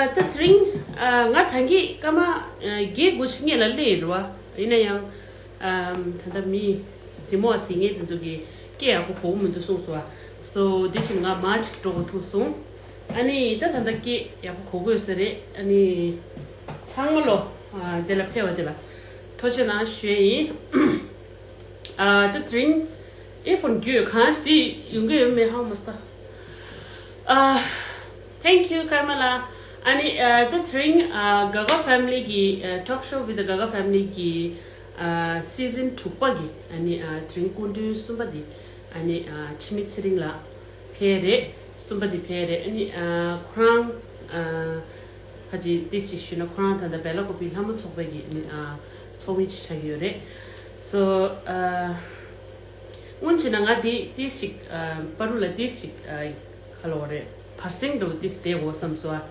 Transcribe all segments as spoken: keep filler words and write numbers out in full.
ད་དེ་རིང་ང་ད་གིན་སྐར་མ་བརྒྱད་དགུ་ཅིག་སྔོན་ལ་སླེབས་ཡོད་རེད་བ། ཡིན་ན་ཡང་ད་ལྟ་མི་གཟིགས་མོ་བ་གཟིགས་མཁན་དེ་ཚོ་གིས་སྐད་ཡག་པོ་གོ་གི་མི་འདུག་གསུངས་སོང་བ། སོ་དེ་བྱས་ང་མར་ཅིག་འགྲོ་དགོས་ཐུག་སོང་། ཨ་ནི་ད་ད་ལྟ་སྐད་ཡག་པོ་གོ་གི་ཡོད་ས་རེད། ཨ་ནི་ཚང་མ་ལོ་དེ་ལ་ཕེབས་པ་དེ་ལ་ཐུགས་རྗེ་གནང་ཞུ་ཡས་ཡིན། ཨ་ད་དེ་རིང་ཨེ་ཕོན་རྒྱུས་གང་ཞིག་དེ་ཡོང་གི་ཡོད་མེད་ཧ་མ་སོང་། ཨ། Thank you ཀརྨ་ལགས། ཨ་ནི་ཨ་ད་དེ་རིང་ཨ་Gaga Family གི་ཨ་Talk Show with the Gaga Family གི་ཨ་season དྲུག་པ་གི་ཨ་ནི་ཨ་དེ་རིང་སྐུ་མགྲོན་གསུམ་པ་དེ་ཨ་ནི་ཨ་འཆི་མེད་ཚེ་རིང་ལགས་ཕེབས་རེད། གསུམ་པ་དེ་ཕེབས་རེད། ཨ་ནི་ཨ་ཁོ་རང་ཨ་ཁ་ཅིག་ཏིས་ཅིག་ཞུས་ན་ཁོ་རང་ད་ལྟ་སྦེ་ལ་ཀོ་པི་ལྷ་མོ་ཚོགས་པའི་གི་ཨ་ནི་ཨ་ཚོགས་མི་ཅིག་ཆགས་ཀྱི་ཡོད་རེད། སོ་ཨ། སྔོན་ཆད་ན་ང་འདི་ཏིས་ཅིག་ཨ་པ་རུ་ལ་ཏིས་ཅིག་ཨ་ག་ལབ་དགོས་རེད། བར་སེང་འགྲོ་ཏིས་བསྡད་དགོས་བསམ་སོང་ཨ།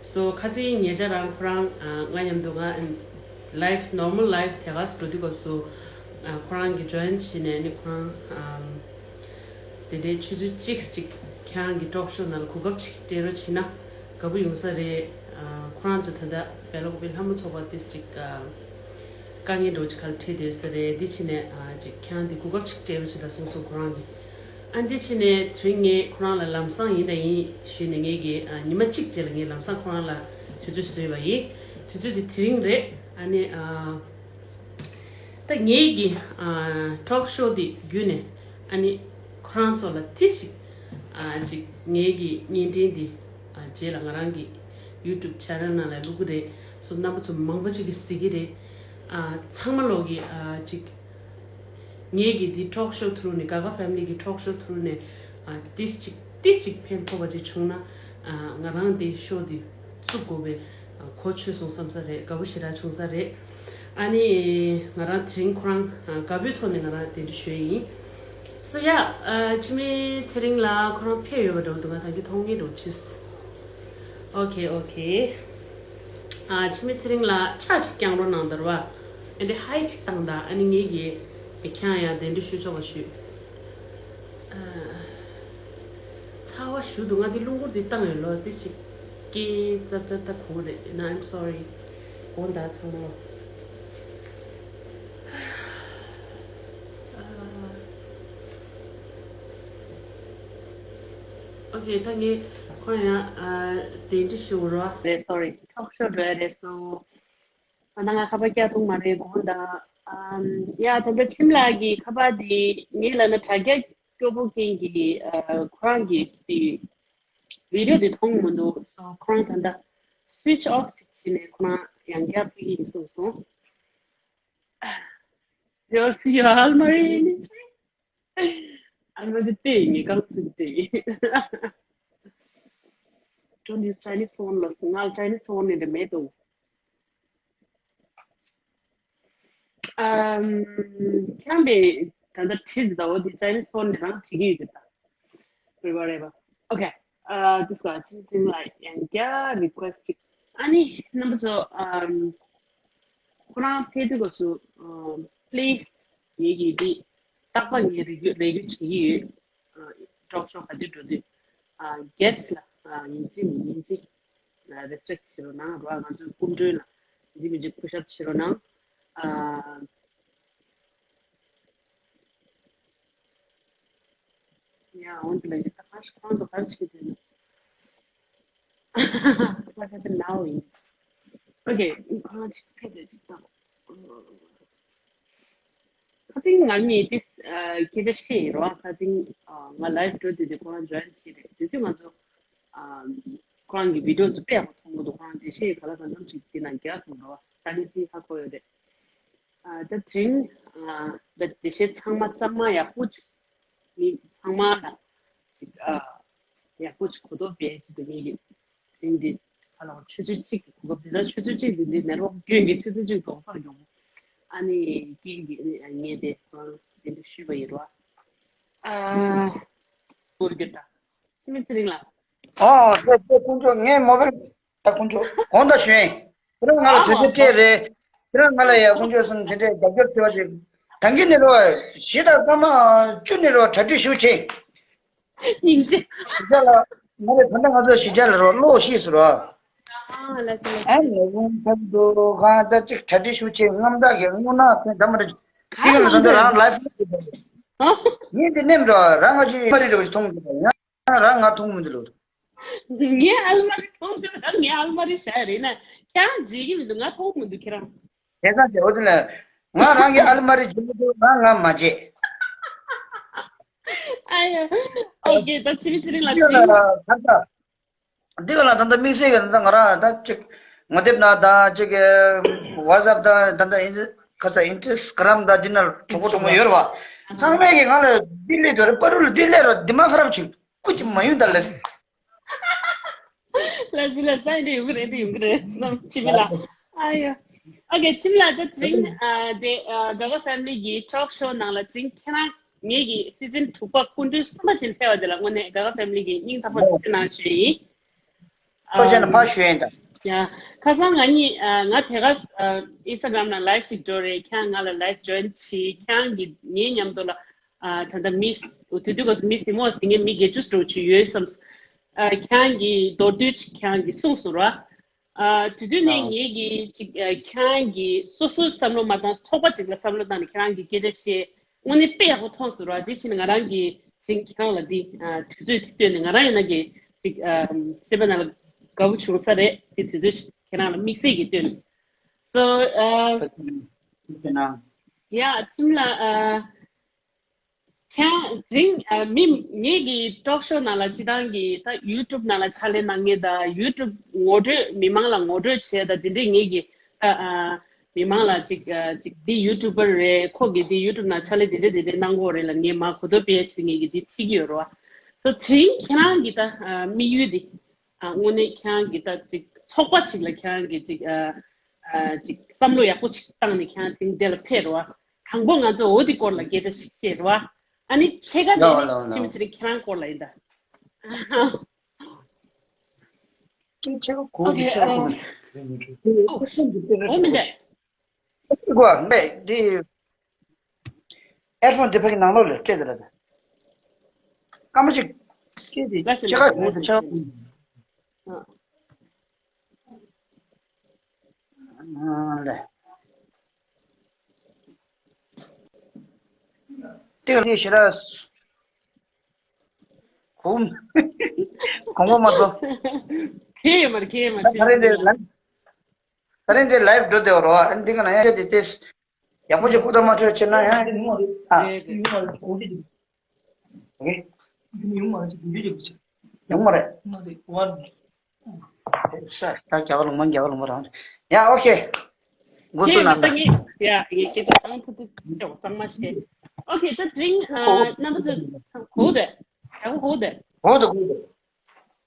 སོ་ཁ་སང་ཉེ་ཆར་རང་ཁོ་རང་ཨ་ང་མཉམ་དུ་ང་life normal life དེ་ག་སུ་འགྲོ་དུས་སྐབས་སུ་ཨ་ཁོ་རང་གི་join བྱས་ནས་ནི་ཁོ་རང་ཨ་དེ་འདྲའི་ཆུ་ཚོད་གཅིག་ཅིག་ཁྱེད་རང་གི་talk show ནང་ལ་གོ་སྐབས་ཅིག་སྤྲད་རོགས་བྱས་ན་དགའ་པོ་ཡོང་ས་རེད། ཨ་ཁོ་རང་ཚོ་ད་ལྟ་སྦེ་ལ་ཀོ་པི་ལྷ་མོ་ཚོགས་པ་ཏིས་ཅིག་ཨ། དཀའ་ངལ་འདྲ་བོ་ཅིག་ཁ་ལ་འཕྲད་བསྡད་ས་རེད། འདི་ཕྱིན་ནས་ཨ་ཅིག་ཁྱེད་རང་འདི་གོ་སྐབས་ཅིག་སྤྲད་རོགས་བྱེད་དང་གསུངས་སོང་ཁོ་རང་གིས། ཨ་འདི་ཕྱིན་ནས་དེ་རིང་ངས་ཁོ་རང་ལ་ལམ་སང་ཡིན་དང་ཡིན་ཞུས་ནས་ངས་ཀྱི་ཨ་ཉི་མ་གཅིག་རྗེས་ལ་ངས་ལམ་སང་ཁོ་རང་ལ་དུས་ཚོད་བཟོས་པ་ཡིན། དུས་ཚོད་འདི་དེ་རིང་རེད། ཨ་ནི་ཨ་ད་ངས་ཀྱི་ཨ་talk show འདི་བརྒྱུད་ནས་ཨ་ནི་ཁོ་རང་ཚོ་ལ་ཏིས་ཅིག་ཨ་ཅིག་ངས་ཀྱི་བརྙན་འཕྲིན་འདི་ཨ་རྗེས་ལ་ང་རང་གི་YouTube channel ནང་ལ་བླུག་གི་རེད། སོ་རྣམ་པ་ཚོ་མང་པོ་ཅིག་གིས་གཟིགས་ཀྱི་རེད། ཨ་ཚང་མ་ལོག་གི་ཨ་ཅིག་ངས་ཀྱི་འདི་talk show through ནས་Gaga Family གི་talk show through ནས་ཨ་ཏིས་ཅིག་ཏིས་ཅིག་ཕན་ཐོགས་པ་ཅིག་བྱུང་ན་ཨ་ང་རང་འདི་show འདི་བཙུགས་དགོས་པའི་ཨ་གོ་ཆོད་སོང་བསམ་ས་རེད། དགའ་པོ་ཞེ་དྲག་བྱུང་ས་རེད། ཨ་ནི་ང་རང་དེ་རིང་ཁོ་རང་ཨ་དགའ་པོའི་ཐོག་ནས་ང་རང་གདན་འདྲེན་ཞུ་ཡི་ཡིན། སོ་ཡ་ཨ་འཆི་མེད་ཚེ་རིང་ལགས་ཁོ་རང་ཕེབས་ཡོད་པ་འདྲ་བོ་འདུག་ང་ད་གིན་མཐོང་མེད་འདྲ་བོ་ཕྱིས། ཨོ་ཁེ་ཨོ་ཁེ། ཨ་འཆི་མེད་ཚེ་རིང་ལགས་ཕྱག་ཅིག་བརྐྱང་རོགས་གནང་དར་བ། ཨེ་འདྲ་ཧའི་ཅིག་བཏང་དང་ཨ་ནི་ངེད་ཀྱིས་ཁྱེད་རང་ཡང་གདན་འདྲེན་ཞུ་ཆོག་པ་ཞུས། ཨ་ཚ་བ་ཞུ་འདུག་ང་འདི་རླུང་འཁོར་འདི་བཏང་ཡོད་ལོ་འདི་ཞིག་སྐད་ཙར་ཙར་ད་གོ་རེད་ན། I'm sorry། དགོངས་དག་ཚང་མ། ཨོ་ཁེ། ད་ངས་ཁོ་ཡང་ཨ་གདན་འདྲེན་ཞུ་རོགས། རེད། སོ་རི། ཐོག་ཤོར་རེད་རེད་སོ། ཨ་ན་ང་ཁ་པར་བཀྱག་ཐུབ་མ་རེད་དགོངས་དག་ཨམ་ཡ་ད་ལྟ་ཁྲིམས་ལགས་ཀྱི་ཁ་པར་འདི་ངས་ལབ་ན་དྲ་རྒྱ་སྐྱོ་པོ་རྐྱེན་གྱིས་ཨ་ཁོ་རང་གི་དེ་video དེ་མཐོང་མི་འདུག་སོ་ཁོ་རང་ད་ལྟ་switch off བྱས་ནས་ཁོ་རང་ཡང་བསྐྱར་ཕུལ་གྱི་ཡིན་གསུངས་སོང་། Your your almari. Almari thing, come to the thing. Don't use Chinese phone. Look, now Chinese phone in the middle. Um, can be. Then the kids though, the Chinese phone, they don't take it. Whatever. Okay. Uh, this one, something like, and yeah, request. Ani number so um, ཁོ་རང་ཕེབས་དུས་སྐབས་སུ་please ངེད་ཀྱིས་འདི་རྟག་པར་ངས་རེ་སྐུལ་རེ་སྐུལ་བྱེད་ཀྱི་ཡོད། ཨ་ཊོག་ཤོ་ག་དུས་འགྲོ་དུས་ཨ་guest ལ་ཨ་ཡིན་གཅིག་མིན་གཅིག་ཨ་respect བྱེད་རོགས་གནང་རོགས། ང་ཚོའི་སྐུ་མགྲོན་ལ་ཡིན་གཅིག་མིན་གཅིག་སྐུ་ཞབས་བྱེད་རོགས་གནང་། ཨ་ཡ་འོན་ཏེ་ལ་ཡིན་ད་ག་ཁོང་ཚོ་ག་རེ་བྱེད་དུས། What happened now? Okay, ཁོ་རང་ཅིག་ཕེབས་ཏེ་ཅིག་བཏང་། ཁ་སང་ང་གཉིས་ཏིས་སྐད་ཆ་བཤད་ཡིན་རོ། ཁ་སང་ང་live འགྲོ་དུས་དེ་ཁོ་རང་join བྱས་རེད། དེ་དུས་ང་ཚོ་ཁོ་རང་གི་video ཚོ་དཔེ་ཡག་པོ་མཐོང་གི་འདུག་ཁོ་རང་འགྲེལ་བཤད་ག་ལ་ག་འཚམ་ཞིག་དེ་ནང་རྒྱག་སོང་རོ། ད་ནི་ཅིག་ཧ་གོ་ཡོད་རེད། ད་དེ་རིང་ད་འགྲེལ་བཤད་ཚང་མ་གཙང་མ་ཡག་པོ་ཅིག་མི་ཚང་མ་ལ་ཅིག་ཨ་ཡག་པོ་ཅིག་གོ་རྟོགས་སྤེལ་ཅིག་དུ་མི་གི་དེང་འདི་ཧ་ལམ་ཆུ་ཚོད་གཅིག་གི་གོ་སྐབས་འདི་ལ་ཆུ་ཚོད་གཅིག་འདི་འདི་ནད་རོགས་རྒྱུན་གྱི་ཆུ་ཚོད་གཅིག་རྫོགས་ཚར་ཡོང་། ཨ་ནི་རྐྱེན་གྱིས་ངས་དེ་ཁོང་དེ་འདྲ་ཞུས་པ་ཡིན་རོ། ཨ་ཐུགས་རྗེ་ཆེ། འཆི་མེད་ཚེ་རིང་ལགས། ཨོ་ད་ད་དཀོན་མཆོག་ངས་མོ་བེལ་ད་དཀོན་མཆོག་དགོངས་དག་ཞུ་ཡིན། ཁྱེད་རང་ང་ལ་དུས་ཚོད་སྤྲད་རེད། ཁྱེད་རང་ང་ལ་ཡ་དཀོན་མཆོག་གསུམ་དེ་འདྲའི་རྒྱབ་སྐྱོར་བྱེད་པ་ཅིག་ད་གིན་ནས་རོ། བཞི་དང་སྐར་མ་བཅུ་ནས་རོ་གྲ་སྒྲིག་ཞུ་ཆེ། སྙིང་རྗེ། གཞིས་ཆགས་ལ་ང་རེ་ད་ལྟ་ང་ཚོ་གཞིས་ཆགས་ལ་རོ་གློག་ཤེས་སུ་རོ། ཨ་ལ་ལ་ཨ་ནི་རུང་ཐབས་འདུག་གང་ལྟར་ཅིག་གྲ་སྒྲིག་ཞུ་ཆེད་རྔམ་དག་གི་དངོས་གནས་ཚན་འདྲ་མ་འདྲ་ཅིག་འདི་ག་ལ་ད་ལྟ་རང་ལའིབ་ཧ། ངས་འདི་ནེམ་ར་རང་ང་ཅིག་མ་རི་རེ་བ་ཞིག་མཐོང་གི་འདུག་ཡང་རང་ང་མཐོང་མི་འདུག་ལོ། ངའི་ཨལ་མ་རི་མཐོང་འདུག་ངའི་ཨལ་མ་རི་བཞག་ཡ་རེད་ན་ཁྱེད་རང་བརྗེད་ཀྱི་མི་འདུག་ང་མཐོང་མི་འདུག་ཁྱེད་རང་། དེ་ཙང་དེ་འོ་དེ་ལ་ང་རང་གི་ཨལ་མ་རི་བརྗེད་མི་འདུག་ང་ང་མ་བརྗེད། ཨ་ཡ། ཨོ་ཁེ། ད་ཕྱི་མི་ཚེ་རིང་ལ་འདི་ག་ལ་ད་ལྟ་འདི་ག་ལ་ད་ལྟ་དམིགས་བསལ་གྱི་ད་ལྟ་ང་རང་ད་ཅིག་ངོ་དེབ་ནང་ད་ཅིག་ཝ་ཛབ་ད་ད་ལྟ་ཨིན་ཁ་ས་ཨིན་སི་ཊ་གྷ་རམ་ད་འདི་ན་གྲོགས་པོ་གྲོགས་མོ་ཡོད་རེད་བ། ཚང་མས་ཀྱི་ང་ལ་འདི་སླེབས་དུས་རེད། པ་རུ་ལ་འདི་སླེབས་ར་འདི་མ་ཁ་རབ་ཆིག་སྐུ་ཅི་མ་ཡོང་ད་ལ། ལ་ཟི་ལ་ས་འདི་ཡོང་གི་རེད། འདི་ཡོང་གི་རེད་སམ་ཕྱི་མི་ལ། ཨ་ཡ། ཨོ་ཁེ། ཁྱིམ་ལ་ད་དེ་རིང་ཨ་དེ་ཨ་ག་ག་ཕེ་མི་ལི་གི་ཊོག་ཤོ་ནང་ལ་དེ་རིང་ཁྱེད་རང་ངེད་ཀྱི་སི་ཛན་དྲུག་པ་སྐུ་མགྲོན་གསུམ་པ་ཅིག་ཕེབས་པ་དེ་ལ་དངོས་གནས་ག་ག་ཕེ་མི་ལི་གི་སྙིང་ཐག་པ་ནས་ཐུགས་རྗེ་གནང་ཞུ་ཡིན། ཨོ་ཁེ་ན་ཕར་ཞུ་ཡིན་ད། ཡ། ཁ་སང་ང་གཉིས་ཨ་ང་དེ་ག་ཨ་ཨིན་སི་ཊ་གྷ་རམ་ནང་ལའིབ་ཅིག་འགྲོ་རེད། ཁྱེད་རང་ང་ལ་ལའིབ་ཇོ་ཡིན་བྱས། ཁྱེད་རང་གིས་ངའི་མཉམ་དུ་ལ་ཨ་ད་ལྟ་མིས་དུས་དུས་སྐབས་སུ་མིས་ནི་མོ་ཟེར་མཁན་མི་བརྒྱད་ཅུ་འགྲོ་ཅིག་ཡོད་བསམ། ཨ་ཁྱེད་རང་གིས་མདོར་བསྡུས་ཅིག་ཁྱེད་རང་གིས་གསུངས་སོང་ར། ཨ་དེ་དུས་ནས་ཨ་ངེད་ཀྱིས་ཅིག་ཨ་ཁྱེད་རང་གིས་སོ་སོའི་བསམ་བློ་མ་བཏང་། ཚོགས་པ་ཅིག་ལ་བསམ་བློ་བཏང་ནས་ཁྱེད་རང་གིས་སྐད་ཆ་བཤད། དངོས་གནས་དཔེ་ཡག་པོ་མཐོང་སོང་ར། དེ་བཞིན་ང་རང་གིས་ཅིག་ཁྱེད་རང་ལ་འདི་ཨ་དུས་ཚོད་དེ་བཏོན་ནས་ང་རང་ཡིན་ན་གི་ཅིག་ཨ་སེམས་པ་ནང་ལ་དགའ་པོ་བྱུང་ས་རེད། དེ་དུས་ཚོད་ཁྱེད་རང་ལ་དམིགས་བསལ་གྱིས་བཏོན། སོ་ཨ་ད་དེ་ན་ཡ་ཁྱིམ་ལ་ཨ། ཁྱེད་རང་ཨ་མི་ངེད་ཀྱི་ཊོག་ཤོ་ནང་ལ་སྤྱི་བཏང་གི་ད་ཡུ་ཊུབ་ནང་ལ་ཕྱག་ལས་གནང་མཁན་དང་། ཡུ་ཊུབ་ངོ་སྤྲོད་མི་མང་ལ་ངོ་སྤྲོད་བྱས་དང་དེ་འདྲས་ངེད་ཀྱི་ད་ཨ་མི་མང་ལ་ཅིག་ཨ་ཅིག་འདི་ཡུ་ཊུབ་པར་རེད། ཁོ་གིས་འདི་ཡུ་ཊུབ་ནང་ཕྱག་ལས་དེ་འདྲས་དེ་འདྲས་གནང་གི་ཡོད་རེད་ལབ་ངས་མར་གོ་རྟོགས་སྤེལ་ཡ་བྱེད་ངེད་ཀྱི་འདི་ཁྲིད་ཀྱི་ཡོད་རེད་བ། སོ་དེ་རིང་ཁྱེད་རང་གི་ད་ཨ་དམིགས་ཡུལ་འདི་ཨ་དངོས་གནས་ཁྱེད་རང་གི་ད་ཅིག་ཚོགས་པ་ཅིག་ལ་ཁྱེད་རང་གི་ཅིག་ཨ་ཨ་ཅིག་བསམ་བློ་ཡག་པོ་ཅིག་བཏང་ནས་ཁྱེད་རང་དེ་འདི་ལ་ཕེབས་རེད་བ། དང་པོ་ང་ཚོ་འོ་དེ་སྐོར་ལ་སྐད་ཆ་ཞིག་བཤད་རོགས། ཨ་ནི་ཕྱེད་ཀ་དེ་ཡ་ལ་ལ། ཕྱི་མི་ཚེ་རིང་ཁྱེད་རང་སྐོར་ལ་ཡིན་ད། ཕྱེད་ཀ་གོ་ཨོ་ཁེ་ཕྱེད་ཀ་ཨ། གོ་ཨོ་ཨོ་མི་འདྲ། ཨེར་ཕོན་དེ་ཕ་གི་ནང་ལོགས་ལ་སྤྲད་དེ་ར། ད་སྐར་མ་གཅིག་སྐད་དེ་ལ་ཕྱེད་ཀ་གོ་ཕྱེད་ཀ་གོ། ཨ། ལེ། ཏེ་ལེ་ཤི་ར། གོང་གོང་མ་མ་ཚོ། ཁེ་ཡོད་མ་རེད། ཁེ་ཡོད་མ་རེད། ད་རེས་འདི་ལ། ད་རེས་འདི་ལའིབ་འགྲོ་བསྡད་པ་རོ། ཨ་འདི་ག་ན་ཡང་ཤོད་དེ་ཏེ། ཡག་པོ་ཅིག་ཁུག་ད་མ་འཕྲོད་བྱེད་ན་ཡང་ཨ། རེད་རེད། ཨོ་ཁེ། ཡོང་མ་རེད། ཡོང་མ་རེད། ས་ད་རྒྱ་གར་ལུང་མ་རྒྱ་གར་ལུང་མ་རང་རེད། ཡ་ཨོ་ཁེ། འགོ་ཚུགས་ན་ད། ཡ་ཡ་ཁྱེད་ཚོ་ཐང་ཐུ་ཐུ་ཅོག་གཙང་མ་བཤད། ཨོ་ཁེ། ད་དེ་རིང་ཨ་རྣམ་པ་ཚོ་གོ་དེ། ཡག་པོ་གོ་དེ། གོ་དེ་གོ་དེ།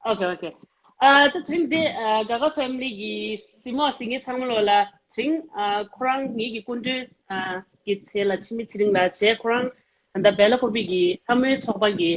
ཨོ་ཁེ་ཨོ་ཁེ། ཨ་ད་དེ་རིང་འདི་ཨ་ག་ག་ཕེ་མི་ལི་གི་སྲིང་མོ་སྲིང་ངེ་ཚང་མ་ལོ་ལ་དེ་རིང་ཨ་ཁོ་རང་ངེད་ཀྱི་སྐུ་མགྲོན་ཨ་གི་ཚེ་ལ་འཆི་མེད་ཚེ་རིང་ལགས་བྱས། ཁོ་རང་ད་ལྟ་སྦེ་ལ་ཀོ་པི་གི་ལྷ་མོའི་ཚོགས་པ་གི་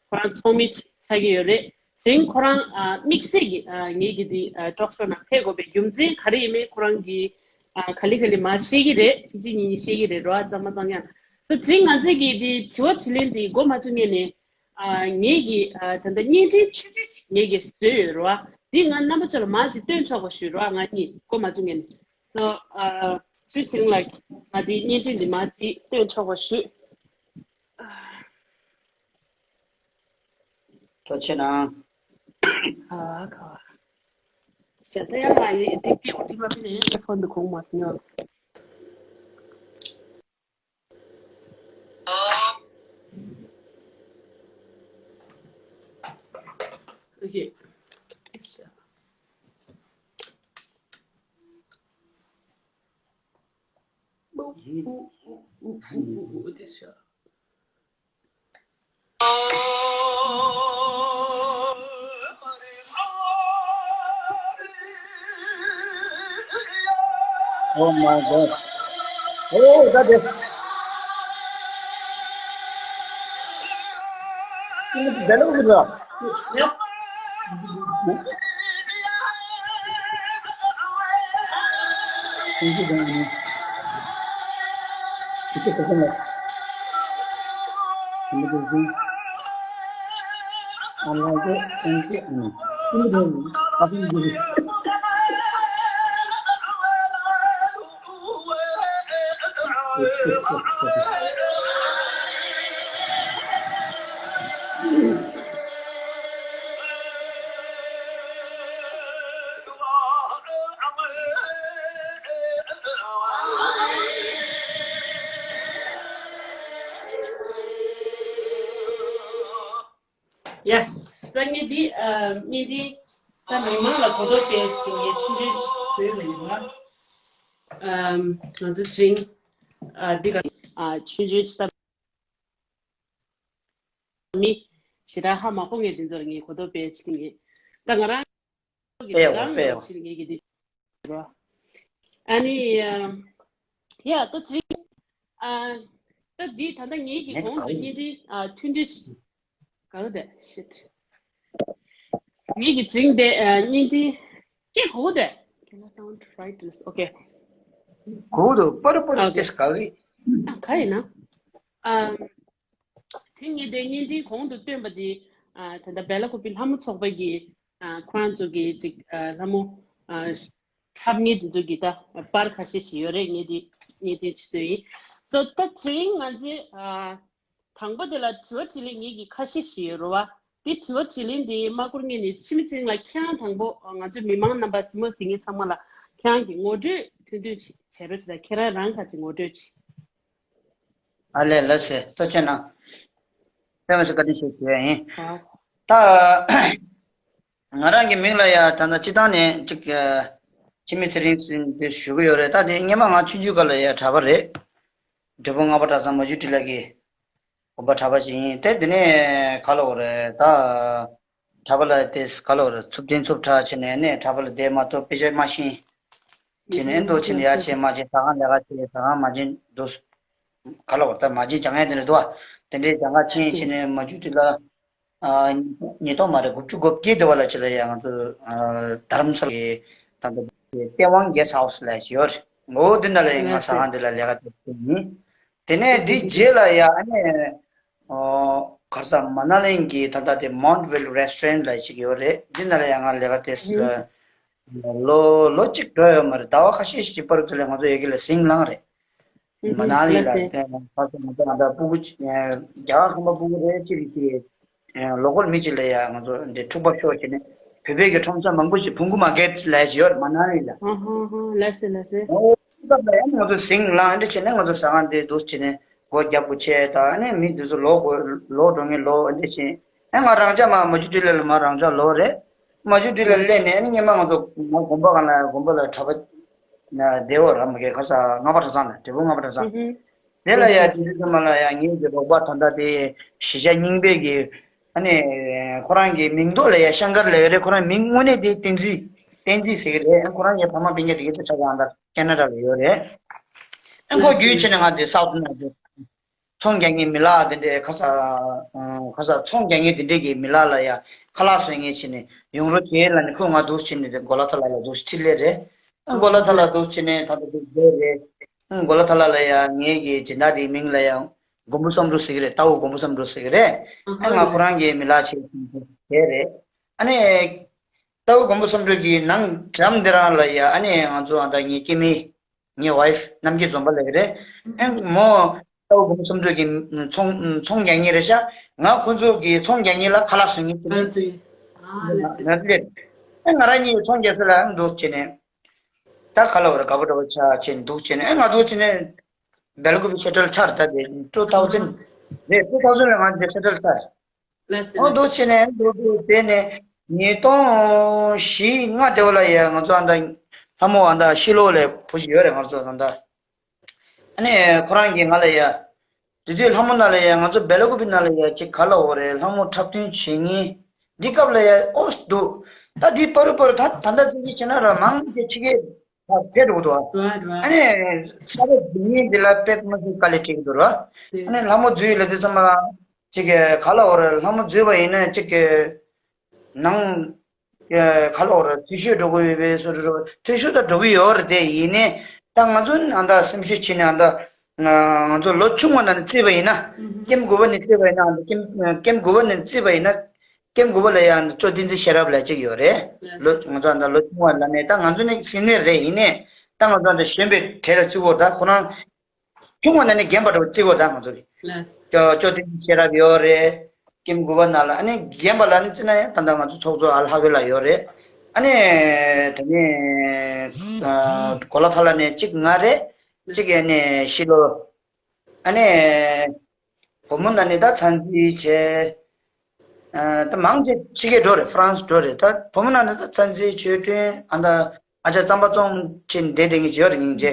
ཁོ་རང་ཚོགས་མི་ཆགས་ཀྱི་ཡོད་རེད། དེ་རིང་ཁོ་རང་ཨ་དམིགས་བསལ་གྱི་ཨ་ངེད་ཀྱི་འདི་ཨ་ཊོག་ཤོ་ནང་ཕེབས་དགོས་པའི་རྒྱུ་མཚན་ག་རེ་ཡིན་མིན་ཁོ་རང་གིས་ཨ་ག་ལེ་ག་ལེ་མར་བཤད་ཀྱི་རེད། གཅིག་གཅིག་གཉིས་གཉིས་བཤད་ཀྱི་རེད་རོ། ཨ་གཙང་མ་གཙང་ཡང་། སོ་དེ་རིང་ང་ཚོས་ཀྱི་འདི་དྲི་བ་དྲིས་ལན་འདི་འགོ་མ་བཙུགས་སྔོན་ནས། ཨ་ངེད་ཀྱིས་ཨ་ད་ལྟ་བརྙན་འཕྲིན་ཆུང་ཆུང་ཅིག་ངེད་ཀྱིས་བཟོས་ཡོད་རེད་བ། འདི་ང་རྣམ་པ་ཚོ་ལ་མར་ཅིག་སྟོན་ཆོག་པ་ཞུས་རེད་བ། ང་གཉིས་འགོ་མ་བཙུགས་ངེད་ནས། སོ་ཨ་ཚུལ་ཚིང་ལ་ང་འདི་བརྙན་འཕྲིན་འདི་མར་ཅིག་སྟོན་ཆོག་པ་ཞུས། ཐུགས་རྗེ་གནང་། ཨ་ཁ། ཞེ་ད་ཡང་ང་ཡི་འདི་སྐད་འོ་དེ་མ་མི་ནས་ཡང་ཕོན་འདི་གོང་མ་ཉོ། Oh my God. Oh, that is. Yep. Thank you, Dominic. Thank you, Dominic. I like it. Thank you. Mm. Thank you, Dominic. I think you Yes. ད་ངས་འདི་ཨ་བརྙན་འཕྲིན་ད་མི་མང་ལ་གོ་རྟོགས་སྤེལ་ཞིག་ངས་ཆུང་ཆུང་ཞིག་བཟོས་པ་ཡིན་པ། ཨམ་ང་ཚོ་དེ་རིང་ཨ་འདི་ག་ཨ་ཆུང་ཆུང་ཞིག་ད་མི་ཞེ་དྲག་ཧ་མ་གོ་མཁན་དེ་ཚོར་ངས་གོ་རྟོགས་སྤེལ་ཞིག་ངས་ད་ང་རང་གི་དེ་རང་ལ་ཞིག་ངས་ཀྱི་འདི་རོ། ཨ་ནི་ཡ་ད་དེ་རིང་ཨ་ད་འདི་ད་ལྟ་ངས་ཀྱི་གོང་དུ་བརྙན་འཕྲིན་ཨ་ཐུང་ཐུང་ཞིག་ག་རེ་རེད། Shit. ངེད་ཀྱི་དྲིང་དེ་ཨ་བརྙན་འཕྲིན་སྐད་གོ་གི་རེད། Can I sound right? Okay. གོ་འདུག་པར་པར་ཨ་ཏེས་ག་གི། ཨ་ག་ཡིན་ན། ཨ་དེ་ངེད་དེ་བརྙན་འཕྲིན་གོང་དུ་བཏོན་པ་དེ་ཨ་ད་ལྟ་སྦེ་ལ་ཀུ་པི་ལྷ་མོ་ཚོགས་པ་གི་ཨ་ཁོ་རང་ཚོ་གི་ཅིག་ཨ་ལྷ་མོ་ཨ་འཁྲབ་མཁན་དེ་ཚོ་གི་ད་པར་ཁ་ཤས་ཤིག་ཡོད་རེད། ངེད་དེ་བརྙན་འཕྲིན་བྱེད་ཚོད་ཡིན། So ད་དེ་རིང་ང་ཚོས་ཨ། དང་པོ་དེ་ལ་དྲི་བ་དྲིས་ལན་ངེད་ཀྱི་ཁ་ཤས་ཤིག་ཡོད་རེད་བ། དེ་དྲི་བ་དྲིས་ལན་དེ་མ་བསྐུར་སྔོན་ནས་འཆི་མེད་ཚེ་རིང་ལགས་ཁྱེད་རང་དང་པོ་ང་ཚོའི་མི་མང་རྣམ་པ་གཟིགས་མོ་གཟིགས་མཁན་ཚང་མ་ལ་ཁྱེད་རང་གི་ངོ་སྤྲོད་ཐུང་ཐུང་ཅིག་བྱེད་རོགས་བྱེད་དང་། ཁྱེད་རང་རང་ཁ་ཅིག་ངོ་སྤྲོད་ཅིག་ཨ་ལས་ལགས་སེ་ཐུགས་རྗེ་གནང་། དཔེ་མི་སྲིད་བཀའ་དྲིན་ཆེ་ཞུ་ཡ་ཡིན། ཨ་ད་ང་རང་གི་མིང་ལ་ཡ་ད་ལྟ་སྤྱི་བཏང་ནས་ཅིག་འཆི་མེད་ཚེ་རིང་ཟེར་འདི་ཞུ་གི་ཡོད་རེད། ད་དེ་སྔོན་མ་ང་ཆུང་ཆུང་སྐབས་ལ་ཡ་གྲྭ་པ་རེད། འབྲས་སྤུངས་རྔ་པ་གྲྭ་ཚང་མ་ཇུ་ཊི་ལ་གི་དགོན་པ་གྲྭ་པ་ཞིག་ཡིན། དེ་དེ་ནས་ག་ལ་འོ་རེད་ད། གྲྭ་པ་ལ་དེ་ག་ལ་འོ་རེད་འཚུབ་ཐིན་འཚུབ་དྲག་བྱས་ནས་ནས་གྲྭ་པ་ལ་བསྡད་མ་ཐུབ། དཔེ་ཆ་མ་ཤེས་བྱས་ནས་འདུག་བྱས་ནས་ཡར་བྱས་མར་བྱས་ཟ་ཁང་ལས་ཀ་བྱས་ཟ་ཁང་མ་བྱས་འདུག་ག་ལ་འོ་རེད་ད་མ་བྱས་སྦྱང་ཡ་དེ་འདྲ་འདུག་ཨ། དེ་འདྲའི་སྦྱང་ཁ་ཕྱིན་བྱས་ནས་མ་ཇུ་ཊི་ལ་ཨ་ཉིས་སྟོང་མ་རེད་དགུ་བཅུ་གོ་བརྒྱད་དེ་བ་ལ་ཕྱི་ལ་ཡ་ང་ཚོ་ཨ་རྡ་རམ་ས་ལ་གི་ད་ལྟ་སྟེས་དབང་གེ་སི་ཧའུ་སི་ལ་ཡ་ཅིག་ཡོད་རེད། འོ་དེ་འདྲ་ལ་ཡ་ང་ཟ་ཁང་དེ་ལ་ལས་ཀ་དེ་བྱས་ནས། དེ་ནས་འདི་རྗེས་ལ་ཡ་ཨ་ནི་ཨོ་ག་རེ་ཟ་མ་ན་ལིང་གི་ད་ལྟ་དེ་Mount View Restaurant་ལ་ཅིག་ཡོད་རེད། འདི་ན་ལ་ཡ་ང་ལས་ཀ་དེ་ལ་ལོ་ལོ་གཅིག་འགྲོ་ཡོད་མ་རེད། ཟླ་བ་ཁ་ཤས་ཤིག་གི་བར་དུ་ལ་ང་ཚོ་ཡ་གི་ལ་ཟིང་ལངས་རེད། མ་ན་ལི་ལ་ལགས་སོ། ང་ཚོ་ང་ཚོ་ང་ཚོ་ཕྲུ་གུ་རྒྱ་གར་ཁམས་པ་ཕྲུ་གུ་རེ་གཅིག་གིས་ལོ་ཀལ་མི་གཅིག་ལ་ཡ་ང་ཚོ་འདི་འཁྲུག་པ་ཤོར་བྱས་ནས་བོད་པའི་གི་ཁྲོམ་ས་མང་པོ་ཞིག་བོང་གུ་མར་ཀེཊ་ལབ་ཡ་ཅིག་ཡོད་རེད་མ་ན་ལི་ལ། ཨ་ཧ་ཧ་ལགས་སེ་ལགས་སེ། ཨོ་སྐབས་ལ་ཡང་ང་ཚོ་ཟིང་ལངས་འདི་བྱས་ནས་ང་ཚོ་ཟ་ཁང་འདི་འདུག་བྱས་ནས་སྒོ་རྒྱབ་དགོས་ཆེ་ད་ནས་མི་འདི་ཚོ་ལོག་དགོས་ལོག་འགྲོ་མཁན་ལོག་འདི་བྱས་ཨ་ང་རང་ཅག་མ་མ་ཇུ་ཊི་ལ་ལ་མ་རང་ཅག་ལོག་རེད། མ་ཇུ་ཊི་ལ་སླེབས་ནས་ཨ་ནི་སྔོན་མ་ང་ཚོ་ང་དགོན་པ་གང་ལ་དགོན་པ་ལ་གྲྭ་པ་བསྡད་ཡོད་ར་མ་གི་ག་རེ་ཟ་རྔ་པ་གྲྭ་ཚང་ལ་འབྲས་སྤུངས་རྔ་པ་གྲྭ་ཚང་། དེ་ལ་ཡ་དེ་དུས་ཚང་མ་ལ་ཡ་ངེད་ཀྱི་རོགས་པ་ད་ལྟ་དེ་གཞིས་ཆགས་རྙིང་པའི་གི་ཨ་ནི་ཁོ་རང་གི་མིང་ཐོག་ལ་ཡ་ཤང་ཀར་ལབ་ཀྱི་རེད། ཁོ་རང་མིང་དངོས་གནས་དེ་བསྟན་འཛིན་བསྟན་འཛིན་ཟེར་གྱི་རེད། ཁོ་རང་གི་ཕ་མ་སྤུན་ཀྱག་དེ་གའི་ཚོ་ཆ་ཚང་ད་ཁེ་ན་ཌ་ལ་ཡོད་རེད། ཨ་ཁོ་བརྒྱུད་བྱས་ནས་ང་དེ་སའུ་ཐི་ན་དེ་ཚོང་རྒྱག་མཁན་མི་ལགས་དེ་འདྲའི་ཁ་ས་ཁ་ས་ཚོང་རྒྱག་མཁན་དེ་འདྲའི་གི་མི་ལགས་ལ་ཡ་ཁ་ལག་བཟོ་མཁན་བྱས་ནས་ཡོང་རོགས་བྱེད་ལབ་ནས་ཁོས་ང་འདུག་བྱས་ནས་དེ་གོ་ལ་ཐ་ལ་ལ་འདུག་ཁྲིད་སླེབས་རེད། ཨ་གོ་ལ་ཐ་ལ་འདུག་བྱས་ནས་ད་ལྟ་དེ་བསྡད་རེད། ཨ་གོ་ལ་ཐ་ལ་ལ་ཡ་ངའི་གི་སྦྱིན་བདག་དེའི་མིང་ལ་ཡ་མགོན་པོ་བསམ་འགྲུབ་ཟེར་གི་རེད། རྟ་བོ་མགོན་པོ་བསམ་འགྲུབ་ཟེར་གི་རེད། ཨ་ང་ཁོ་རང་གི་མི་ལགས་བྱས་བསྡད་རེད། ཨ་ནི་རྟ་བོ་མགོན་པོ་བསམ་འགྲུབ་ཀྱི་ནང་འགྲམ་དེ་རང་ལ་ཡ་ཨ་ནི་ང་ཚོ་ཨ་ད་ངའི་སྐྱེ་དམན། ངའི་ཝའི་ཕི་རྣམ་རྒྱལ་འཛོམས་པ་ལབ་ཀྱི་རེད། ཨེ་མོ་རྟ་བོ་མགོན་པོ་བསམ་འགྲུབ་ཀྱི་ཚོང་ཚོང་རྒྱག་མཁན་རེད་ཤག་ང་ཁོ་ཚོ་གི་ཚོང་རྒྱག་མཁན་ལ་ཁ་ལག་བཟོ་མཁན་དེ་ནས་ང་སླེབས། ཨེ་ང་རང་གཉིས་ཚོང་རྒྱག་ས་ལ་འདུག་བྱས་ནས་ད་ག་ལ་བར་དགའ་པོ་འདྲ་པོ་ཆགས་བྱས་འདུག་བྱས་ནས་ཨེ་ང་འདུག་བྱས་ནས་སྦེལ་ཀོབ་ཤ་ཊལ་ཆར་ད་དེ་two thousand རེད། two thousand ལ་ང་འདི་ཤ་ཊལ་ཆར། ལགས་སེ། ཨོ་ལགས་འདུག་བྱས་ནས་འདུག་འདུག་དེ་ནས་ཉིས་སྟོང་བཞི་ལྔ་དེ་བ་ལ་ཡ་ང་ཚོ་ཨ་མདའ་ལྷ་མོ་ཨ་མདའ་ཤི་ལོ་ལས་བུ་ཞིག་ཡོད་རེད་ང་ཚོ་ཨ་མདའ། ཨ་ནི་ཁོ་རང་གིས་ང་ལ་ཡ། དེ་དུས་ལྷ་མོ་ན་ལ་ཡ་ང་ཚོ་སྦེ་ལ་ཀུ་པི་ན་ལ་ཡ་ཅིག་ག་ལ་འོ་རེད་ལྷ་མོ་འཁྲབ་སྟོན་བྱེད་མཁན་འདི་སྐབས་ལ་ཡ་ཨོ་འདུག་ད་འདི་པ་རུ་པ་རུ་ད་ད་ལྟ་འདི་གི་བྱས་ན་ར་མང་གི་ཕྱི་རྒྱལ་ཕར་ཕེབས་འགྲོ་གི་འདུག་ཨ། རེད་རེད། ཨ་ནི་ས་ར་འདི་ཉིད་འདི་ལ་དཔེ་མ་ཞིག་དཀའ་ལས་འཕྲད་ཀྱི་འདུག་ར། ཨ་ནི་ལྷ་མོ་འཛུལ་ཡོད་ལ་དེ་ཚང་མ་ལ་ཅིག་ག་ལ་འོ་རེད་ལྷ་མོ་འཛུལ་བ་ཡིན་ན་ཅིག་གི་ནང་ག་ལ་འོ་རེད་འཐུས་ཤོར་འགྲོ་གི་ཡོད་པའི་བཟོ་འདྲ་འདྲ་འཐུས་ཤོར་ད་འགྲོ་གི་ཡོད་རེད། དེ་ཡིན་ནའི་ད་ང་ཚོ་ཨ་མདའ་སེམས་ཤུགས་བྱས་ནས་ཨ་མདའ་ང་ཚོ་ལོ་ཆུང་བ་ན་ནས་བརྩིས་པ་ཡིན་ན་ཀེམ་དགུ་པ་ནས་བརྩིས་པ་ཡིན་ན་ཨ་མདའ་ཀེམ་ཀེམ་དགུ་པ་ནས་བརྩིས་པ་ཡིན་ན། ཀེམ་དགུ་པ་ལ་ཡང་ཅོ་བསྟན་འཛིན་ཤེས་རབ་ལ་གཅིག་ཡོད་རེད། ལོ་ང་ཚོ་ད་ལོ་ཆུང་བ་ལ་ནས་ད་ང་ཚོ་ནི་སི་ནི་ཡར་རེད། ཡིན་ནའི་ད་ང་ཚོ་ད་གཞོན་པའི་གྲས་ལ་བརྩི་བོ་ད་ཁོ་རང་ ཆུང་བ་ན་ནི་རྒན་པ་འདྲ་བོ་བརྩི་དགོས་ད་ང་ཚོ་གི། ལགས། ཅོ་ཅོ་ཏི་ཤེས་རབ་ཡོད་རེད། ཀེམ་དགུ་པ་ན་ལ་ཨ་ནི་རྒན་པ་ལ་ནི་བརྩི་ན་ཡང་ད་ལྟ་ང་ཚོ་ཚོགས་གཙོ་ཨ་ལྷ་གོས་ལ་ཡོད་རེད། ཨ་ནི་དེ་ནས་གོ་ལ་ཐ་ལ་ནས་གཅིག་ང་རེད། གཅིག་ཨ་ནི་ཤི་ལོ། ཨ་ནི་བུ་མོ་ན་ནི་ད་ཚན་རྩིས་བྱས། ད་མང་ཆེ་ཕྱི་རྒྱལ་འགྲོ་རེད། ཧྥ་རན་སི་འགྲོ་རེད། ད་བུ་མོ་ན་ནི་ད་ཚན་རྩིས་ཆོས་སྒྲོན་ཨ་ད་ཨ་ཅག་རྩམ་པ་བཙོང་ཕྱིན་བསྡད་བསྡད་ངེས་བྱེད་རེད་སྙིང་རྗེ།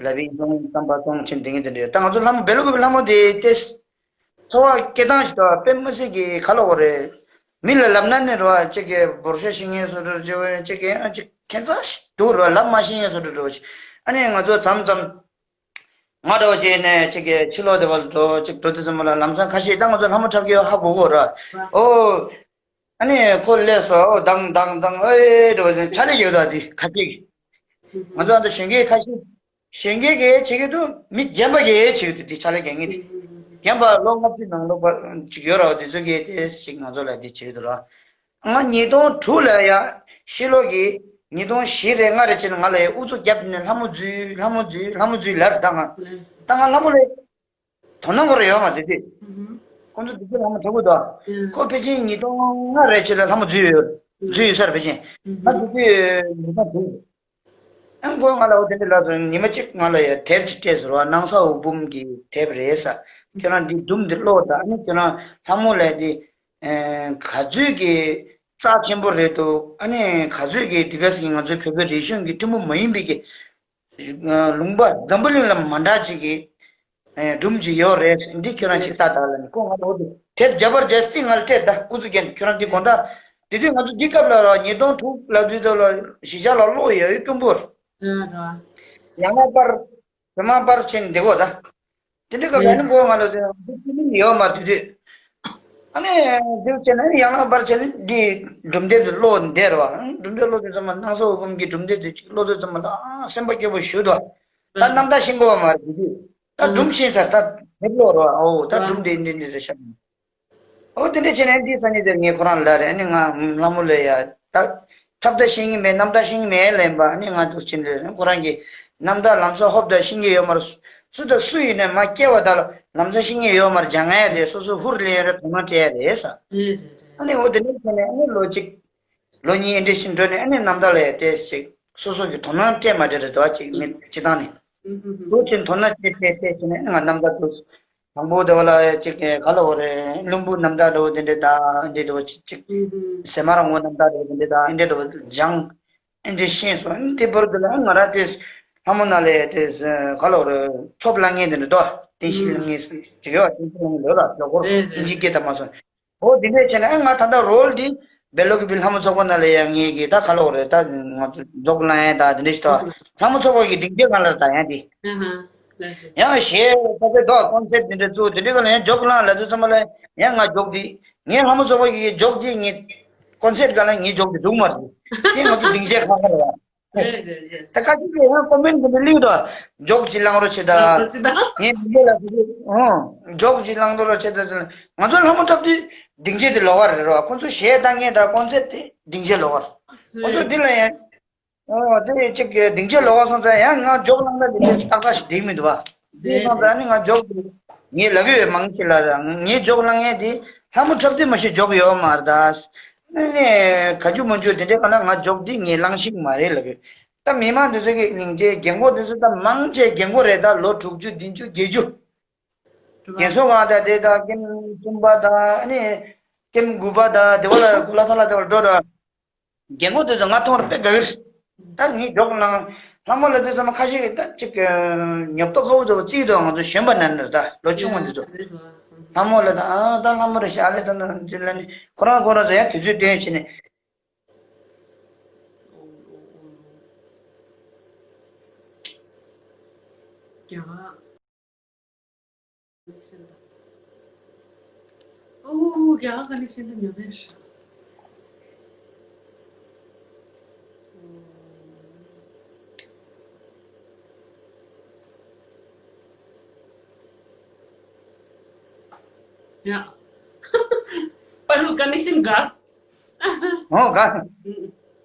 ལ་བིང་བཙོང་རྩམ་པ་བཙོང་ཕྱིན་བསྡད་ངེས་དེ་འདྲ་ཡོད། ད་ང་ཚོ་ལྷ་མོ་བེ་ལ་ཀུ་པི་ལྷ་མོ་དེ་ཏེ་འཚོ་བ་སྐྱེལ་སྟངས་ཤིག་ད་དཔེ་མི་སྲིད་ཀྱི་ག་ལ་འོ་རེད། མི་ལ་ལབ་ན་ནི་རེད་བ་ཅིག་གི་འབོར་ཤོག་ཤིང་ངེས་བཟོ་འདྲ་ཅིག་ཅིག་གི་ཨ་ཅིག་ཁྱད་མཚར་ཞིག་འདུག་རེད་བ། ལབ་མ་ཤེས་ངེས་བཟོ་འདྲ་འདྲ་ཅིག་ཨ་ནི་ང་ཚོ་མཚམས་མཚམས། ང་འདྲ་བོ་བྱས་ནས་ཅིག་གི་ཕྱི་ལོགས་དེ་བར་འགྲོ་ཅིག་འགྲོ་དུས་ཙམ་པ་ལ་ལམ་སང་ཁ་ཤས་ད་ང་ཚོ་ལྷ་མོ་འཁྲབ་ཀྱི་ཡོད་ཧ་གོ་གོ་ར། ཨོ། ཨ་ནི་ཁོ་སླེབས་སོང་། ཨོ་དང་དང་དང་ཨེ་འདྲ་བོ་བྱས་ཕྱག་ལས་ཡོད་ད་དེ་ཁ་ཅིག་ང་ཚོ་ཨ་ད་གཞོན་སྐྱེས་ཁ་ཤས་གཞོན་སྐྱེས་ཀྱི་བྱེད་ཀྱི་འདུག་མི་རྒན་པ་གིས་བྱེད་ཀྱི་འདུག་དེ་ཕྱག་ལས་རྒྱག་མཁན་དེ་རྒན་པ་ལོ་ལྔ་བཅུ་ནང་ལོགས་པ་ཅིག་ཡོད་ར། དེ་ཚོ་གིས་དེ་ཞིག་ང་ཚོ་ལ་དེ་བྱེད་ཀྱི་འདུག་ར། ང་ཉིས་སྟོང་དྲུག་ལ་ཡ་ཕྱི་ལོགས་ཀྱི་ཉིས་སྟོང་བཞི་རེ་ལྔ་རེ་ཕྱིན་ང་ལ་ཡ་ཨུ་ཚུགས་བརྒྱབ་ནས་ལྷ་མོ་འཛུལ་ལྷ་མོ་འཛུལ་ལྷ་མོ་འཛུལ་ལབ་ད་ང་ད་ང་ལྷ་མོ་ལ་དོ་སྣང་ཁོ་ར་ཡོད་མ་རེད་དེ། ཁོང་ཚོ་དེ་ཚོ་ལྷ་མོ་འཁྲབ་གི་འདུག་ཁོ་ཕལ་ཆེར་ཉིས་སྟོང་ལྔ་རེ་ཕྱིན་ལ་ལྷ་མོ་འཛུལ་ཡོད། འཛུལ་ཡོད་ས་རེད་ཕལ་ཆེར། ང་དེ་དུས་ཉིས་སྟོང་དྲུག་ཨ་ཁོས་ང་ལ་འོ་དེ་འདྲ་ལབ་སོང་། ཉི་མ་གཅིག་ང་ལ་ཡ་དེབ་ཅིག་སྤྲད་ཟེར་བ། སྣང་ས་འོད་འབུམ་གྱི་དེབ་རེད་ས། ཁྱོད་རང་འདི་སྒྲུང་འདི་ཀློག་དང་ཨ་ནི་ཁྱོད་རང་ལྷ་མོ་ལ་འདི་ག་ཚོད་ཀྱི་རྩ་ཆེན་པོ་རེད་འདུག་ཨ་ནི་ག་ཚོད་ཀྱི་འདི་ག་ཟེར་གྱི་ང་ཚོའི་བོད་པའི་རིག་གཞུང་གི་ཐུན་མོང་མ་ཡིན་པའི་གི་ལུང་པ་འཛམ་བུ་གླིང་ལ་མ་འདྲ་ཅིག་གི་སྒྲུང་ཅིག་ཡོད་རེད། འདི་ཁྱོད་རང་ཅིག་ལྟ་དང་ལབ་ནས་ཁོས་ང་ལ་འོ་དེ་དེབ་རྒྱ་བར་རྒྱ་སྟེང་ང་ལ་སྤྲད་ད་ཨུ་ཚུགས་བརྒྱབ་ནས་ཁྱོད་རང་འདི་དགོང་དག་དེ་དུས་ང་ཚོ་འདི་སྐབས་ལ་ར་ཉིས་སྟོང་དྲུག་ལབ་དུས་དེ་ལ་གཞིས་ཆགས་ལ་གློག་ཡོད་ཡོད་སྐྱོ་པོ་རེད། ཡང་ན་པར་བོད་མ་པར་ཆེན་འདི་གོ་ད། དེ་འདྲ་སྐབས་ལ་ནི་འགོ་ང་ལ་དེ་དེ་ནི་ཡོད་མ་དུས་དུས། ཨ་ནི་འདི་བྱས་ན་ཡང་ན་པར་ཆེན་འདི་སྒྲུང་དེབ་དུ་ཀློག་འདེར་བ། སྒྲུང་དེབ་ཀློག་དུས་ཙམ་པ་སྣང་ས་འོད་འབུམ་གྱི་སྒྲུང་དེབ་དུ་ཅིག་ཀློག་དུས་ཙམ་པ་ལ་ཨ་སེམས་པ་སྐྱོ་པོ་ཞུ་དོ། ད་རྣམ་ཐར་ཤེས་དགོས་མ་རེད་དུས་དུས། ད་སྒྲུང་ཤེས་ཚར་ད་དེབ་ཀློག་རོགས། ཨོ་ད་སྒྲུང་དེ་འདི་འདི་རེད་ཤག་ཨོ་དེ་འདྲ་བྱས་ནས་འདི་ས་ནི་དེར་ངས་ཁོ་རང་ལ་རེད། ཨ་ནི་ང་ལྷ་མོ་ལ་ཡ་ད་འཁྲབ་ད་ཤེས་ཀྱི་མེད། རྣམ་ཐར་ཤེས་ཀྱི་མེད་ལབ་པ། ཨ་ནི་ང་ཚོ་ཕྱིན་རེད། ཁོ་རང་གིས་རྣམ་ཐར་ལམ་སང་ཧོབ་ད་ཤེས་ཀྱི་ཡོད་མ་རེད། སུ་དང་སུ་ཡིན་ནའི་མ་སྐྱེ་བ་ད་ལམ་སང་ཤེས་ཀྱི་ཡོད་མ་རེད། སྦྱང་ཡ་རེད། སོ་སོ་ཧུར་ལེན་རེད། དོ་སྣང་སྤྲད་ཡ་རེད་ས། ཨ་ནི་འོ་དེ་འདྲ་བྱས་ནས་ཨ་ནི་ལོ་གཅིག་ལོ་གཉིས་ཨེ་འདྲ་ཞིག་འགྲོ་ནས་ཨ་ནི་རྣམ་ཐར་ལ་ཡ་དེ་ཞིག་སོ་སོ་གི་དོ་སྣང་སྤྲད་མ་སྤྲད་རེད་དོ། ཨ་ཅིག་མི་སྤྱི་བཏང་ནས་ལོ་ཆེན་དོ་སྣང་སྤྲད་སྤྲད་སྤྲད་བྱས་ནས་ཨ་ནི་ང་རྣམ་ཐར་དུ། དང་པོ་དེ་བ་ལ་ཅིག་ག་ལ་འོ་རེད། ལྷུན་པོ་རྣམ་ཐར་འདྲ་བོ་དེ་འདྲ་དང་འདི་འདྲ་བོ་ཅིག་ཅིག་ཟེ་མ་ར་ངོ་རྣམ་ཐར་འདྲ་བོ་དེ་འདྲ་དང་འདི་འདྲ་བོ་སྦྱངས། འདི་ཤེས་སོང་། འདི་བར་དུ་ལ་ང་རང་དེ་ལྷ་མོ་ན་ལ་དེ་ག་ལ་འོ་རེད། ཆོབ་ལ་ངེས་དེ་འདྲ་དོ། བསྟན་བཤིག་ལ་ངེས་ཅིག་ཡོད། བསྟན་བཤིག་ལ་ངེས་ལོ་ལ་ལོ་འཁོར་ཨིན་ཇི་སྐད་དང་མ་སོང་། འོ་དེ་འདྲས་བྱས་ན་ཨ་ང་ད་ལྟ་རོལ་འདི་བེ་ལོ་ཀི་པི་ལྷ་མོ་ཚོགས་པ་ནང་ལ་ཡང་ངེད་ཀྱིས་ད་ག་ལ་འོ་རེད། ད་ང་ཚོ་འཇོག་ལ་ཡང་ད་དེ་འདྲས་ཞིག་ད་ལྷ་མོ་ཚོགས་པ་གི་སྡིངས་ཆའི་སྒང་ལ་ད་ཡང་དེ། ཡང་གཞས་ད་ལྟ་ད་ཀོན་སེབ་དེ་འདྲ་བཙུགས་དེ་འདྲའི་སྒང་ལ་ཡང་འཇོག་ལ་ལབ་དུས་ཙམ་པ་ལ་ཡང་ང་འཇོག་འདི་ངའི་ལྷ་མོ་ཚོགས་པ་གི་འཇོག་འདི་ངའི་ཀོན་སེབ་སྒང་ལ་ངའི་འཇོག་འདི་འདུག་མ་རེད། དེ་ང་ཚོ་སྡིངས་ཆའི་ཁ་ཁ་རེད་བ། རེད་རེད་རེད། ད་ཁ་ཅིག་གིས་ཡང་ཀོ་མེན་ཊི་དེ་འདྲ་གླེང་རོགས། འཇོག་ཅིག་བླང་རོགས་བྱེད་ད། ལགས་སོ་ཅི་ད། ངས་མི་འདོད་ལ་ཟེར་གི། ཨོ། འཇོག་ཅིག་བླང་རོགས་བྱེད་ད་ཟེར། ང་ཚོ་ལྷ་མོ་འཁྲབ་དུས་སྡིངས་ཆ་དེ་ལོགས་ཀ་རེད་རོ། ཁོང་ཚོ་གཞས་བཏང་མཁན་དང་ཀོན་སེབ་དེ་སྡིངས་ཆ་ལོགས་ཀ་རེད། ཁོང་ཚོ་འདི་ལ་ཡང་། ཨོ་དེ་ཅིག་གི་སྡིངས་ཆ་ལོགས་ཀ་སོང་ཙང་ཡང་ང་འཇོག་བླང་ན་དེ་འདྲ་ཏག་ཏག་ཞིག་བསྡད་མི་འདུག་བ། དེ་སོང་ཙང་ནི་ང་འཇོག་དེ་ངས་ལབ་ཡོད་མང་ཆེ་ལ་ར། ངས་འཇོག་བླང་མཁན་དེ་ལྷ་མོ་འཁྲབ་དུས་མ་གཞི་འཇོག་ཡོད་མ་རེད་ད། ཨ་ནི་ག་རྒྱུ་མང་རྒྱུ་དེ་འདྲའི་ག་ན་ང་འཇོག་འདི་ངས་བླང་ཤེས་ཀྱི་མ་རེད་ལབ་ཡོད། ད་མི་མང་དེ་ཚོ་གི་སྙིང་རྗེ། རྒན་གོག་དེ་ཚོ་ད་མང་ཆེ་རྒན་གོག་རེད། ད་ལོ་དྲུག་ཅུ་བདུན་ཅུ་བརྒྱད་ཅུ། རྒན་གསོ་ཁང་ད་དེ་ད་ཀེམ་གསུམ་པ་ད་ཨ་ནི་ཀེམ་དགུ་པ་ད་དེ་བ་ལ་གུ་ལ་ཐ་ལ་དེ་བ་ལ་འགྲོ་ད། རྒན་གོག་དེ་ཚོ་ང་མཐོང་ར་དཔེ་དགའ་གི་རེད། ད་ངས་འཇོག་ལ་ལྷ་མོ་ལ་དེ་ཚོ་མ་ཁ་ཤས་ཀྱིས་ད་ཅིག་ཉོབ་ཏོ་ཁ་བོ་དེ་བ་བརྩིས་འདུག་ང་ཚོ་གཞོན་པ་ན་ནི་རེད། ད་ལོ་ཆུང་བ་དེ་ཚོ་ལྷ་མོ་ལ་ད་ཨ་ད་ལྷ་མོ་རེད་ཤག་ཨ་ལེ་ད་ནི་འདི་ལ་ནི་ཁོ་རང་ཁོ་རང་ཚོ་ཡང་དུས་ཚོད་བཏོན་བྱས་ནས། རྒྱ་གར། ཨོ་རྒྱ་གར་ཀ་ནེག་ཤན་དེ་ཉོ་དེ་ཤ། ཡ། པ་ལུ་ཀ་ནེག་ཤན་ག་ཨོ་ག་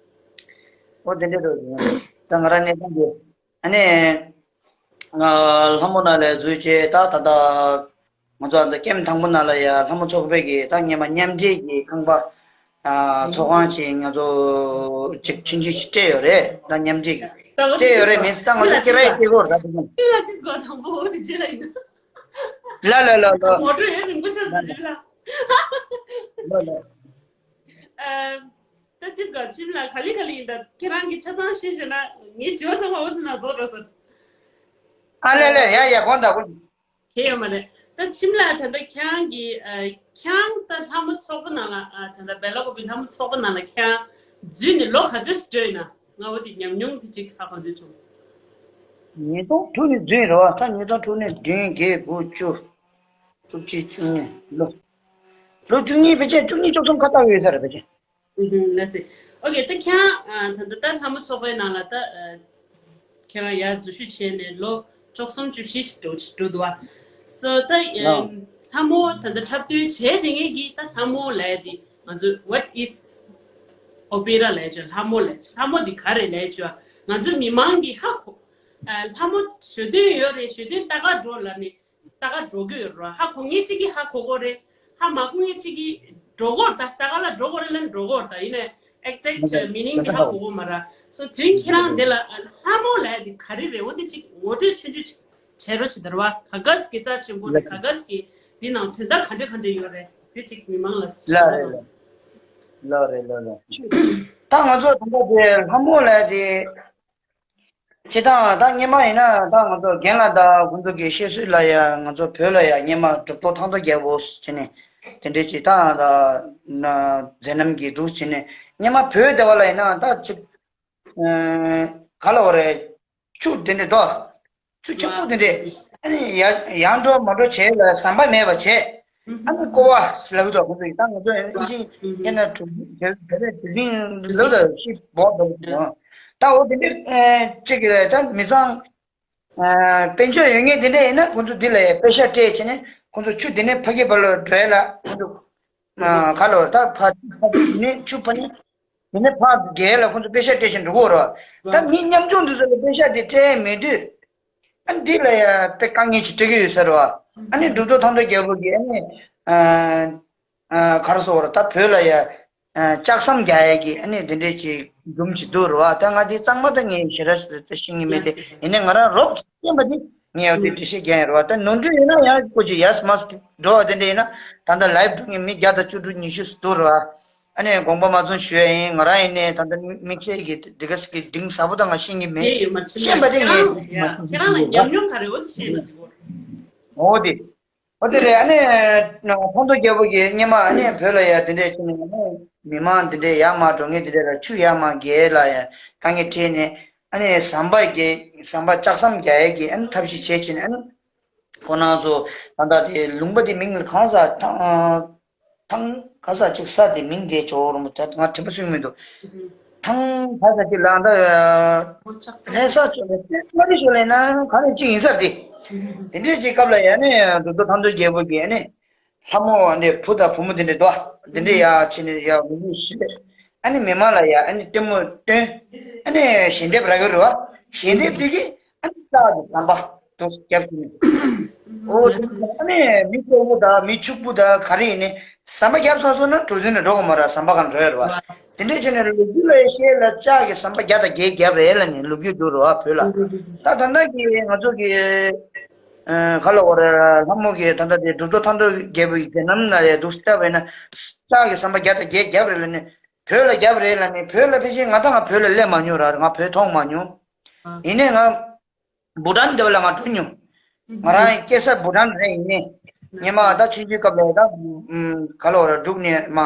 ཨོ་དེ་འདྲ་རེད། ད་ང་རང་གནས་སྟངས་དེ། ཨ་ནི། ལྷ་མོ་ནང་ལ་འཛུལ་བྱས་ད་ད་ལྟ་ང་ཚོ་ཨ་ད་ཀེམ་དང་པོ་ནང་ལ་ཡ་ལྷ་མོ་ཚོགས་པའི་གི་ད་སྔོན་མ་མཉམ་འབྲེལ་གྱི་ཁང་པ་ཚོགས་ཁང་ཅིག་ང་ཚོ་ཅིག་ཆུང་ཆུང་ཞིག་སྤྲད་ཡོད་རེད། ད་མཉམ་འབྲེལ་གྱི་སྤྲད་ཡོད་རེད། མིན་ད་ང་ཚོ་སྐྱེ་བའི་སྐྱེ་སྒོ་ར་དེ་ནི་ལ་ཏིས་གོ་དང་པོ་འོ་དེ་རྗེས་ལ་ཡིན། ལ་ལ་ལ་ལ་མོ་ཊ་ཡོད་རིང་པོ་ཆགས་ས་རྗེས་ལ། ལ་ལ། ད་ཏིས་ག་ཁྱིམ་ལ་ག་ལེ་ག་ལེ་ཡིན་ད་ཁྱེད་རང་གི་ཆ་ཚང་ཤེས་ཤེ་ན་ངའི་དྲི་བ་ཚང་མ་འོ་དེ་ན་རྫོགས་འགྲོ་ས། ཨ་ལེ་ལེ་ཡ་ཡ་དགོངས་དག་དགོངས། དེ་ཡོད་མ་རེད། ད་ཁྱིམ་ལ་ད་ལྟ་ཁྱེད་རང་གི་ཁྱེད་རང་ད་ལྷ་མོ་ཚོགས་པ་ནང་ལ་ད་ལྟ་སྦེ་ལ་ཀོ་པི་ལྷ་མོ་ཚོགས་པ་ནང་ལ་ཁྱེད་རང་འཛུལ་ནས་ལོ་ག་ཚོད་ཞིག་འགྲོ་ཡིན་ན་ང་འོ་དེ་ཉམས་མྱོང་དེ་ཅིག་ཧ་གོ་འདོད་བྱུང་། ཉིས་སྟོང་དྲུག་ནས་འཛུལ་རེད་བ། ད་ཉིས་སྟོང་དྲུག་ནས་བདུན་བརྒྱད་དགུ་བཅུ། བཅུ་གཅིག་བཅུ་གཉིས་ལོ། ལོ་བཅུ་གཉིས་ཕལ་ཆེར་བཅུ་གཉིས་བཅུ་གསུམ་ཁ་ཐག་ཡོད་ས་རེད་ཕལ་ཆེར། ལགས་སེ། ཨོ་ཀེ། ད་ཁྱེད་རང་ད་ལྟ་ད་ལྷ་མོ་ཚོགས་པའི་ནང་ལ་ད་ཁྱེད་རང་ཡར་འཛུལ་ཞུགས་བྱས་ནས་ལོ་བཅུ་གསུམ་བཅུ་བཞི་ཞིག་འགྲོ་འགྲོ་འདུག་བ། སོ་ད་ལྷ་མོ་ད་ལྟ་འཁྲབ་སྟོན་བྱས་དེ་ངེད་ཀྱིས་ད་ལྷ་མོ་ལས་དེ་ང་ཚོ་what is opera ལས་བྱ། ལྷ་མོ་ལས་ལྷ་མོ་འདི་ག་རེ་ལས་བྱ། ང་ཚོ་མི་མང་གིས་ཧ་གོ་ལྷ་མོ་ཞོ་སྟོན་ཡོད་རེད། ཞོ་སྟོན་ལྟ་ག་འགྲོ་ལབ་ནས་ལྟ་ག་འགྲོ་གི་ཡོད་རེད། ཧ་གོ་ངེད་ཅིག་གིས་ཧ་གོ་གོ་རེད། ཧ་མ་གོ་ངེད་ཅིག་གིས་འགྲོ་གོ་རེད། ད་ལྟ་ག་ལ་འགྲོ་གོ་རེད་ལབ་འགྲོ་གོ་རེད། ད་ཡིན་ནའི་exact meaning དེ་ཧ་གོ་གོ་མ་རེད། སོ་དུས་ཁྱེད་རང་འདི་ལ་ལྷ་མོ་ལབ་ཡ་དེ་ག་རེ་རེད། འོ་དེ་ཅིག་ངོ་སྤྲོད་ཆུང་ཆུང་ཅིག་བྱེད་རོགས་བྱེད་དར་བ། ག་ག་ཟིག་གི་རྩ་ཆེན་པོ་རེད། ག་ག་ཟིག་གི་འདི་ནང་དོན་དག་ག་འདྲ་ག་འདྲ་ཡོད་རེད། དེ་ཅིག་མི་མང་ལ་ལ་རེད་ལ་ལ་རེད་ལ་ལ། ད་ང་ཚོ་དོན་དག་དེ་ལྷ་མོ་ལབ་ཡ་དེ། སྤྱིར་བཏང་ད་སྔོན་མ་ཡིན་ན་ད་ང་ཚོ་རྒན་ལགས་དང་ཁོང་ཚོ་གི་བཤད་སྲོལ་ལ་ཡ་ང་ཚོ་བོད་ལ་ཡ་སྔོན་མ་གྲུབ་ཐོབ་ཐང་སྟོང་རྒྱལ་པོ་བྱས་ནས་དེ་འདྲས་ཅིག་ད་ད་མཛད་རྣམ་གྱི་འདུག་བྱས་ནས་སྔོན་མ་བོད་སྡེ་བ་ལ་ཡིན་ན་ད་ཅིག་ག་ལ་བ་རེད། ཆུ་དེ་འདྲས་དོ། ཆུ་ཆེན་པོ་དེ་འདྲས་ཨ་ནི་ཡ་ཡར་འགྲོ་མར་འགྲོ་བྱས་ལ་ཟམ་པ་མེད་པ་བྱས། ཨ་ནི་ཀོ་བ་ཟེར་ལབ་ཀྱི་འདུག་ཁོང་ཚོ་ཡིན་ད་ང་ཚོ་ཨིན་ཇི་ཡིན་ན་གྲུབ་དེ་དེ་ལ་དེ་རིང་ལོ་ལ་ཤི་བོག་འདུག་ད་འོ་དེ་འདྲས་ཅིག་གི་ལ་ད་མི་ཚང་དཔལ་འབྱོར་ཡོད་ངེས་དེ་འདྲས་ཡིན་ན་ཁོང་ཚོ་འདི་ལ་ཡ་པེ་ཤ་སྤྲད་བྱས་ནས་ཁོང་ཚོ་ཆུ་དེ་ནས་ཕ་གི་བར་ལ་འགྲོ་ཡ་ལ་ཁོང་ཚོ་ག་ལོ་ད་ཕ་ཕ་དེ་ནས་ཆུ་ཕ་ནས་དེ་ནས་ཕ་རྒྱལ་ལ་ཁོང་ཚོ་པེ་ཤ་སྤྲད་བྱས་འགྲོ་གི་ཡོད་རེད་བ། ད་མི་ཉམ་ཆུང་འདི་ཚོ་ལ་པེ་ཤ་དེ་སྤྲད་མེད་དུས། ཨ་འདི་ལ་ཡ་དཔེ་དཀའ་ངལ་ཅིག་འཕྲད་ཀྱི་ཡོད་ས་རེད་བ། ཨ་ནི་གྲུབ་ཐོབ་ཐང་སྟོང་རྒྱལ་པོ་གིས་ཨ་ནི་ཨ་ཨ་ག་རེ་ཟེར་བ་རེད། ད་བོད་ལ་ཡ་ཨ་ལྕགས་ཟམ་རྒྱག་ཡ་གི་ཨ་ནི་དེ་འདྲས་ཅིག་སྒྲུང་ཅིག་འདུག་རེད་བ། ད་ང་དེ་གཙང་མ་ད་ངས་ཞེ་དྲག་ཞིག་ད་ཤེས་ཀྱི་མེད་དེ། ཡིན་ནའི་ང་རང་རོབ་ཙམ་ཤེས་པ་དེ་ངས་ཡང་དེ་འགྲེལ་བཤད་རྒྱག་ཡ་རེད་བ། ད་ནོར་འཁྲུལ་ཡོད་ན་ཡང་ཀོ་ཅིག་ཡས་མ་འགྲོ་བ་དེ་འདྲས་ཡིན་ན་ད་ལྟ་ལའིབ་འགྲོ་མཁན་མི་བརྒྱ་དང་བཅུ་དྲུག་ཉི་ཤུ་ཙམ་འདུག་རེད་བ། ཨ་ནི་དགོངས་པ་མ་ཚོམ་ཞུ་ཡ་ཡིན། ང་རང་ཡིན་ནའི་ད་ལྟ་དམིགས་བསལ་གྱི་འདི་ག་ཟེར་གི་གཏིང་ཟབ་པོ་ད་ང་ཤེས་ཀྱི་མེད། དེ་ཡོད་མ་ཕྱིན་ཤེས་པ་དེ་ཡང་ངས་ཡང་ཁྱེད་རང་ལ་ཉམས་མྱོང་ག་རེ་འོ་དེ་བཤད་ན་འགྲིག་གོ། འོ་དེ། འོ་དེ་རེད། ཨ་ནི་ཐང་སྟོང་རྒྱལ་པོ་གིས་སྔོན་མ་ཨ་ནི་བོད་ལ་ཡ་དེ་འདྲས་བྱས་ནས་ཨ་ནི་མི་མང་དེ་འདྲས་ཡར་མར་འགྲོ་མཁན་དེ་འདྲས་ལ་ཆུ་ཡར་མར་བརྒལ་ལ་ཡ་དཀའ་ངལ་འཕྲད་ནས་ཨ་ནི་ཟམ་པ་བརྒལ་ཟམ་པ་ལྕགས་ཟམ་རྒྱག་ཡས་ཀྱི་ཨ་ནི་ཐབས་ཤེས་བྱས་བྱས་ནས་ཨ་ནི། ཁོ་རང་ཚོ་ད་ལྟ་དེ་ལུང་པ་དེ་མིང་ལ་གང་ཟག་ཐང་ཐང་ག་ས་ཅིག་ས་དེ་མིང་དེ་ཇོ་བོ་རིན་པོ་ཆེ་ང་དྲན་པ་གསོས་མི་འདུག་ཐང་ག་ས་ཅིག་ལ་ད་ལྷ་ས་ཕྱོགས་ལ་མངའ་རིས་ཕྱོགས་ལ་ན་ག་རེ་ཅིག་ཡིན་ས་དེ། དེ་འདྲའི་ཅིག་སྐབས་ལ་ཡ་ནི་གྲུབ་ཐོབ་ཐང་སྟོང་རྒྱལ་པོ་གིས་ནི་ལྷ་མོ་འདི་བུ་དང་བུ་མོ་དེ་འདྲ་འདུག་དེ་འདྲ་ཡ་ཕྱིན་ནས་ཡ་འུ་ཚོ་ཞིག་ཨ་ནི་མི་མང་ལ་ཡ་ཨ་ནི་ལྟད་མོ་སྟོན། ཨ་ནི་ཞལ་འདེབས་རག་གི་རེད་བ། ཞལ་འདེབས་དེ་གིས་ཨ་ནི་ལྕགས་ཀྱི་ཟམ་པ་དུ་རྒྱབ་ཀྱི་ནས། འོ་དེ་ཨ་ནི་མི་སྐྱོ་པོ་དང་མི་ཕྱུག་པོ་དང་ག་རེ་ཡིན་ནའི་ཟམ་པ་རྒྱབ་ཚར་སོང་ན་གྲུ་གཟིངས་ནས་འགྲོ་དགོས་མ་རེད། ཟམ་པ་གང་འགྲོ་ཡ་རེད་བ། དེ་འདྲས་བྱས་ནས་ལོ་རྒྱུས་ལ་བཤད་ལ་ལྕགས་ཀྱི་ཟམ་པ་བརྒྱ་དང་བརྒྱད་བརྒྱབ་རེད་ལ་ནི་ལོ་རྒྱུས་འདུག་རེད་བ་བོད་ལ། ད་ད་ལྟ་གི་ང་ཚོ་གི་ཨ་ག་ལ་བ་རེད། ལྷ་མོ་གི་ད་ལྟ་དེ་གྲུབ་ཐོབ་ཐང་སྟོང་རྒྱལ་པོ་ཡི་མཛད་རྣམ་ན་ཡ་འདུག་སྟབས་ཡིན་ན་ལྕགས་ཀྱི་ཟམ་པ་བརྒྱ་དང་བརྒྱད་བརྒྱབ་རེད་ལ་ནི་བོད་ལ་བརྒྱབ་རེད་ལ་ནི་བོད་ལ་ཕལ་ཆེར་ང་ད་ང་བོད་ལ་སླེབས་མ་མྱོང་ར། ང་བོད་མཐོང་མ་མྱོང་། ཡིན་ནའི་ང་བྷུ་ཊན་དེ་བ་ལ་ང་འགྲོ་མྱོང་། ང་རང་སྐྱེས་ས་བྷུ་ཊན་རེད། ཡིན་ནའི་སྔོན་མ་ད་ཆུང་ཆུང་སྐབས་ལ་ད་ག་ལ་བ་ར་འབྲུག་ནས་མ་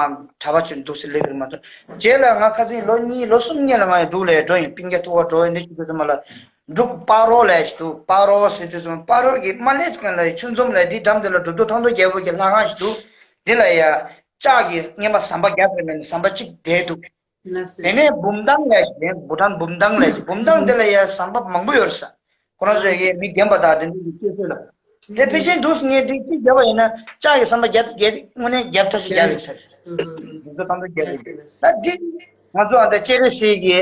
གྲྭ་པ་ཆུང་འདུག་སེ་སླེབས་རེད་མ་གཏོགས་རྗེས་ལ་ང་ཁ་སང་ལོ་གཉིས་ལོ་གསུམ་སྔོན་ལ་ང་ཡང་འབྲུག་ལ་འགྲོ་ཡིན། སྤུན་ཀྱག་ཐུག་ག་འགྲོ་ཡིན་འདི་ཞིག་དུས་ཚོད་མ་ལ་འབྲུག་སྤ་རོ་ལ་ཞིག་འདུག་སྤ་རོ་ཟེར་དུས་ཙམ་སྤ་རོ་གི་མ་སླེབས་སྔོན་ལ་ཆུ་འཛོམས་ལ་འདི་འགྲམ་དེ་ལ་གྲུབ་ཐོབ་ཐང་སྟོང་རྒྱལ་པོ་གི་ལྷ་ཁང་ཞིག་འདུག་འདི་ལ་ཡ་ལྕགས་ཀྱི་སྔོན་མ་ཟམ་པ་བརྒྱབ་རེད་མེད་ན་ཟམ་པ་གཅིག་བསྡད་འདུག་དེ་ནས་བུམ་ཐང་ལས་ཞིག་བུ་ཊན་བུམ་ཐང་ལས་ཞིག་བུམ་ཐང་དེ་ལ་ཡ་ཟམ་པ་མང་པོ་ཡོད་རེད་ས། ཁོ་རང་ཚོས་ཀྱི་མི་རྒན་པ་དང་དེ་འདྲ་གི་སྐྱེས་ཚོད་ལ། དེ་ཕལ་ཆེར་འདུག་ངས་དེ་གཅིག་བརྒྱབ་པ་ཡིན་ན་ལྕགས་ཀྱི་ཟམ་པ་བརྒྱ་དང་བརྒྱད་དངོས་གནས་བརྒྱབ་ཐབས་ཤིག་བརྒྱབ་ཡོད་ས་རེད། འདུག་ད་ལྟ་བརྒྱབ་ཡོད་ས་འདི་ང་ཚོ་ཨ་ད་སྤྱན་རས་གཟིགས་ཀྱི་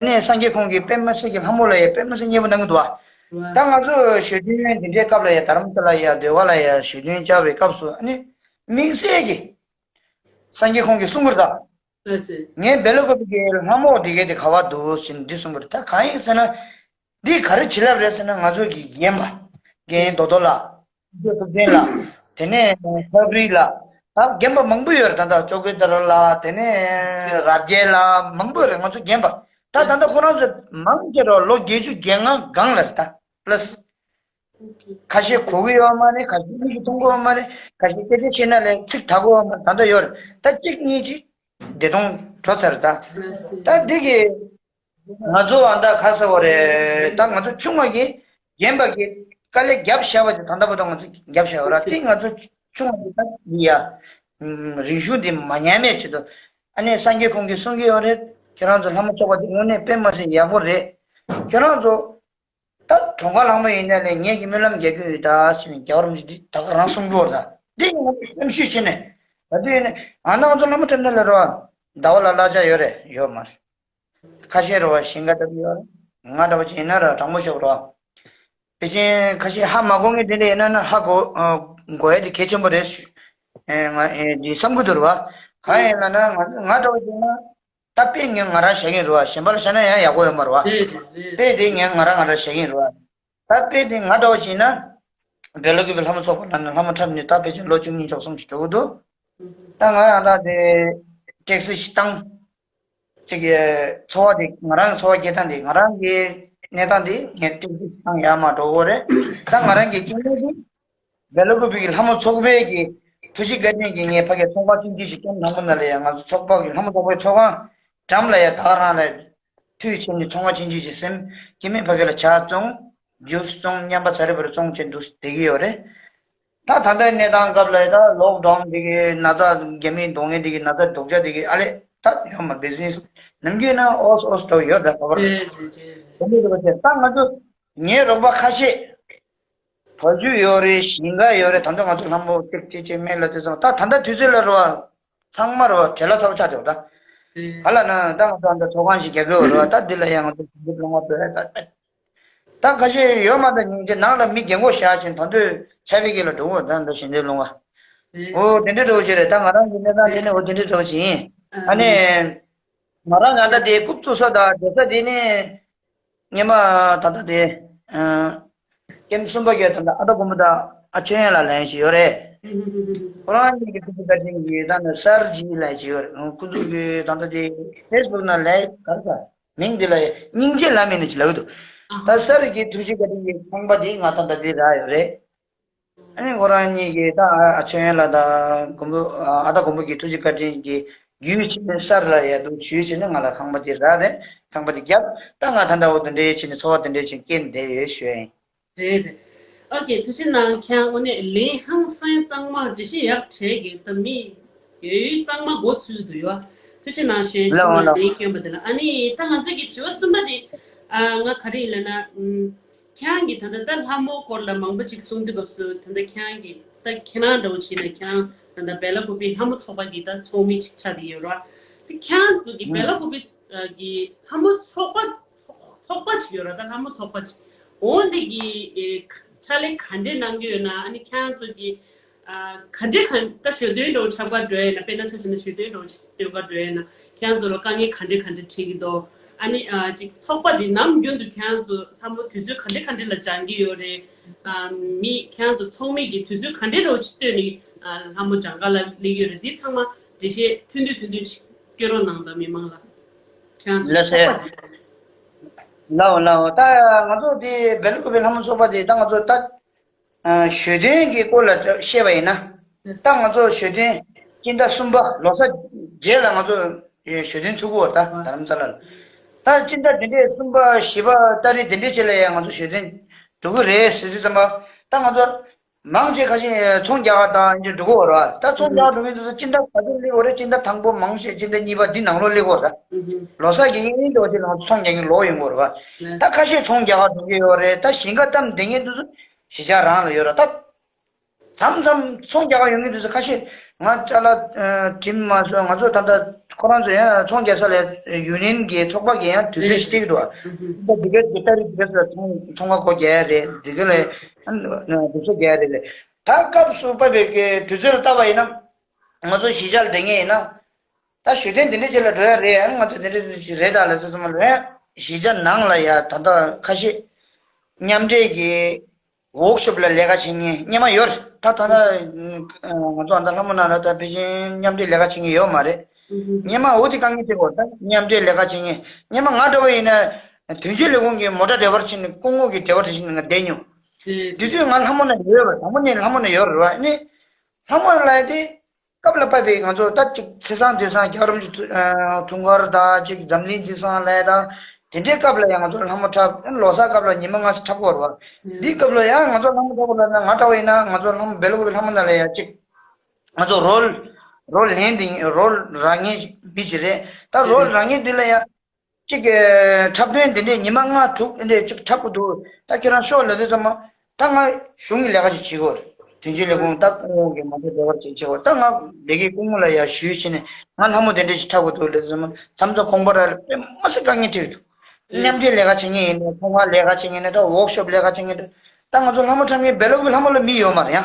ནས་སངས་རྒྱས་ཁོང་གིས་པདྨ་གསེར་གྱི་ལྷ་མོ་ལ་ཡ་པདྨ་གསེར་མཉེས་པོ་གནང་གི་འདུག་བ། ད་ང་ཚོ་ཞོ་སྟོན་འདི་འདྲའི་སྐབས་ལ་ཡ་དྷ་རམ་ས་ལ་ཡ་ཟློས་གར་ལ་ཡ་ཞོ་སྟོན་བཅར་བའི་སྐབས་སུ་ཨ་ནི་དམིགས་བསལ་གྱི་སངས་རྒྱས་ཁོང་གིས་གསུང་གི་རེད་ད། ལགས་སེ། ངའི་སྦེལ་ཀོབ་གི་ལྷ་མོ་དེ་གའི་དེ་ག་བ་འདུག་ཟེར་ནས་འདི་གསུངས་པ་རེད། ད་གང་ཡིན་ཟེར་ན། འདི་ག་རེ་བྱིན་རླབས་རེད་ཟེར་ན། ང་ཚོ་གི་རྒན་པ། རྒན་རྡོ་རྡོ་ལགས། རྒན་ཐུབ་བསྟན་ལགས། དེ་ནས་ཧབ་རི་ལགས། ད་རྒན་པ་མང་པོ་ཡོད་རེད། ད་ལྟ་ཅོ་ཀི་ཏར་ལགས། དེ་ནས་རབ་རྒྱས་ལགས། མང་པོ་ཡོད་རེད། ང་ཚོ་རྒན་པ། ད་ད་ལྟ་ཁོ་རང་ཚོ་མང་ཆེ་རོ་ལོ་བརྒྱད་ཅུ་གྱ་ལྔ་སྒང་ལ་རེད་ད། པ་ལ་སི། ཁ་ཤས་གོ་གི་ཡོད་མ་རེད། ཁ་ཤས་མིག་གིས་མཐོང་གི་ཡོད་མ་རེད། ཁ་ཤས་སྐད་ཆ་བཤད་ན་ལས་ཚིག་དག་གི་ཡོད་མ་རེད། ད་ལྟ་ཡོད་རེད། ད་གཅིག་གཉིས་ཅིག་འདས་གྲོངས་འགྲོ་ཚར་རེད་ད། ད་འདི་གི་ང་ཚོ་ཨ་ད་ག་ཟེར་བ་རེད། ད་ང་ཚོ་ཆུང་བ་གི་རྒན་པ་གི་དཀའ་ལས་བརྒྱབ་བཞག་པ་དེ་ད་ལྟ་བར་དུ་ང་ཚོ་བརྒྱབ་བཞག་ཡོད་ར། དེ་ང་ཚོ་ཆུང་བ་གི་ད་འདི་ཡ་རིང་ཤོས་འདི་མ་ཉམས་པའི་ཆེད་དུ། ཨ་ནི་སངས་རྒྱས་ཁོང་གིས་གསུང་གི་ཡོད་རེད། ཁྱེད་རང་ཚོ་ལྷ་མོ་ཚོགས་པ་འདི་དངོས་གནས་དཔེ་མ་སྲིད་ཡག་པོ་རེད། ཁྱེད་རང་ཚོ་ད་གྲོང་ཁ་ལྷག་མ་ཡིན་ནའི་ལས་ངེད་ཀྱིས་སྨོན་ལམ་རྒྱག་གི་ཡོད་ད་ཟེར་ནས་རྒྱལ་བ་རིན་པོ་ཆེ་འདི་ད་ག་རང་གསུང་གི་ཡོད་རེད་ད། འདི་ཡིན་ན་སེམས་ཤུགས་ཆེ་ནས་ད་དུས་ཡིན་ནའི་ཨ་ནང་ཚོ་ལྷ་མོ་འཁྲབ་ནས་ལ་རོ། ཟླ་བ་ལ་གླ་ཆ་ཡོད་རེད་ཡོད་མ་རེད། ཁ་ཤས་རོ་བ་ཞིང་ཁ་བཏབ་ཡོད་རེད། ང་འདྲ་བ་ཅིག་ཡིན་ན་ར་དྲང་པོ་ཤོད་རོ། དེ་བཞིན་ཁ་ཤས་ཧ་མ་གོ་མཁན་དེ་འདྲ་ཡིན་ན་ན་ཧ་གོ་ཨ་གོ་ཡ་དེ་གལ་ཆེན་པོ་རེད་ཞུ། ཨེ་ང་ཨེ་འདི་བསམ་གི་འདུག་ར་བ། གང་ཡིན་ལ་ན་ང་ང་འདྲ་བ་ཅིག་ན། ད་དཔེ་ངས་ང་རང་བཞག་གིན་རེད་བ། གཞན་པ་ལ་བཞག་ན་ཡང་ཡག་པོ་ཡོད་མ་རེད་བ། རེད་རེད་རེད། དཔེ་དེ་ངས་ང་རང་ང་རང་བཞག་གིན་རེད་བ། ད་དཔེ་དེ་ང་འདྲ་བ་བྱས་ན། སྦེལ་ཀོབ་པའི་ལྷ་མོ་ཚོགས་པ་ནང་ནས་ལྷ་མོ་འཁྲབ་ནས་ད་ཕལ་ཆེར་ལོ་བཅུ་གཉིས་བཅུ་གསུམ་ཞིག་འགྲོ་གི་འདུག་ད་ང་ཡང་ད་དེ་ཊེག་སི་ཞིག་བཏང་། ཅིག་གི་འཚོ་བ་དེ་ང་རང་གི་འཚོ་བ་སྐྱེལ་སྟངས་དེ་ང་རང་གི་གནས་སྟངས་དེ་ངས་ཊེག་སི་ཞིག་བཏང་ཡར་མར་འགྲོ་གི་རེད། ད་ང་རང་གི་སྐྱེ་དངོས་དེ། སྦེལ་ཀོབ་པའི་ལྷ་མོ་ཚོགས་པའི་གི་ཐུགས་རྗེ་བཀའ་དྲིན་གྱིས་ངས་ཕ་གིར་ཚོང་ཁང་ཆུང་ཆུང་ཞིག་བསྐྱངས། ནང་པ་ན་ལ་ཡ་ང་ཚོ་ཚོགས་པ་གི་ལྷ་མོ་ཚོགས་པའི་ཚོགས་ཁང་འགྲམ་ལ་ཡ་ད་ག་རང་ལ་མཐུད་བྱས་ནས་ཚོང་ཁང་ཆུང་ཆུང་ཞིག་ཟིན། སྐྱེ་དམན་ཕ་གི་ལ་ཇ་བཙོང་། ཇུས་བཙོང་། མཉམ་པ་ཚ་རེ་བ་རེ་བཙོང་བྱས་འདུག་བསྡད་ཀྱི་ཡོད་རེད། ད་ད་ལྟའི་གནས་སྟངས་སྐབས་ལ་ད་ལོག་ཌའུན་འདི་གི་ན་ཚ་རྒྱ་མིའི་གདོང་ལེན་འདི་གི་ན་ཚ་སྡུག་ཅག་འདི་གི་ཨ་ལས་ད་ཡོད་མ་བི་ཛི་ནེ་སི་ནམ་རྒྱུན་ན་ཨོས་ཨོས་འདྲ་ཡོད་ད་ཁ་པར་དེ་འདྲ་ཡོད་པ་དེ་ད་ང་ཚོ་ངའི་རོགས་པ་ཁ་ཤས། བ་ཕྱུགས་ཡོད་རེད། ཞིང་ཁ་ཡོད་རེད། ད་དུང་ང་ཚོ་ལྷ་མོ་ཏིག་ཅིག་ཅིག་མེད་ལ་དེ་ཚོ་ད་ད་ལྟ་དུས་ཚོད་ལ་རོ་བ། ཚང་མ་རོ་བ་བྲེལ་བ་ཚ་པོ་ཆགས་འདུག་ད་ག་ལ་ན་ད་ང་ཚོ་འདི་ཚོགས་ཁང་ཞིག་རྒྱག་གི་ཡོད་རེད་བ། ད་འདི་ལ་ཡང་ང་ཚོ་ཞིབ་འཇུག་སློང་བ་འདོད་རེད་ད། ད་ཁ་ཤས་ཡོད་མ་ད་སྙིང་རྗེ་ནང་ལ་མི་རྒན་གོག་བཞག་ཕྱིན་ད་དུས་ཆ་བི་གེ་ལ་འགྲོ་གི་ད་འདི་ཞིབ་འཇུག་སློང་བ། ཨོ་དེ་འདྲའི་འགྲོ་གི་རེད། ད་ང་རང་གི་གནས་སྟངས་དེ་ནི་ཨོ་དེ་འདྲའི་འགྲོ་གི་ཡིན། ཨ་ནི། ང་རང་ད་ལྟ་དེ་རྐུབ་བཙུགས་ས་དང་སྡོད་ས་དེ་ནི། སྔོན་མ་ད་ལྟ་དེ། ཨ། ཀེམ་གསུམ་པ་གི་ད་ལྟ་ཨ་ད་གོང་པོ་དང་ཨ་ཆོས་ཡང་ལགས་ལན་ཞིག་ཡོད་རེད། ཁོ་རང་གཉིས་ཀྱི་ཐུགས་རྗེ་བཀའ་དྲིན་གྱིས་ད་ནི་གསར་བརྗེ་ལན་ཞིག་ཡོད་རེད། ཁོ་ཚོ་གི་ད་ལྟ་དེ་ཕེ་སི་བུག་ནང་ལས་ག་རེ་ཟ། མིང་འདི་ལ་སྙིང་རྗེ་ལ་མིན་ནི་ཅི་ལབ་འདུག་ད་གསར་གྱི་ཐུགས་རྗེ་བཀའ་དྲིན་གྱི་ཁང་པ་དེ་ང་ད་ལྟ་དེ་རག་ཡོད་རེད། ཨ་ནི་ཁོ་རང་གཉིས་ཀྱིས་ད་ཨ་ཆོས་ཡང་ལགས་དང་མགོན་པོ་ཨ་ད་མགོན་པོ་གི་ཐུགས་རྗེ་བཀའ་དྲིན་གྱིས་རྒྱུས་ཕྱིན་ནས་གསར་ལ་ཡ་འདུག་ཞུས་ཕྱིན་ནས་ང་ལ་ཁང་པ་དེ་རག་རེད། ཁང་པ་དེ་བརྒྱབ། ད་ང་ད་ལྟ་འོ་དེ་འདྲའི་ཕྱིན་ནས་འཚོ་བ་དེ་འདྲའི་ཕྱིན་སྐྱེལ་བསྡད་ཡོད་ཞུ་ཡ་ཡིན། རེད་རེད། ཨོ་ཀེ། ཐུགས་རྗེ་གནང་། ཁྱེད་རང་དངོས་གནས་ལན་ཧང་སང་གཙང་མ་འགྲེལ་བཤད་ཡག་བྲལ་གི་ད་མི་ཡོད་ཡོད་གཙང་མ་མགོ་ཚོས་འདུག་ཡོད། ཐུགས་རྗེ་གནང་ཞུ་ཡ་ཡིན། ལའོ་ལའོ། ལན་སྐྱོན་པ་དེ་ལ། ཨ་ནི་ད་ང་ཚོ་གི་དྲི་བ་གསུམ་པ་དེ་ཨ་ང་ག་རེ་ཡིན་ལབ་ན། ཁྱེད་རང་གིས་ད་ལྟ་ད་ལྷ་མོ་སྐོར་ལ་མང་པོ་ཅིག་གསུང་དུས་སྐབས་སུ་ད་ལྟ་ཁྱེད་རང་གིས་ད་ཁྱེད་རང་འདྲ་བོ་བྱས་ན་ཁྱེད་རང་ད་ལྟ་སྦེ་ལ་ཀུ་པེ་ལྷ་མོ་ཚོགས་པ་གི་ད་ཚོགས་མི་ཅིག་ཆགས་བསྡད་ཡོད་རེད་བ། དེ་ཁྱེད་རང་ཚོ་གི་སྦེ་ལ་ཀུ་པེ་གི་ལྷ་མོ་ཚོགས་པ་ཚོགས་པ་ཅིག་ཡོད་རེད། ད་ལྷ་མོ་ཚོགས་པ་ཅིག་འོ་འདི་གི་ཕྱག་ལས་ག་འདྲས་གནང་གི་ཡོད་ན། ཨ་ནི་ཁྱེད་རང་ཚོ་གི་ག་འདྲས་ག་ད་ཞོ་སྟོན་འདྲ་བོ་ཆགས་པ་འགྲོ་ཡ་ན། དཔེར་ན་ཆ་བཞག་ན་ཞོ་སྟོན་འདྲ་བོ་སྟོན་ག་འགྲོ་ཡ་ན་ཁྱེད་རང་ཚོ་ལ་དཀའ་ངལ་ག་འདྲས་ག་འདྲས་འཕྲད་ཀྱི་འདུག་ཨ་ནི་ཨ་ཅིག་ཚོགས་པ་འདི་ནམ་རྒྱུན་དུ་ཁྱེད་རང་ཚོ་ལྷ་མོ་དུས་ཚོད་ག་འདྲ་ག་འདྲ་ལ་སྦྱང་གི་ཡོད་རེད། ཨ་མི་ཁྱེད་རང་ཚོ་ཚོགས་མི་གི་དུས་ཚོད་ག་འདྲ་རོ་ཅིག་བཏོན་ནས་ཨ་ལྷ་མོ་སྦྱང་ག་ལ་སླེབས་ཀྱི་ཡོད་རེད། འདི་ཚང་མ་འགྲེལ་བཤད་ཐུང་ཐུང་ཐུང་ཐུང་ཅིག་སྐྱོན་རོགས་གནང་དང་མི་མང་ལ། ཁྱེད་རང་ཚོ་ལགས་སེ། ཚོགས་པ་ཅིག་ལའོ་ལའོ། ད་ང་ཚོ་དེ་སྦེ་ལ་ཀུ་པེ་ལྷ་མོ་ཚོགས་པ་དེ་ད་ང་ཚོ་ད། ཨ་ཞོ་སྟོན་གྱི་སྐོར་ལ་བཤད་པ་ཡིན་ན། ད་ང་ཚོ་ཞོ་སྟོན་སྤྱི་ཟླ་གསུམ་པ་ལོ་གསར་རྗེས་ལ་ང་ཚོ་ཞོ་སྟོན་ཚུགས་ཀྱི་ཡོད་རེད་ད་རྡ་རམ་ས་ལ་ལ། ད་སྤྱི་ཟླ་འདི་འདྲའི་གསུམ་པ་བཞི་པ་ཏ་རིག་འདི་འདྲའི་ཆེད་ལ་ཡང་ང་ཚོ་ཞོ་སྟོན་འགྲོ་གི་རེད་ཟེར་དུས་ཙམ་པ་ད་ང་ཚོ་མང་ཆེ་ཁ་ཤས་ཚོང་རྒྱག་ག་དང་འདི་འགྲོ་གི་ཡོད་རེད་བ། ད་ཚོང་རྒྱག་ག་འགྲོ་མཁན་དེ་ཚོ་སྤྱི་ཟླ་ག་ཚོད་སླེབས་ཡོད་རེད། སྤྱི་ཟླ་དང་པོ་མང་ཆེ་སྤྱི་ཟླ་གཉིས་པ་འདི་ནང་ལོགས་སླེབས་ཡོད་རེད་ད། ལོ་གསར་གྱི་དབྱིན་ཡུལ་འདྲ་བོ་དེ་ལ་ཚོང་རྒྱག་མཁན་ལོག་ཡོང་གི་ཡོད་རེད་བ། ད་ཁ་ཤས་ཚོང་རྒྱག་ག་འགྲོ་གི་ཡོད་རེད། ད་ཞིང་ཁ་བཏབ་བསྡད་མཁན་དེ་ཚོ་གཞིས་ཆགས་རང་ལ་ཡོད་རེད་ད། མཚམས་མཚམས་ཚོང་རྒྱག་ག་ཡོང་གི་དུས་སུ་ཁ་ཤས་ང་ཅ་ལག་ཨ་བྲིམ་མ་སོང་། ང་ཚོ་ད་ལྟ་ཁོ་རང་ཚོ་ཡང་ཚོང་རྒྱག་ས་ལ་ཡུ་ནི་ཡན་གྱི་ཚོགས་པ་གིས་ཡང་དུས་ཚོད་ཞིག་སྤྲད་ཀྱི་འདུག་ཨ། ད་འདི་གའི་འདི་ལྟར་འདི་ག་ཚོད་ཚོང་ཚོང་ཁང་སྒོ་རྒྱག་ཡ་རེད། འདི་ག་ལ་ཡང་དུས་ཚོད་རྒྱག་ཡ་རེད་ལས། ད་སྐབས་སུ་བབས་པའི་གི་དུས་ཚོད་ལ་བལྟས་པ་ཡིན་ན། ང་ཚོ་གཞིས་ཆགས་ལ་བསྡད་མཁན་ཡིན་ན། ད་ཞོ་སྟོན་འདི་འདྲ་ཅིག་ལ་འགྲོ་ཡ་རེད། ང་ཚོ་འདི་འདྲ་ཅིག་རེད་ད་ལབ་དུས་ཙམ་པ་ལ་ཡང་གཞིས་ཆགས་ནང་ལ་ཡ་ད་ལྟ་ཁ་ཤས་མཉམ་འབྲེལ་གྱི་ཝོག་ཤོབ་ལ་ལས་ཀ་བྱེད་མཁན་སྔོན་མ་ཡོད་རེད། ད་ད་ལྟ་ང་ཚོ་ཨ་མདོ་ལྷ་མོ་ནང་ལ་ད་ཕལ་ཆེར་མཉམ་འབྲེལ་ལས་ཀ་བྱེད་མཁན་ཡོད་མ་རེད། སྔོན་མ་འོ་དེ་དཀའ་ངལ་འཕྲད་ཀྱི་ཡོད་རེད། ད་མཉམ་འབྲེལ་ལས་ཀ་བྱེད་མཁན་སྔོན་མ་ང་འདྲ་བོ་ཡིན་ན་དོན་གཅོད་ལས་ཁུངས་ཀྱི་མོ་ཊ་ཌ་རའི་ཝར་བྱས་ནས་སྐུ་ངོ་གི་ཌ་རའི་ཝར་བྱས་ནས་ང་བསྡད་མྱོང་། དེ་དུས་ང་ལྷ་མོ་ནང་ཡོད་པ། དང་པོ་ནས་ལྷ་མོ་ནང་ཡོད་རེད་པ། ཨ་ནི་ལྷ་མོ་ལ་དེ་སྐབས་ལ་བབས་པའི་ང་ཚོ་ད་ཅིག་ཚེས་བཟང་དུས་བཟང་རྒྱལ་བ་རིན་པོ་ཆེ་འཁྲུངས་སྐར་དང་ཅིག་འཛམ་གླིང་དུས་བཟང་ལ་དང་དེ་འདྲའི་སྐབས་ལ་ཡང་ང་ཚོ་ལྷ་མོ་འཁྲབ། ལོ་གསར་སྐབས་ལ་ཉི་མ་ལྔ་ཙམ་འཁྲབ་ཀྱི་ཡོད་རེད་པ། འདིའི་སྐབས་ལ་ཡང་ང་ཚོ་ལྷ་མོ་འཁྲབ་པ་ལབ་ན་ང་འདྲ་བོ་ཡིན་ན་ང་ཚོ་ལྷ་མོ་སྦེལ་ཀོབ་པའི་ལྷ་མོ་ནང་ལ་ཡང་ཅིག་ང་ཚོ་རོལ་རོལ་ལེན་དེ་རོལ་རག་མཁན་མི་ཅིག་རེད། ད་རོལ་རག་མཁན་འདི་ལ་ཡང་ཅིག་གི་འཁྲབ་སྟོན་འདི་འདྲའི་ཉི་མ་ལྔ་དྲུག་འདི་འདྲའི་ཅིག་འཁྲབ་དགོས་འདུག་ད་ཁྱེད་རང་ཤོག་ལབ་དུས་ཙམ་པ་ད་ང་གཞུང་གི་ལས་ཀ་ཅིག་བྱེད་དགོས་རེད། དོན་གཅོད་ལས་ཁུངས་ད་སྐུ་ངོ་གི་མ་འདྲ་འབྲེལ་བ་ཅིག་བྱེད་དགོས། ད་ང་སྡེ་དགེ་སྐུ་ངོ་ལ་ཡར་ཞུས་བྱས་ནས་ང་ལྷ་མོ་དེ་འདྲ་ཞིག་འཁྲབ་དགོས་འདུག་ལབ་དུས་ཙམ་པ་མཚམས་མཚམས་ཁོང་པ་ར་ལ་དཔེ་མི་སྲིད་དཀའ་ངལ་འཕྲད་འདུག་མཉམ་འབྲེལ་ལས་ཀ་བྱེད་མཁན་ཡིན་ནའི་ཚོང་ཁང་ལས་ཀ་བྱེད་མཁན་ཡིན་ནའི་ད་ཝོག་ཤོབ་ལས་ཀ་བྱེད་མཁན་ད་ད་ང་ཚོ་ལྷ་མོ་འཁྲབ་མཁན་སྦེལ་ཀོབ་ལྷ་མོ་ལ་མི་ཡོད་མ་རེད་ཡ།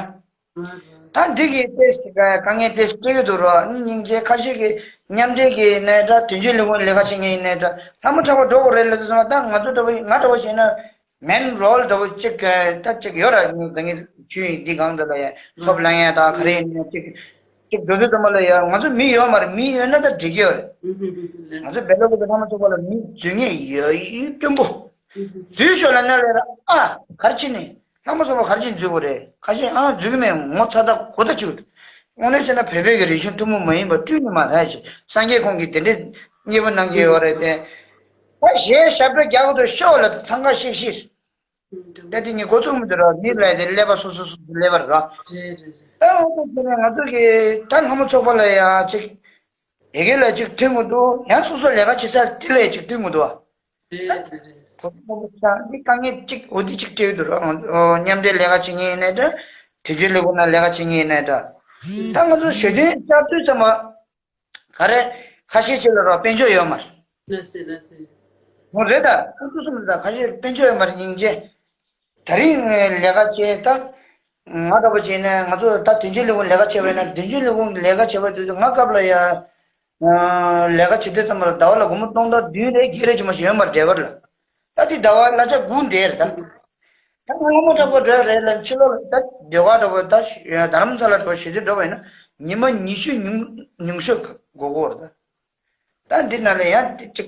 ད་འདི་གི་ཏེས་དཀའ་ངལ་ཏེས་སྤྲད་ཀྱི་འདུག་རོགས། སྙིང་རྗེ། ཁ་ཤས་ཀྱི་མཉམ་འབྲེལ་གྱི་ནས་འདྲ་དོན་གཅོད་ལས་ཁུངས་ལས་ཀ་བྱེད་མཁན་ཡིན་ནའི་འདྲ་ལྷ་མོ་འཁྲབ་པ་འགྲོ་དགོས་རེད་ལབ་དུས་ཙམ་པ་ད་ང་ཚོ་འདྲ་བོ་ང་འདྲ་བོ་བྱས་ན་མེན་རོལ་འདྲ་བོ་གཅིག་ད་གཅིག་ཡོད་ར། ངས་ད་ངས་ཆུ་ཡིན་འདི་གང་འདྲ་ལ་ཡ་ཚོབ་ལངས་ཡ་ད་ག་རེ་ཡིན་ན་གཅིག་གཅིག་འགྲོ་དུས་ཙམ་པ་ལ་ཡ་ང་ཚོ་མི་ཡོད་མ་རེད། མི་ཡོད་ན་ད་འགྲིག་གི་ཡོད་རེད། ང་ཚོ་སྦེལ་ཀོབ་ཀྱི་ལྷ་མོ་ཚོགས་པ་ལ་མི་འཛུལ་མཁན་ཡོད་ཡོད་སྐྱོན་པོ། འཛུལ་ཤོག་ལབ་ན་ལས་ར་ཨ་ག་རེ་བྱས་ནས། ལྷ་མོ་ཚོགས་པ་ག་རེ་བྱས་འཛུལ་དགོས་རེད། ཁ་ཤས་ཨང་འཛུལ་གི་མེད། ངོ་ཚ་ད་གོ་ད་བཅུག་དངོས་གནས་བྱས་ན་བོད་པའི་གི་རིག་གཞུང་ཐུན་མོང་མ་ཡིན་པ་བསྐྲུན་ནི་མ་རེད་ཅེས་སངས་རྒྱས་ཁོང་གིས་དེ་འདྲའི་མཉེས་པོ་གནང་གི་ཡོད་རེད་དེ། ད་གཞས་ཞབས་བྲོ་རྒྱག་དགོས་འདུག་ཤོག་ལབ་དུས་འཚང་ཁ་ཤིག་ཤིག་ད་དེ་ཉིད་འགོ་ཚུགས་མི་འདུག་ར། མི་ལ་དེ་ཀླད་པ་སོ་སོ་སོ་སོ་ཀླད་པ་རེད་ར། ད་འོ་ད་དེ་ནས་ང་ཚོ་གི་ད་ལྷ་མོ་ཚོགས་པ་ལ་ཡ་ཅིག་ཡི་གེ་ལ་ཅིག་མཐུན་དགོས་འདུག་ཡང་སོ་སོ་ལས་ཀ་བྱེད་ས་དེ་ལ་ཅིག་མཐུན་དགོས་འདུག་བ། ད་ཁོ་ཚོ་ཚང་འདི་དཀའ་ངལ་གཅིག་འོ་འདི་གཅིག་སྤྲད་ཀྱི་འདུག་ར། ཨོ་མཉམ་འབྲེལ་ལས་ཀ་བྱེད་མཁན་ཡིན་ནའི་འདྲ། དུས་ཚོད་ལས་ཁུངས་ནང་ལས་ཀ་བྱེད་མཁན་ཡིན་ནའི་འདྲ། ད་ང་ཚོ་ཞོ་སྟོན་བསྐྱར་དུས་ཙམ་པ་ག་རེ་ཁ་ཤས་ཅིག་ལ་རོགས་དཔལ་འབྱོར་ཡོད་མ་རེད། ལགས་སེ་ལགས་སེ། མོ་རེད་ད། ཁོ་ཚོ་གསུམ་ད་ཁ་ཤས་དཔལ་འབྱོར་ཡོད་མ་རེད། སྙིང་རྗེ། ད་རིང་ངས་ལས་ཀ་བྱས་ད། ང་འདྲ་པོ་བྱས་ན་ང་ཚོ་ད་དོན་གཅོད་ལས་ཁུངས་ལས་ཀ་བྱས་པ་ཡིན་ན་དོན་གཅོད་ལས་ཁུངས་ལས་ཀ་བྱས་པ་དུས་ང་སྐབས་ལ་ཡ། ལས་ཀ་བྱེད་དུས་ཙམ་པ་ལ་ཟླ་བ་ལ་སྒོར་མོ་སྟོང་ཕྲག་བདུན་རེ་བརྒྱད་རེ་ཅིག་མ་ཞིག་ཡོད་མ་རེད་ཌ་རའི་ཝར་ལ། ད་དེ་ཟླ་བ་གླ་ཆ་དགུ་འདས་རེད་ད། ད་ང་ལྷ་མོ་འཁྲབ་པ་འགྲོ་ཡ་རེད་ལ་ཕྱི་ལོགས་ལ་ད་ཟློས་གར་འདྲ་པོ་ད་རྡ་རམ་ས་ལ་འགྲོ་བ་ཞེ་དྲག་འགྲོ་བ་ཡིན་ན་ཉི་མ་ཉི་ཤུ་ཉུང་ཉུང་ཤོས་དགོས་ཀྱི་ཡོད་རེད་ད། ད་འདི་ན་ལ་ཡང་དེ་ཅིག་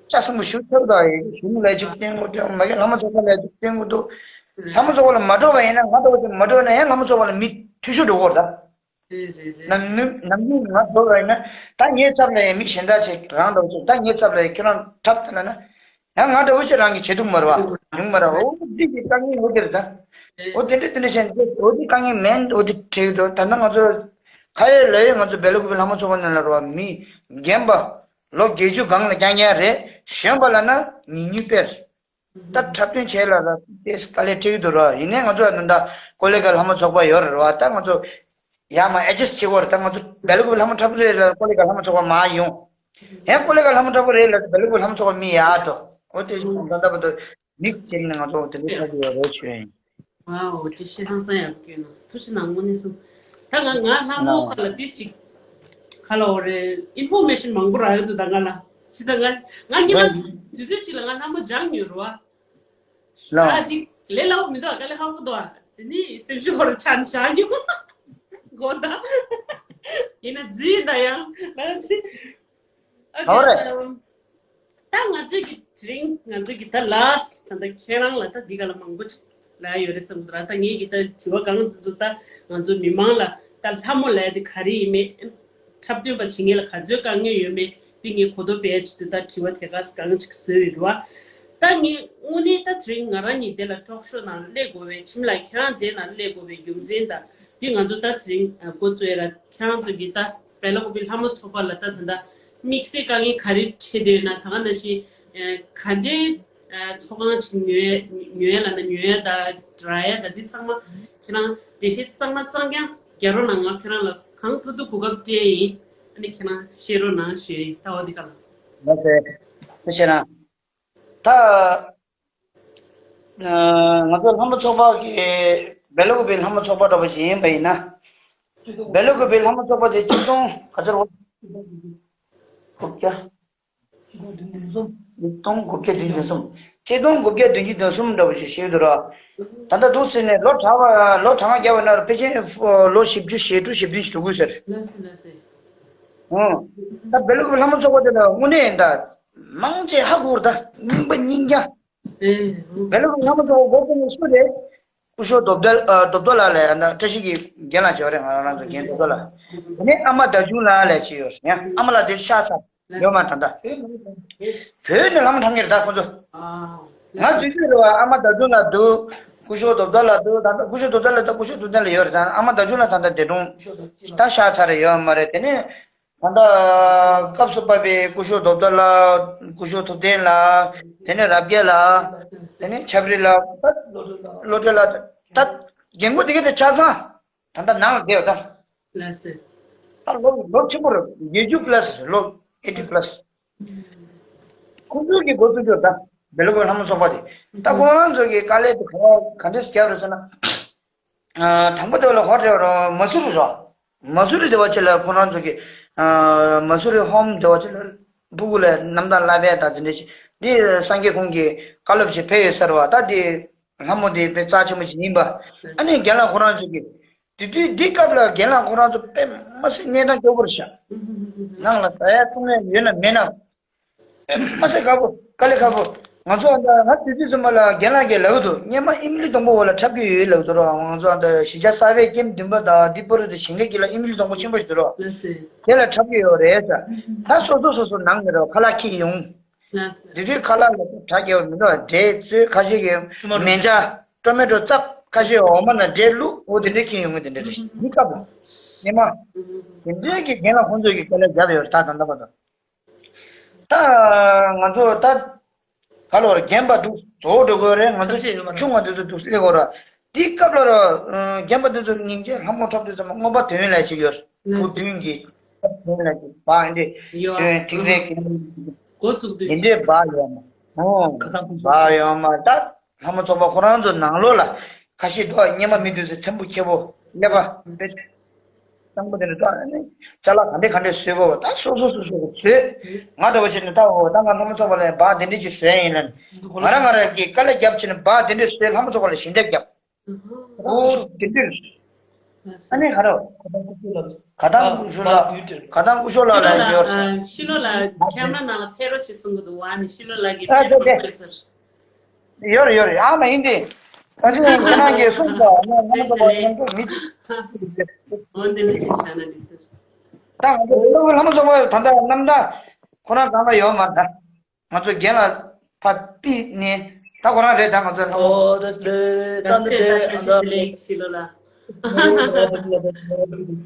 ལྕགས་སྲིན་པོ་ཞུ་ཐུབ་ད་ཡིན་གཞུང་ལ་ཅིག་བསྟན་དགོས་འདུག་མ་གི་ལྷ་མོ་ཚོགས་པ་ལ་ཅིག་བསྟན་དགོས་འདུག་ལྷ་མོ་ཚོགས་པ་ལ་མ་འགྲོ་བ་ཡིན་ན་ང་འདྲ་པོ་ཅིག་མ་འགྲོ་ན་ཡང་ལྷ་མོ་ཚོགས་པ་ལ་མི་འཐུས་ཤོར་འགྲོ་གི་ཡོད་རེད་ད། རེད་རེད་རེད། ནམ་ནུ་ནམ་རྒྱུན་ང་འགྲོ་བ་ཡིན་ན་ད་ངའི་ཚབ་ལ་ཡང་མི་གཞན་དག་ཅིག་རང་འདྲ་པོ་ཅིག་ད་ངའི་ཚབ་ལ་ཡང་ཁྱེད་རང་འཁྲབ་ད་ལ་ན། ཡང་ང་འདྲ་བོ་ཞིག་རང་གིས་བྱེད་ཐུབ་མ་རེད་བ། ཉུང་མ་རེད། འོ་འདི་གི་དཀའ་ངལ་འོ་དེ་རེད་ད། འོ་དེ་འདྲ་དེ་འདྲ་བྱས་ནས་འོ་འདི་དཀའ་ངལ་མེད་འོ་དེ་འགྲིག་འདུག་ད་ལྟ་ང་ཚོ་ཁ་ཡོད་ལག་ཡོད་ང་ཚོ་སྦེལ་ཀོབ་ཀྱི་ལྷ་མོ་ཚོགས་པ་ནང་ལ་རེད་བ། མི་རྒན་པ་ལོ་བརྒྱད་ཅུ་སྒང་ལ་རྐྱང་རྐྱང་རེད། གཞོན་པ་ལབ་ན་ཉུང་ཉུང་དཔེ་རེད། ད་འཁྲབ་སྟོན་བྱེད་ལ་ལ་དེ་དཀའ་ལས་འཕྲད་ཀྱི་འདུག་ར། ཡིན་ནའི་ང་ཚོ་ད་ལྟ་ཀོ་ལི་གྷལ་ལྷ་མོ་ཚོགས་པ་ཡོད་རེད་བ། ད་ང་ཚོ་ཡར་མར་ཨེ་ཌི་ཇསྟ་བྱེད་དགོས་རེད། ད་ང་ཚོ་སྦེལ་ཀོབ་ཀྱི་ལྷ་མོ་འཁྲབ་ཀྱི་རེད་ལ་ཀོ་ལི་གྷལ་ལྷ་མོ་ཚོགས་པ་མར་ཡོང་། ཡང་ཀོ་ལི་གྷལ་ལྷ་མོ་འཁྲབ་ཀྱི་རེད་ལ་སྦེལ་ཀོབ་ལྷ་མོ་ཚོགས་པ་མི་ཡར་འགྲོ། འོ་དེ་བཞིན་ད་ལྟ་བར་དུ་མིག་ཅིག་ནས་ང་ཚོ་དེ་འདྲ་ཆགས་ཀྱི་ཡོད་རེད་ཞུ་ཡ་ཡིན། ཝའོ། ཅི་ཤེས་ཐང་ས་ཡག་གི་ནང་ཐུགས་རྗེ་གནང་དངོས་གནས་སོང་། ད་ང་ང་ལྷ་མོ་ཁ་ལ་ཏི་ཞིག་ཁ་ལ་འོ་རེད། ཨིན་ཕོར་མེ་ཤན་མང་པོ་རག་ཡོད་འདུག་ད་ང་ལ་ཅི་ད་ང་ང་ཉི་མ་དུས་ཚོད་ཅིག་ལ་ང་ལྷ་མོ་སྦྱང་མྱོང་རུ་བ། ལ་ཨ་ཅིག་ལས་སླ་པོ་མི་འདུག་ཨ་དཀའ་ལས་ཁག་པོ་འདུག་ཨ། དེ་ནི་སེམས་ཤུགས་ཧོར་ཆ་ནི་བཞག་མྱོང་། གོ་ད་ཡིན་ན་རྫི་ཡིན་ད་ཡང་ལ་ཅི། ཨ་ཧོ་རེད། ད་ང་ཚོས་ཀྱི་དེ་རིང་ང་ཚོས་ཀྱི་ད་ལ་ད་ལྟ་ཁྱེད་རང་ལ་ད་འདི་ག་ལ་མང་པོ་ཅིག་ལ་ཡོད་རེད་བསམ་གི་འདུག་ད་ངས་ཀྱི་ད་དྲི་བ་གང་འདི་ཚོ་ད་ང་ཚོ་མི་མང་ལ་ད་ལྷ་མོ་ལ་ཡ་དེ་ག་རེ་ཡིན་མེད། འཁྲབ་སྟོན་པ་བྱེད་མཁན་ལ་ག་ཚོད་དཀའ་ངལ་ཡོད་མེད་དེ་ངས་གོ་རྟོགས་སྤེལ་ཡ་ཆེད་དུ་ད་དྲི་བ་དེ་ག་གང་ཅིག་བཟོས་ཡོད་རེད་བ། ད་ངས་དངོས་གནས་ད་དེ་རིང་ང་རང་ཉིད་དེ་ལ་ཊོག་ཤོ་ནང་སླེབས་དགོས་པའི་ཁྱིམ་ལ་ཁྱེད་རང་དེ་ནང་སླེབས་དགོས་པའི་རྒྱུ་མཚན་དང་དེ་ང་ཚོ་ད་དེ་རིང་འགོ་བཙུགས་ཡ་ལ་ཁྱེད་རང་ཚོ་གིས་ད་སྦེལ་ཀོབ་ཀྱི་ལྷ་མོ་ཚོགས་པ་ལ་ད་ད་ལྟ་དམིགས་བསལ་དཀའ་ངལ་ག་རེ་འཕྲད་བསྡད་ཡོད་ན་ད་ག་ནང་བཞིན་ག་འདྲའི་ཚོགས་ཁང་ཅིག་ཉོ་ཉོ་ཡ་ལབ་ན་ཉོ་ཡ་ད་རག་ཡ་ད་འདི་ཚང་མ་ ཁྱེད་རང་འགྲེལ་བཤད་གཙང་མ་གཙང་རྐྱང་རྒྱག་རོགས་གནང་། ང་ཁྱེད་རང་ལ་གང་ཐུབ་ཐུབ་གོ་སྐབས་སྤྲད་ཡིན། ཨ་ནི་ཁྱེད་རང་བཤད་རོགས་གནང་ཞུ་ཡིན། ལྟ་བ་འདི་ག་ལ། ལགས་སེ། ཐུགས་རྗེ་གནང་། ད། ང་ཚོ་ལྷ་མོ་ཚོགས་པ་གི་སྦེལ་ཀོབ་པའི་ལྷ་མོ་ཚོགས་པ་འདྲ་པོ་ཞིག་ཡིན་པ་ཡིན་ན། སྦེལ་ཀོབ་པའི་ལྷ་མོ་ཚོགས་པ་དེ་གཅིག་སྟོང་ག་ཚོད་རེད། དགུ་བརྒྱ། གཅིག་སྟོང་དགུ་བརྒྱ་བདུན་ཅུ་དོན་གསུམ། གཅིག་སྟོང་དགུ་བརྒྱ་བདུན་ཅུ་དོན་གསུམ་འདྲ་པོ་ཞིག་ཞིག་འདུག་ར། ད་ལྟ་འདུག་ཟེར་ནས་ལོ་གྲངས་པ་ལོ་གྲངས་བརྒྱབ་པ་ན་ཕལ་ཆེར་ལོ་བཞི་བཅུ་ཞེ་དྲུག་བཞི་བདུན་ཞིག་འགྲོ་གི་ཟེར། ལགས་སེ་ལགས་སེ། ད་སྦེལ་ཀོབ་པའི་ལྷ་མོ་ཚོགས་པ་དེ་ལ་དངོས་གནས་ད་མང་ཆེ་ཧ་གོ་ར། ད་རྙིང་པ་རྙིང་རྐྱང་། ཨེ། སྦེལ་ཀོབ་ལྷ་མོ་ཚོགས་པ་འགོ་བཙུགས་ནས་སུ་རེད། སྐུ་ཞབས་རྡོ་བརྡལ་ཨ་རྡོ་བརྡལ་ལགས་ལས་ཨ་ན་བཀྲ་ཤིས་ཀྱི་རྒན་ལགས་བྱས་པ་རེད། ང་རང་ཚོ་རྒན་རྡོ་བརྡལ་ལགས། དེ་ནས་ཨ་མ་ཟླ་ཆུང་ལགས་ལས་བྱས་ཡོད་རེད། ཡང་ཨ་མ་ལགས་དེ་ཤག་ཚ་ཡོད་མ་ད་ལྟ། བོད་ནས་ལྷ་མོ་འཁྲབ་མཁན་རེད་ད་ཁོ་ཚོ། ང་འཛུལ་རྒྱུ་རེད་བ། ཨ་མ་ཟླ་ཆུང་ལགས་འདུག་སྐུ་ཞབས་རྡོ་བརྡལ་ལགས་འདུག་ད་ལྟ་སྐུ་ཞབས་རྡོ་བརྡལ་ལགས་ད་སྐུ་ཞབས་རྡོ་བརྡལ་ལགས་ཡོད་རེད། ད་ཨ་མ་ཟླ་ཆུང་ལགས་ད་ལྟ་འདས་གྲོངས་ད་ཤག་ཚ་རེད། ཡོད་མ་རེད། དེ་ནས། ད་ལྟ་སྐབས་སུ་བབས་པའི་སྐུ་ཞབས་རྡོ་བརྡལ་ལགས། སྐུ་ཞབས་ཐུབ་བསྟན་ལགས། དེ་ནས་རབ་རྒྱས་ལགས། དེ་ནས་ཆབ་རི་ལགས། ད་བློ་གྲོས་ལགས། ད་རྒན་རྒོན་དེ་ག་དེ་ཆ་ཚང་ད་ལྟ་ནང་ལ་བསྡད་ཡོད་ད། ལགས་སེ། ད་ལོ་ལོ་ཆེན་པོ་རེད། བརྒྱད་ཅུ་པ་ལ་སི་རེད། ལོ་ཨེ་ཊི་པ་ལ་སི། ཁོང་ཚོས་ཀྱི་འགོ་བཙུགས་ཡོད་ད། སྦེལ་ཀོབ་ལྷ་མོ་ཚོགས་པ་དེ། ད་ཁོང་རང་ཚོ་གི་དཀའ་ལས་དེ་ག་ག་འདྲས་བརྒྱབ་རེད་ཟེར་ན། ཨ་དང་པོ་དེ་ལ་ཧོར་དེ་ར་མ་སུ་རི་ར། མ་སུ་རི་དེ་བ་ཅི་ལ་ཁོང་རང་ཚོ་གི་ཨ་མ་སུ་རི་ཧོམ་དེ་བ་ཅི་ལ་སྤུ་གུ་ལ་རྣམ་ཐར་བསླབ་པ་དང་དེ་འདྲས་ཅིག་འདི་སངས་རྒྱས་ཁོང་གི་བཀའ་སློབ་ཅིག་ཕེབས་ཡོད་ས་རེད་བ། ད་དེ་ལྷ་མོ་དེ་དཔེ་རྩ་ཆེན་པོ་ཞིག་ཡིན་པ། ཨ་ནི་རྒན་ལགས་ཁོང་རང་ཚོ་གི་དེ་དུས་འདི་སྐབས་ལ་རྒན་ལགས་ཁོང་རང་ཚོ་དཔེ་མ་སྲིད་གནས་སྟངས་སྐྱོ་པོ་རེད་ཤག་ནང་ལ་ཟ་ཡ་འཐུང་ཡ་ཡོད་ན་མེད་ན། མ་ཟད་ཁག་པོ། དཀའ་ལས་ཁག་པོ། ང་ཚོ་ཨ་ད་ང་དུས་དུས་ཙམ་པ་ལ་རྒན་ལགས་ཀྱིས་ལབ་འདུག་སྔོན་མ་ཨིམ་ལི་སྡོང་པོ་འོག་ལ་འཁྲབ་ཀྱི་ཡོད་ལབ་འདུག་ར། ང་ཚོ་ཨ་ད་གཞིས་ཆགས་གསར་པའི་ཀེམ་བདུན་པ་དང་འདི་པར་དུ་ཞིང་ལས་ཀྱི་ལ་ཨིམ་ལི་སྡོང་པོ་ཆེན་པོ་ཞིག་འདུག་ར། ལགས་སེ། དེ་ལ་འཁྲབ་ཀྱི་ཡོད་རེད་ཟེར། ད་སོ་སོ་སོ་སོ་ནང་ནས་ར་ཁ་ལག་འཁྱེར་ཡོང་། ལགས་སེ། དེ་དུས་ཁ་ལག་ལ་དྲ་རྒྱས་པ་མི་འདུག་འབྲས་བཙོས་ཁ་ཤས་ཀྱི་མན་ཇ་ཊོ་མེ་ཊོ་བཙབ་ཁ་ཤས་འོ་མ་ན་འབྲས་བླུགས་འོ་དེ་འདྲས་འཁྱེར་ཡོང་གི་དེ་འདྲས་རེད། མི་སྐབས་ལ་སྔོན་མ་དེ་འདྲས་ཀྱི་རྒན་ལགས་ཁོང་ཚོས་ཀྱི་དཀའ་ལས་བརྒྱབ་ཡོད་རེད། ད་ད་ལྟ་བར་དུ། ད་ང་ཚོ་ད་ག་ལོར་རྒན་པ་འདུག་རྫོགས་འགྲོ་དགོས་རེད། ང་ཚོ་ཐབས་ཤེས་ཡོད་མ་རེད། ཆུང་བ་འདི་ཚོ་འདུག་སླེབས་དགོས་ར། དེའི་སྐབས་ལ་ར་རྒན་པ་འདི་ཚོ་སྙིང་རྗེ་ལྷ་མོ་འཁྲབ་དུས་ཙམ་མངོན་པ་དོན་ལས་ཅིག་ཡོད། ལགས་སོ། བུ་བདུན་གྱི་དོན་ལས་ཅིག་བ་འདི་ཡོད། དོན་ཐིག་རེ་གི་འགོ་བཙུགས་དུས་འདི་འདྲའི་བ་ཡོད་མ། ཨོ། ཁ་སང་ཁོང་ཚོ་བ་ཡོད་མ། ད་ལྷ་མོ་ཚོགས་པ་ཁོ་རང་ཚོ་ནང་ལོགས་ལ་ཁ་ཤས་འདུག་སྔོན་མ་མི་འདུག་ཟེར་ཚེམ་བུ་ཁྱེར་པོ་སླེབས་པ། གཙང་པོ་དེ་འདྲ་ད་ནི་ཅ་ལག་ག་འདྲས་ག་འདྲས་བཟོས་གོ་ད་སོ་སོ་སོ་སོ་བཟོས། ང་འདྲ་བོ་བྱས་ནས་ད་འོ་ད་ང་ལྷ་མོ་ཚོགས་པ་ལ་འབག་དེ་འདྲས་ཅིག་བཟོས་ཡིན་ལབ་ནས་ང་རང་ང་རང་གིས་དཀའ་ལས་བརྒྱབ་བྱས་ནས་འབག་དེ་འདྲས་བཟོས། ལྷ་མོ་ཚོགས་པ་ལ་ཞལ་འདེབས་བརྒྱབ། འོ་དེ་འདྲས། ཨ་ནི་ག་རེ། ག་དང་སྐུ་ཞབས་ལགས། ག་དང་སྐུ་ཞབས་ལགས་ལ་ཡོད་ཟེར། ཤི་ལོ་ལགས་ཤི་ལོ་ལགས་ཁེ་མ་ར་ནང་ལ་ཕེབས་རོགས་བྱེད་གསུང་གི་འདུག་ཨ་ནི་ཤི་ལོ་ལགས་ཀྱིས་ཨ་ཕེབས་རོགས་བྱེད་ཟེར། ཡོད་རེད་ཡོད་རེད། ཨ་མ་ཡིན་ཏེ། ད་ཅི་ཁྱེད་རང་གིས་གསུངས་པ་ང་ང་ཚོ་མི་འོ་འདི་ལ་ཅིག་བྱ་ན་འགྲིག་ཟེར། ད་ང་ཚོ་ལྷ་མོ་ཚོགས་པ་ད་ལྟ་རྣམ་དག་ཁོ་རང་གང་ལ་ཡོད་མ་རེད། ང་ཚོ་རྒན་ལགས་ཕར་ཕུད་ནས་ད་ཁོ་རང་རེད། ད་ང་ཚོ་ལྷ་མོ། ཨོ་ད་ད་ད་ད་ད་ད་ཤི་ལོ་ལགས།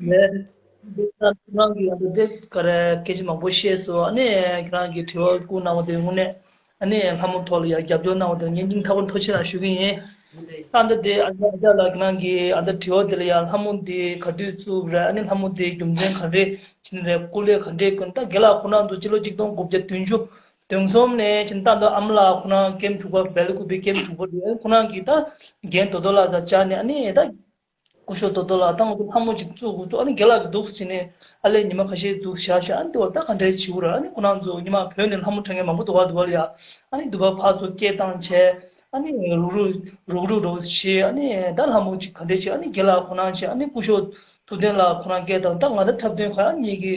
ཁྱེད་རང་གིས་ཨ་འདི་ག་རེ་སྐད་ཆ་མང་པོ་བཤད་སོང་། ཨ་ནི་ཁྱེད་རང་གིས་དྲི་བ་བསྐུར་གནང་བ་དེ་དངོས་གནས་ཨ་ནི་ལྷ་མོ་ཐོག་ལ་ཡང་རྒྱབ་སྐྱོར་གནང་བ་དེ་ངས་སྙིང་ཐག་པ་ནས་ཐུགས་རྗེ་གནང་ཞུ་གི་ཡིན། ཨ་འདི་དེ་ཨ་ཅག་ཨ་ཅག་ལགས་ཁྱེད་རང་གིས་ཨ་འདི་དྲི་བ་དེ་ལ་ཡང་ལྷ་མོ་འདི་ག་དུས་བཙུགས་རེད། ཨ་ནི་ལྷ་མོ་འདི་རྒྱུ་མཚན་ག་རེ་བྱས་ནས་རེད། སྐུ་ལས་ག་འདྲས་ཀྱི་ད་རྒན་ལགས་ཁོ་རང་ཚོ་སྤྱི་ལོ་གཅིག་སྟོང་དགུ་བརྒྱ་བདུན་ཅུ་དོན་གསུམ་ནས་ཕྱིན་ད་ལྟ་ཨ་མ་ལགས་ཁོ་རང་ཀེམ་དྲུག་པ་སྦེལ་ཀོབ་པའི་ཀེམ་དྲུག་པ་རེད། ཁོ་རང་གིས་ད་རྒན་རྡོ་རྡོ་ལགས་དང་བཅར་ནས་ཨ་ནི་ད། སྐུ་ཞབས་རྡོ་རྡོ་ལགས་ད་ང་ཚོ་ལྷ་མོ་ཅིག་བཙུགས་དགོས་ཚུགས། ཨ་ནི་རྒན་ལགས་ཀྱིས་འདུག་ཟེར་ནས་ཨ་ལས་ཉི་མ་ཁ་ཤས་འདུག་བཞག་བཞག་ཨ་ནི་དེ་བར་ད་ག་འདྲས་བྱེད་དགོས་ར། ཨ་ནི་ཁོ་རང་ཚོ་ཉི་མ་བོད་ནས་ལྷ་མོ་འཁྲབ་མཁན་མང་པོ་འདུག་ག་འདུག་ག་ལ་ཡ། ཨ་ནི་འདི་བར་ཕར་ཚུར་སྐད་བཏང་བྱས་ཨ་ནི་རུག་རུག་རུག་རུག་རུག་བྱས། ཨ་ནི་ད་ལྷ་མོ་ཅིག་ག་འདྲས་བྱས། ཨ་ནི་རྒན་ལགས་ཁོ་རང་བྱས། ཨ་ནི་སྐུ་ཞབས་ཐུབ་བསྟན་ལགས་ཁོ་རང་སྐད་བཏང་། ད་ང་ད་འཁྲབ་སྟོན་ཁ་ཨ་ནི་གཉིས་ཀྱི་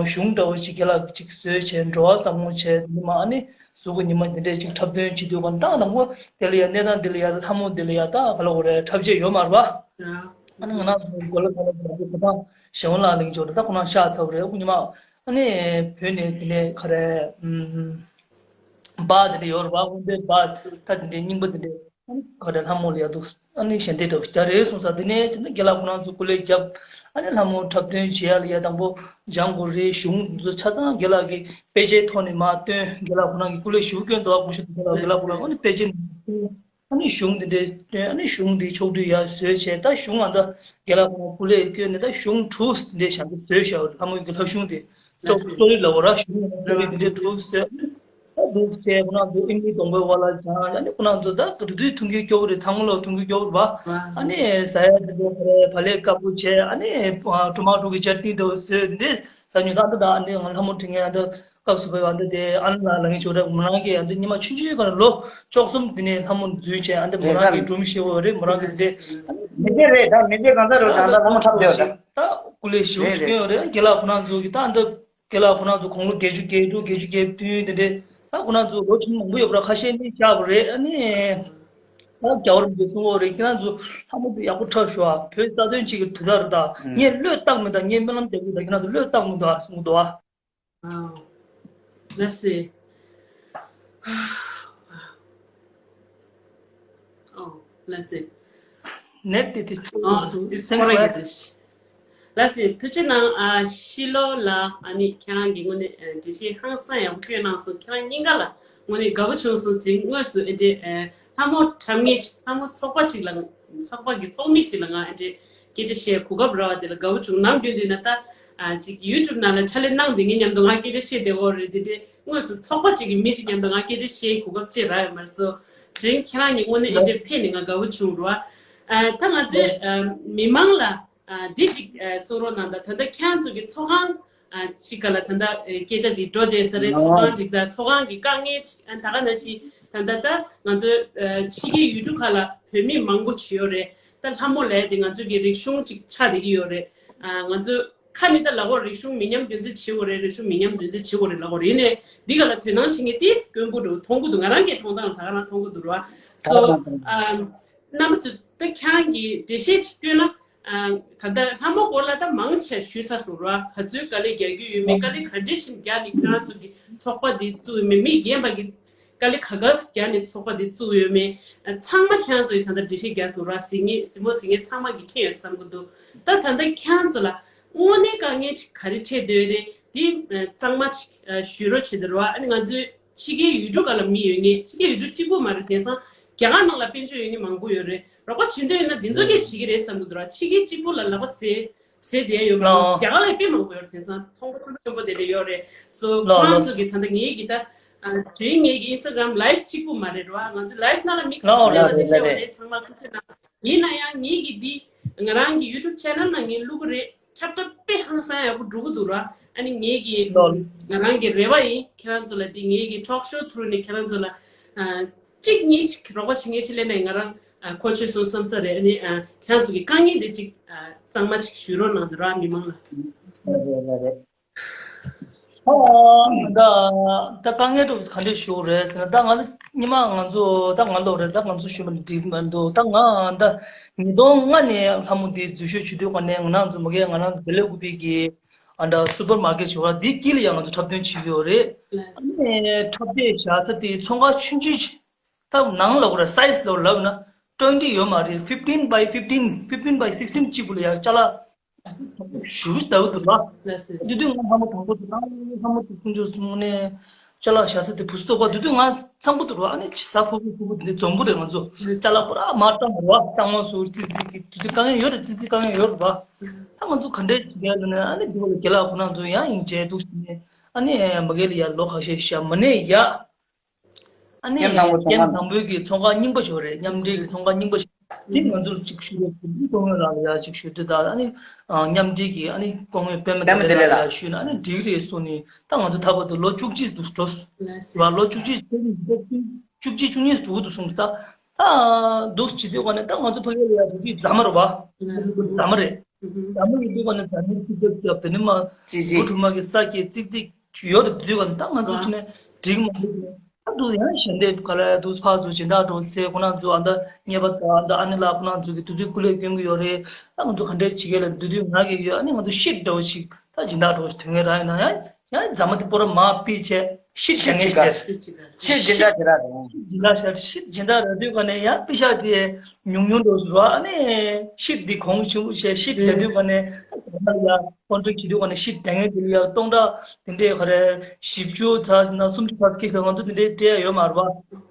གཞུང་འདྲ་བོ་ཅིག་རྒན་ལགས་ཅིག་བཟོས་བྱས་འགྲོ་བ་བཟང་མོ་བྱས་ཉི་མ་ཨ་ནི། གཟུགས་ཀྱི་ཉི་མ་འདི་འདྲས་ཅིག་འཁྲབ་སྟོན་བྱེད་དུས་གང་ལྟར་དང་པོ་དེ་ལ་ཡ་གནས་སྟངས་འདི་ལ་ཡ་ལྷ་མོ་འདི་ལ་ཡ་ད་ག་ལ་འོ་རེད་འཁྲབ་བྱེད་ཡོད་མ་རེད་པ། ཨ་ནི་ང་རང་གོ་ལ་ག་ལ་ག་ལ་གོ་ཐང་ཞེ་བོ་ལ་གླིང་ཇོ་རེད། ད་ཁོ་རང་ཤག་ཚ་བོ་རེད། ཨ་ཁུ་ཉི་མ་ཨ་ནི་བོད་ནས་དེ་ནས་ག་རེ་ཨམ་སྦག་དེ་འདྲས་ཡོད་རེད་པ། དབུ་མཛད་སྦག་ད་དེ་འདྲས་རྙིང་པ་དེ་འདྲས་ཨ་ནི་ག་རེ་ལྷ་མོ་ལ་ཡ་འདུག་ཨ་ནི་ཞལ་འདེབས་འདྲ་བོ་ཞིག་རྒྱག་རེད་གསུངས་ས། དེ་ནས་དེ་ནས་རྒན་ལགས་ཁོ་རང་ཚོ་སྐུ་ལས་བརྒྱབ། ཨ་ནི་ལྷ་མོ་འཁྲབ་སྟོན་བྱེད་ཡ་ལ་ཡ་དང་པོ་ལྗང་གུ་རེད། གཞུང་འདི་ཚོ་ཆ་ཚང་རྒན་ལགས་ཀྱིས་དཔེ་ཆའི་ཐོག་ནས་མར་སྟོན། རྒན་ལགས་ཁོ་རང་གིས་སྐུ་ལས་ཞུ་སྐྱོན་འདུག་ཨ་སྐུ་ཞབས་རྒན་ལགས་རྒན་ལགས་ཁོ་རང་ཨ་ནི་དཔེ་ཆའི་ནང་སྟོན། ཨ་ནི་གཞུང་འདི་འདྲའི་ཨ་ནི་གཞུང་འདི་ཕྱོགས་བསྒྲིགས་ཡག་བཟོས་བྱས། ད་གཞུང་ཨ་ད་རྒན་ལགས་ཁོང་སྐུ་ལས་བསྐྱོན་ནས། ད་གཞུང་དྲུག་འདི་བཞག་གི་བཟོས་བཞག་ལྷ་མོ་གི་ལྷ་གཞུང་དེ་ལྕོག་གསོ་རིག་ལ་འོ་ར། གཞུང་ཨ་ནི་གསོ་རིག་འདི་འདྲའི་དྲུག་བཟོས། ད་འདུག་བྱས་ཁོ་རང་ཚོ་ཨིན་ཇི་གདོང་པའི་ཝ་ལ་སྦྱངས། ཨ་ནི་ཁོ་རང་ཚོ་ད་ག་དུས་དུས་ཐུང་གི་སྐྱོ་བོ་རེད། ཚང་མ་ལོ་ཐུང་གི་སྐྱོ་བོ་རེད་པ། ཨ་ནི་ཟ་ཡ་འདི་འདྲའི་ཁོ་རའི་བག་ལེབ་དཀར་པོ་བྱས། ཨ་ནི་ཊོ་མ་ཊོ་གི་ཅཊ་ནི་འདྲ་བོ་བཟོས་འདི་ཟ་ཉོ། ད་འདི་ད་ཨ་ནི་ང་ལྷ་མོ་དྲན་མཁན་ཨ་འདི་སྐབས་སུ་བབས་པ་འདི་དེ་ཨ་ནི་ལ་ལ་ངའི་ཇོ་ར་མོ་རང་གིས་ཨ་འདི་ཉི་མ་ཆུང་ཆུང་སྒང་ལ་ལོ་བཅུ་གསུམ་དེ་ནས་ལྷ་མོ་འཛུལ་བྱས། ཨ་འདི་མོ་རང་གི་སྒྲུང་བཤད་པ་རེད། མོ་རང་གི་འདི་ཨ་ནི་མི་ཚེ་རེད། ད་མི་ཚེ་གང་ཚ་རུ་ད་ད་ལྷ་མོ་འཁྲབ་བསྡད་ཡོད་ད། ད་སྐུ་ལས་ཞེ་པོ་ཞིག་བསྐྱོན་ཡོད་རེད། རྒན་ལགས་ཁོ་རང་ཚོ་གི་ད་འདི་རྒན་ལགས་ཁོ་རང་ཚོ་དགུང་ལོ་བརྒྱད་ཅུ་གྱ་དྲུག་བརྒྱད་ཅུ་གྱ་བདུན་དེ་འདྲས། ད་ཁོ་རང་ཚོ་ལོ་ཆུང་མང་པོ་ཡོད་པ་ར། ཁ་ཤས་ནི་བཞག་པ་རེད། ཨ་ནི་ད་རྒྱ་བོར་འདི་གསུང་འོ་རེད། ཁྱེད་རང་ཚོ་ལྷ་མོ་དེ་ཡག་པོ་འཁྲབ་ཤོག་ཨ། བོད་རྩ་དོན་ཅིག་གི་དུས་ད་རེད་ད། ངས་བློས་བཏང་མི་ད། ངས་སྨོན་ལམ་རྒྱག་གི་ད། ཁྱེད་རང་ཚོ་བློས་བཏང་མི་འདུག་ཨ་གསུང་གི་འདུག་ཨ། Wow. Let's see. Oh, let's see. ནེཊ་དེ་དེ་ཨོ་དེ་སེང་སྐོར་རེད་གི་དེ། ལགས་སེ། ཐུགས་རྗེ་གནང་། ཨ་ཤི་ལོ་ལགས། ཨ་ནི་ཁྱེད་རང་གི་དངོས་གནས་ཨ་འགྲེལ་བཤད་ཧང་སང་ཡག་པོ་བསྐྱོན་གནང་སོང་། ཁྱེད་རང་སྙིང་ག་ལ་དངོས་གནས་དགའ་པོ་བྱུང་སོང་། དེ་དངོས་སུ་ཨེ་འདྲས་ཨ་ལྷ་མོ་འཁྲབ་མཁན་ཅིག་ལྷ་མོ་ཚོགས་པ་ཅིག་ལ་ཚོགས་པ་གི་ཚོགས་མི་ཅིག་ལ་ང་ཨེ་འདྲས་སྐད་ཆ་བཤད་གོ་སྐབས་རག་པ་དེ་ལ་དགའ་པོ་བྱུང་། ནམ་རྒྱུན་དུས་ན་ད་ཨ་ཅིག་ཡུ་ཊུབ་ནང་ལ་ཕྱག་ལས་གནང་བསྡད་མཁན་མཉམ་དུ་ང་སྐད་ཆ་བཤད་བསྡད་ཡོད་རེད། དེ་འདྲས་དངོས་སུ་ཚོགས་པ་ཅིག་གི་མི་ཅིག་མཉམ་དུ་ང་སྐད་ཆ་བཤད་གོ་སྐབས་ཅིག་རག་ཡོད་མ་རེད་སོ། དེ་རིང་ཁྱེད་རང་གཉིས་དངོས་གནས་ཨེ་འདྲས་ཕེབས་ནས་ང་དགའ་པོ་བྱུང་རོ། ཨ་ད་ང་ཚོའི་ཨ་མི་མང་ལ་ཨ་འདི་ཞིག་ཨ་གསུང་རོགས་གནང་དང་། ད་ལྟ་ཁྱེད་རང་ཚོ་གི་ཚོགས་ཁང་ཨ་ཅིག་ག་ལ་ད་ལྟ་ཨ་སྐད་ཆ་ཅིག་འགྲོ་བསྡད་ས་རེད། ཚོགས་ཁང་ཅིག་དང་ཚོགས་ཁང་གི་དཀའ་ངལ་ཅིག་ཨ་ད་ག་ནང་བཞིན་ད་ལྟ་ད་ང་ཚོའི་ཨ་ཕྱི་རྒྱལ་ཡུལ་གྲུ་ཁག་ལ་བོད་མི་མང་པོ་ཅིག་ཡོད་རེད། ད་ལྷ་མོ་ལབ་ཡ་དེ་ང་ཚོ་གི་རིག་གཞུང་ཅིག་ཆགས་བསྡད་ཀྱི་ཡོད་རེད། ཨ་ང་ཚོ་ཁ་ནས་ད་ལབ་ཀྱི་ཡོད་རེད། རིག་གཞུང་མི་ཉམས་རྒྱུན་འཛིན་བྱེད་དགོས་རེད། རིག་གཞུང་མི་ཉམས་རྒྱུན་འཛིན་བྱེད་དགོས་རེད་ལབ་ཀྱི་ཡོད་རེད། ཡིན་ནའི་འདི་ག་ལ་དོ་སྣང་བྱེད་མཁན་ཏིས་དཀོན་པོ་འདུག་མཐོང་གི་འདུག་ང་རང་གིས་མཐོང་སྟངས་ད་ག་རང་མཐོང་གི་འདུག་ར། སོ་ཨ་རྣམ་པ་ཚོ་ད་ཁྱེད་རང་གིས་འགྲེལ་བཤད་ཅིག་བསྐྱོན་ན། ཨ་ད་ལྟ་ལྷ་མོ་སྐོར་ལ་ད་མང་ཆེ་ཞུས་ཚར་སོང་ར། ག་ཚོད་དཀའ་ལས་རྒྱག་གི་ཡོད་མེད། དཀའ་ལས་ག་འདྲས་ཅིག་རྒྱག་ནས་ཁྱེད་རང་ཚོ་གི་ཚོགས་པ་འདི་བཙུགས་ཡོད་མེད། མི་རྒན་པ་གི་དཀའ་ལས་ག་ག་རྒྱག་ནས་ཚོགས་པ་འདི་བཙུགས་ཡོད་མེད། ཨ་ཚང་མ་ཁྱེད་རང་ཚོ་ཡིས་ད་ལྟ་འགྲེལ་བཤད་རྒྱག་སོང་ར། གཟིགས་མཁན་གཟིགས་མོ་གཟིགས་མཁན་ཚང་མ་གིས་མཁྱེན་ཡོད་བསམ་གྱི་འདུག་ད་ད་ལྟ་ཁྱེད་རང་ཚོ་ལ་དངོས་གནས་དཀའ་ངལ་ཅིག་ག་རེ་འཕྲད་སྡོད་རེད། འདི་ཨ་གཙང་མ་ཅིག་ཨ་ཞུ་རོགས་བྱེད་དེ་ར། ཨ་ནི་ང་ཚོའི་ཕྱི་རྒྱལ་ཡུལ་གྲུ་ཁག་ལ་མི་ཡོད་མཁན། ཕྱི་རྒྱལ་ཡུལ་གྲུ་གཅིག་པུ་མ་རེད། དེང་སང་རྒྱ་གར་ནང་ལ་དཔལ་འབྱོར་ཡོད་མཁན་མང་པོ་ཡོད་རེད། རོགས་པ་བྱེད་འདོད་ཡོད་ན་འདི་ཚོ་གས་བྱེད་ཀྱི་རེད་བསམ་གྱི་འདུག་ར། ཕྱི་རྒྱལ་གཅིག་པུ་ལ་ལག་པ་ཟེར་ཟེར་བསྡད་ཡོད་མ་རེད། ལགས། རྒྱ་གར་ལ་དཔེ་མང་པོ་ཡོད་རེད། དེང་སང་ཚོང་པ་ཆེན་པོ་ཆེན་པོ་དེ་འདྲ་ཡོད་རེད། སོ་ལགས་ཁོ་རང་ལགས། ཚོ་གིས་ད་ལྟ་ངེད་ཀྱི་ད་ཨ་དེ་རིང་ངེད་ཀྱི་ཨིན་སི་ཊ་གྷ་རམ་ལའེབ་གཅིག་པུ་མ་རེད་ར། ང་ཚོ་ལའེབ་ནང་ལ་མི་ཁ་ཤས་ལགས་ལ་རེད་དེ་ལགས་འདྲ་བ་རེད། རེད། ཚང་མ་ཐུགས་རྗེ་གནང་། ཡིན་ན་ཡང་ངེད་ཀྱི་འདི་ང་རང་གི་ཡུ་ཊུབ་ཆེ་ནལ་ནང་ངས་བླུག་གི་རེད། ཁྱབ་བསྒྲགས་དཔེ་ཧང་སང་ཡག་པོ་འགྲོ་གི་འདུག་ར། ཨ་ནི་ངེད་ཀྱི་ལགས། ང་རང་གི་རེ་བ་ཡིན། ཁྱེད་རང་ཚོ་ལ་འདི་ངེད་ཀྱི་ཊོག་ཤོ་ཐུ་རུ་ནས་ཁྱེད་རང་ཚོ་ལ་ཨ་གཅིག་གཉིས་ཅིག་རོགས་པ་བྱེད་མཁན་ཅིག་སླེབས་ན་ང་རང་ཨ་གོ་ཆོད་སོང་བསམ་ས་རེད། ཨ་ནི་ཨ་ཁྱེད་རང་ཚོ་གི་དཀའ་ངལ་འདི་ཅིག་ཨ་གཙང་མ་ཅིག་ཞུ་རོགས་གནང་དང་ར། མི་མང་ལ། ལགས་རེད་ལགས་རེད། ཨ་ད་ད་དཀའ་ངལ་དུ་ག་འདྲས་ཞུ་རེད་ཟེར་ན། ད་ང་ཉི་མ་ང་ཚོ་ད་ང་ལོག་རེད། ད་ང་ཚོ་ཞུ་མ་འགྲིག་མ་འདུག་ད་ང་ད་ཉིས་སྟོང་ལྔ་ནས་ལྷ་མོ་འདི་འཛུལ་ཞུགས་བྱེད་དུས་ག་ནས་ང་རང་ཚོ་མ་གི་ང་རང་ཚོ་བེ་ལེ་ཀུ་པི་གི་ཨ་ད་སུ་པར་མར་ཀེཊ་ཞུ་བ་འདི་དཀྱིལ་ལ་ཡང་ང་ཚོ་འཁྲབ་སྟོན་བྱེད་ཀྱི་ཡོད་རེད། ཨ་ནི་འཁྲབ་སྟོན་བྱ་ས་དེ་ཚོང་ཁང་ཆུང་ཆུང་ཅིག་ད་ནང་ལོག་རེད། སའི་ཛི་ལོག་ལབ་ན་ཊུ་ཝེན་ཊི་ཡོད་མ་རེད། ཕིབ་ཊིན་བྷའི་ཕིབ་ཊིན། ཕིབ་ཊིན་བྷའི་སིག་སི་ཊིན་གཅིག་པུ་ལ་ཡང་ཅ་ལག་ཞུ་ལྟ་བུ་འདུག་ལ། ལགས་སེ། དེ་དུས་ང་ལྷ་མོ་དང་པོ་དེ་ལ་ལྷ་མོ་དེ་ཁོང་ཚོ་གསུང་ནས་ཅ་ལག་བཞག་ས་དེ་བུ་སུ་གཏོགས་པ། དེ་དུས་ང་ཚང་པོ་དུ་རུ་ཨ་ནི་ཇ་ཕུར་བུ་ཕུར་བུ་དེ་འཛོམས་པོ་རེད། ང་ཚོ་ཅ་ལག་པུ་ར་མར་བཏང་རུ་གཙང་མ་སུ་ཙི་ཙི་གི་དེ་དུས་དཀའ་ངལ་ཡོད་རེད། ཙི་ཙི་དཀའ་ངལ་ཡོད་རེད་བ། ད་ང་ཚོ་ག་འདྲས་བྱེད་ཀྱི་ཡ་ལ་ནས་ཨ་ནི་དེ་བ་ལ་རྒན་ལགས་ཁོ་རང་ཚོ་ཡང་ཡིན་བྱས་འདུག་ཟེར་ནས་ཨ་ནི་མ་གི་ལ་ཡ་ལོ་ཁ་ཤས་ཤ་མ་ནས་ཡ། ཨ་ནི་མཉམ་དང་པོ་ཚོང་ཁང་། མཉམ་དང་པོའི་གི་ཚོང་ཁང་རྙིང་པ་ཞིག་རེད། མཉམ་འབྲེལ་གི་ཚོང་ཁང་རྙིང་པ་ཞིག་དེ་ང་ཚོར་ཅིག་ཞུ་རོགས་ཞུ། སྐུ་ངོ་ལགས་ལ་ཡ་ཅིག་ཞུ་དུས་ད་ཨ་ནི་མཉམ་འབྲེལ་གི་ཨ་ནི་སྐུ་ངོ་པད་མ་བདེ་ལེགས་ལགས་ལ་ཡ་ཞུས་ན་ཨ་ནི་འགྲིག་རེད་གསུངས་ནས། ད་ང་ཚོ་ད་བར་དུ་ལོ་བཅུ་གཅིག་འདུག་འགྲོ་བ། ལོ་བཅུ་གཅིག་བཅུ་གཅིག་བཅུ་གཉིས་འགྲོ་གི་འདུག་གསུངས། ད་ད་འདུག་བྱེད་དུས་ག་ནས་ད་ང་ཚོ་ཕ་གི་ལ་ཡ་རུ་ཅིག་རྫ་མ་རེད་བ། རྫ་མ་རེད། རྫ་མ་ཡོད་དུས་ག་ནས་རྫ་མའི་ཁྱི་ལྕགས་ཀྱི་དེ་ནི་མ་ཙི་ཙི་བུ་ཕྲུག་མ་གི་ས་ཀྱི་ཙིག་ཙིག་ཡོད་རེད། དུས་ག་ནས་ད་ང་ཚོ་ཅི་ནས་འགྲིག་མ་འདུག་ད་དུ་ཡང་ཞལ་འདེབས་ག་ལ་དུ་ཕར་ཚུར་སྦྱིན་བདག་འགྲོ་ཚེ་ཁོ་རང་ཚོ་ཨ་ད་ཉེས་པ་ད་ཨ་ད་ཨ་ནེ་ལགས་ཁོ་རང་ཚོ་གི་དུ་དུ་སྐུ་ལས་སྐྱོན་གི་ཡོད་རེད། ད་ང་ཚོ་ག་འདྲས་བྱེད་ཀྱི་ལ་དུ་དུ་ང་གི་ཡོད། ཨ་ནི་ང་ཚོ་ཤིབ་འདྲ་བོ་ཞིག་ད་སྦྱིན་བདག་འགྲོ་ཞིག་ཐོན་ངེས་ར། ཡིན་ན་ཡང་ཡང་རྫ་མ་དེ་པོ་ར་མར་ཕུད་བྱས་ ཤིད་ཤིད་ཅིག་ག་ཤིད་ཅིག་ག་ཤིད་སྦྱིན་བདག་དེ་ར་རེད། སྦྱིན་བདག་ཤར་ཤིད་སྦྱིན་བདག་ར་དུས་ག་ནས་ཡང་པི་ཤ་དེ་ཉུང་ཉུང་འགྲོ་ཟུར་བ་ཨ་ནི་ཤིད་འདི་གོང་ཆེན་པོ་བྱས་ཤིད་ར་དུས་ག་ནས་ད་ག་ནས་ཡ་ཀོན་ཊེག་བྱེད་དུས་ག་ནས་ཤིད་དེ་ངས་དེ་ལ་ཡ་སྟོང་ཕྲག་དེ་འདྲས་ག་རེ་བཞི་བཅུ་ཚར་ཟིན་ན་སུམ་ཅུ་ཚར་སྐྱེས་ལ་ང་ཚོ་དེ་འདྲས་སྤྲད་ཡ་ཡོད་མ་རེད་བ།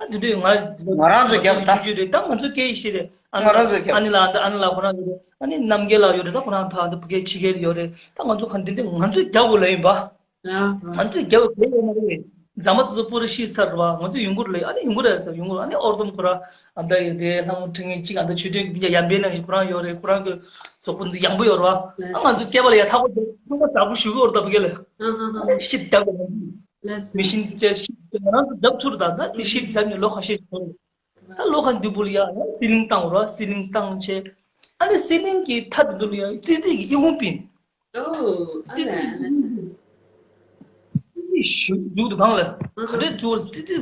ཨ་དེ་དུས་ང་ང་རང་ཚོ་རྒྱབ་ད་ཆུང་ཆུང་རེད། ད་ང་ཚོ་སྐད་ཡིག་ཤེས་རེད། ཨ་ང་རང་ཚོ་རྒྱབ་ཨ་ནི་ལ་ཨ་ནི་ལ་ཁོ་རང་ཡོད་རེད། ཨ་ནི་རྣམ་རྒྱལ་ལགས་ཡོད་རེད། ད་ཁོ་རང་ཕ་འདི་ཕ་གིའི་ཕྱི་རྒྱལ་ཡོད་རེད། ད་ང་ཚོ་ག་འདི་འདི་ང་ཚོས་རྒྱག་དགོས་ལབ་ཡིན་པ། ང་ཚོས་རྒྱག་དགོས་ཡོད་མ་རེད། རྫ་མ་དེ་ཚོ་པུ་ར་ཤི་ཚར་བ། ང་ཚོ་ཡོང་གི་རེད། ཨ་ནི་ཡོང་གི་རེད་ཟེར། ཡོང་གི་རེད། ཨ་ནི་ཨོར་དོམ་ཁོ་ར་ཨ་མདའ་ཡོད་དེ་ལྷ་མོ་ཁྲི་ངན་གཅིག་ཨ་མདའ་ཆོས་སྒྲོན་གྱི་མི་ཁོ་རང་ཡོད་རེད། ཁོ་རང་གི་གཟུགས་པོ་འདི་ཡང་པོ་ཡོད་རེད་བ། ཨ་ང་ཚོ་སྐྱེས་པ་ལ་ཡ་ཐག་པ་འདུག་ཐུག་པ་དྲག་པོ་ཞུ་གི་ཡོད་རེད། ད་ཕ་གི་ལ་ཨ་ཤི་རྒྱག་དགོས་མི་ཤི་རྒྱག་ནས་ལོ་ཁ་ཤས་ཤིག་ཡོང་རེད། ད་ལོ་ཁ་འདི་བུ་ལ་ཡ་ཡང་སི་ལིང་བཏང་རོགས། སི་ལིང་བཏང་བྱས། ཨ་ནི་སི་ལིང་གི་མཐའ་དེ་ཚོ་ལ་ཡ་ཙི་ཙི་གི་ཨི་ཁུང་བཏིང་། ཨོ། ཨ་ཙི་ཙི་ལས་ཨ་ལས། ཙི་ཙི་ཞུ་ཞུ་དུ་གང་ལ་ག་རེ་འཛུགས། ཙི་ཙི་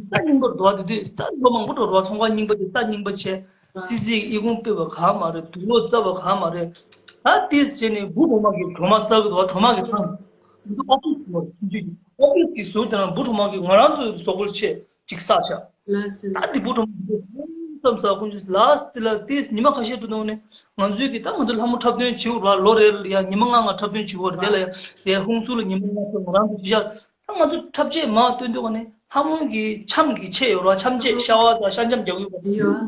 ས་རྙིང་པ་འགྲོ་བ་དེ་དུས་ས་ལོ་མང་པོ་འགྲོ་རོགས། ཚོང་ཁང་རྙིང་པ་དེ་ས་རྙིང་པ་བྱས། ཙི་ཙི་ཨི་ཁུང་ཕུད་པ་གང་མ་རེད། དུག་ལོག་བཙབ་པ་གང་མ་རེད། ད་ཏིས་བྱས་ནས་བུ་གྲོག་མ་གི་གྲོག་མ་ཟ་གི་འདུག་བ། གྲོག་མ་གི་ཐང་། འདི་ཨོ་ཕིས་ནོར་ཆུང་ཆུང་ཨོ་ཕིས་ཀྱི་ཟུར་དེ་ན་བུ་གྲོག་མ་གི་ང་རང་ཚོའི་བཟོ་བཀོད་ཆེ་ཅིག་ས་ཆ། ད་འདི་བུ་གྲོག་མ་གི་བསམ་ས་ཀུན་ཆུ་ལ་སི་ལ་ཏིས་ཉི་མ་ཁ་ཤས་དུ་ནང་ནས་ང་ཚོའི་གི་ད་ང་ཚོ་ལྷ་མོ་འཁྲབ་སྟོན་བྱེད་འུར་བ། ལོ་རེ་ལ་ཡ་ཉི་མ་ལྔ་ལྔ་འཁྲབ་སྟོན་བྱེད་འུར་དེ་ལ་ཡ་དེ་ཧུང་སུ་ལ་ཉི་མ་ལྔ་ཚོ་ང་རང་ཚོ་ཤི་ཤ། ད་ང་ཚོ་འཁྲབ་ཆས་མ་སྟོན་དུས་ག་ནས་ལྷ་མོ་གི་འཆམ་གི་ཆས་ཡོད་ར། འཆམ་ཆས་ཤ་བ་དང་ཤ་འཆམ་རྒྱག་ཡོད་པ་དེ་ཡོད།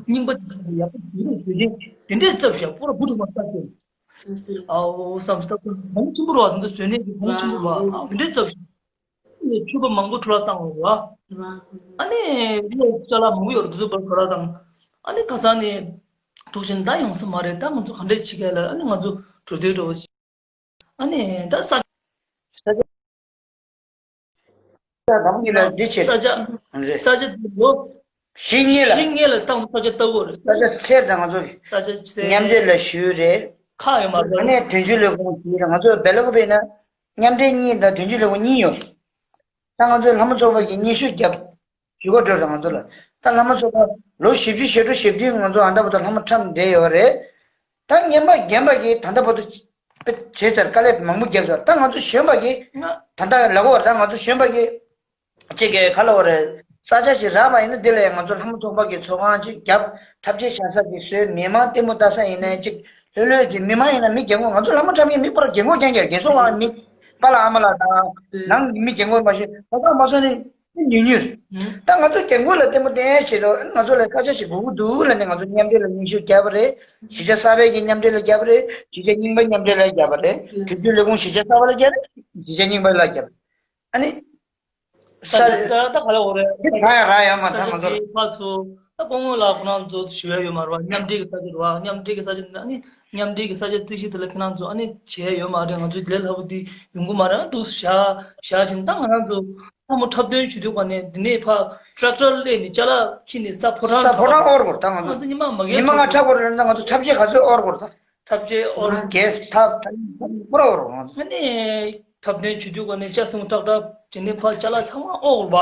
རྙིང་པ་དེ་ཡག་པོ་བཟོས་བྱས་དེ་འདྲས་བཙབ་ཤག་པུ་ར་བུ་ཐུ་མ་ས་ཆེན། ཨའོ་བསམ་སྟབས་གོང་ཆེན་པོ་ར་བ། དེ་འདྲ་བཟོས་ནས་གོང་ཆེན་པོ་ར་བ། ཨ་དེ་འདྲས་བཙབ་ཤག་ཕྱུ་པ་མང་པོ་འཕྲོ་བརླག་བཏང་བ་ར་བ། ཨ་ནི་ལོ་ཅ་ལག་མང་པོ་ཡོད་ར། དེ་ཚོ་བར་འཕྲོ་བརླག་བཏང་། ཨ་ནི་ཁ་སང་ནས་འདུག་བཞིན་ད་ཡོང་ས་མ་རེད། ད་ང་ཚོ་ག་འདྲས་བྱེད་ག་ལ། ཨ་ནི་ང་ཚོ་གྲོས་བསྡུར་འགྲོ་བ། ཨ་ནི་ད་ས་ས་ཆ་ས་ཆ་གང་གི་ལ་འདི་བྱེད། ས་ཆ་རེད། ས་ཆ་དེ་ལོ་བཞི་གཉིས་ལ་བཞི་གཉིས་ལ་བཏང་ས་ཆ་ལྟ་བུ་རེད། ས་ཆ་ཚེར་དང་ང་ཚོ་ས་ཆ་ཚེར་མཉམ་འབྲེལ་ལ་ཞུས་རེད། ཁག་ཡོད་མ་རེད། ཨ་ནི་དོན་གཅོད་ལས་ཁུངས་ཞུས་རེད། ང་ཚོ་སྦེ་ལ་ཀུ་པེ་ན་མཉམ་འབྲེལ་གཉིས་དང་དོན་གཅོད་ལས་ཁུངས་གཉིས་ཡོད། ད་ང་ཚོའི་ལྷ་མོ་ཚོགས་པ་གིས་སྙན་ཞུ་བརྒྱབ། ཞུ་བ་འགྲོ་རེད་ང་ཚོ་ལ། ད་ལྷ་མོ་ཚོགས་པ་ལོ་བཞི་བཅུ་ཞེ་དྲུག་ཞེ་བདུན་ང་ཚོ་ཨ་མདའ་བར་དུ་ལྷ་མོ་འཁྲབ་བསྡད་ཡོད་རེད། ད་རྔན་པ་རྒན་པ་གིས་ད་ལྟ་བར་དུ་བྱས་ཚར། དཀའ་ལས་མང་པོ་བརྒྱབ་ཚར། ད་ང་ཚོ་གཞོན་པ་གིས་ད་ལྟ་ལབ་དགོས་རེད། ད་ང་ཚོ་གཞོན་པ་གིས་ཅིག་གི་ག་ལབ་དགོས་རེད། ས་ཆ་ཞིག་རག་པ་ཡིན་ན་འདི་ལ་ཡང་ང་ཚོ་ལྷ་མོ་ཚོགས་པ་གིས་ཚོགས་ཁང་ཅིག་བརྒྱབ། འཁྲབ་ཆས་བཞག་ས་ཅིག་བཟོས། མི་མང་ལྟད་མོ་ལྟ་ས་ཡིན་ནའི་ཅིག་ལྷོད་ལྷོད་ཀྱི། མི་མང་ཡིན་ན་མི་རྒན་གོག་ང་ཚོ་ལྷ་མོ་འཁྲབ་མཁན་མི་པར་རྒན་གོག་རྐྱང་རྐྱང་། རྒན་གསོ་བ་མི་པཱ་ལགས་ཨ་མ་ལགས་དང་ནང་གི་མི་རྒན་གོག་མ་ཤེས་ད་ག་མ་སོང་ནི་མི་ཉུང་ཉུང་རེད། ད་ང་ཚོ་རྒན་གོག་ལ་ལྟད་མོ་བསྟན་ཡས་ཆེད་དུ་ང་ཚོ་ལ་ས་ཆ་ཞིག་དགོས་ཀྱི་འདུག་ལབ་ནས་ང་ཚོ་མཉམ་འབྲེལ་ལ་སྙན་ཞུ་བརྒྱབ་པ་རེད། གཞིས་ཆགས་གསར་པའི་གི་མཉམ་འབྲེལ་ལ་བརྒྱབ་པ་རེད། གཞིས་ཆགས་རྙིང་པའི་མཉམ་འབྲེལ་ལ་བརྒྱབ་པ་རེད། དོན་གཅོད་ལས་ཁུངས་གཞིས་ཆགས་གསར་པ་ལ་བརྒྱབ་རེད། གཞིས་ཆགས་རྙིང་པ་ལ་བརྒྱབ་རེད། ཨ་ནི། ས་ས་ཆ་ད་ད་ག་ལ་འོ་རེད། འདི་གང་ཡང་རག་ཡོད་མ་རེད། ས་ཆ་ང་ཚོ་དེ་ཕར་ཚུར་ད་སྐུ་ངོ་ལགས་ཁོ་རང་ཚོ་ཞུ་ཡ་ཡོད་མ་རེད་བ། མཉམ་འབྲེལ་གྱི་ས་ཆ་རེད་བ། མཉམ་འབྲེལ་གྱི་ས་ཆ་ཨ་ནི་མཉམ་འབྲེལ་གྱི་ས་ཆ་རྩིས་གཞི་དེ་ལ་ཁྱེད་རང་ཚོ་ཨ་ནི་བྱས་ཡོད་མ་རེད། ང་ཚོ་ལས་སླ་པོ་དེ་ཡོང་གི་མ་རེད། ཨ་འདུག་བཞག་བཞག་བྱས་ད་ང་རང་ཚོ་ལྷ་མོ་འཁྲབ་སྟོན་བྱེད་དུས་ག་ནས་འདི་ནས་ཕར་ཊེག་ཊར་སླེབས་ནས་ཅ་ལག་ཁྱེར་ནས་ས་ཕོ་བྲང་ས་ཕོ་བྲང་དབོར་དགོས་རེད། ད་ང་ཚོ་ང་ཚོ་ཉི་མ་མ་ཉི་མ་ལྔ་འཁྲབ་དགོས་རེད། ད་ང་ཚོ་འཁྲབ་ཆས་ག་ཚོད་དབོར་དགོས་རེད། ད་འཁྲབ་ཆས་དབོར་གེས་ཐབ་ཐབ་ཕོ་བྲང་དབོར་དགོས་རེད། ང་ཚོ་ཨ་ནི། འཁྲབ་སྟོན་བྱེད་དུས་ག་ནས་ལྕགས་སྲིན་ཏག་ཏག་དེ་ནས་ཕར་ཅ་ལག་ཚང་མ་དབོར་བ།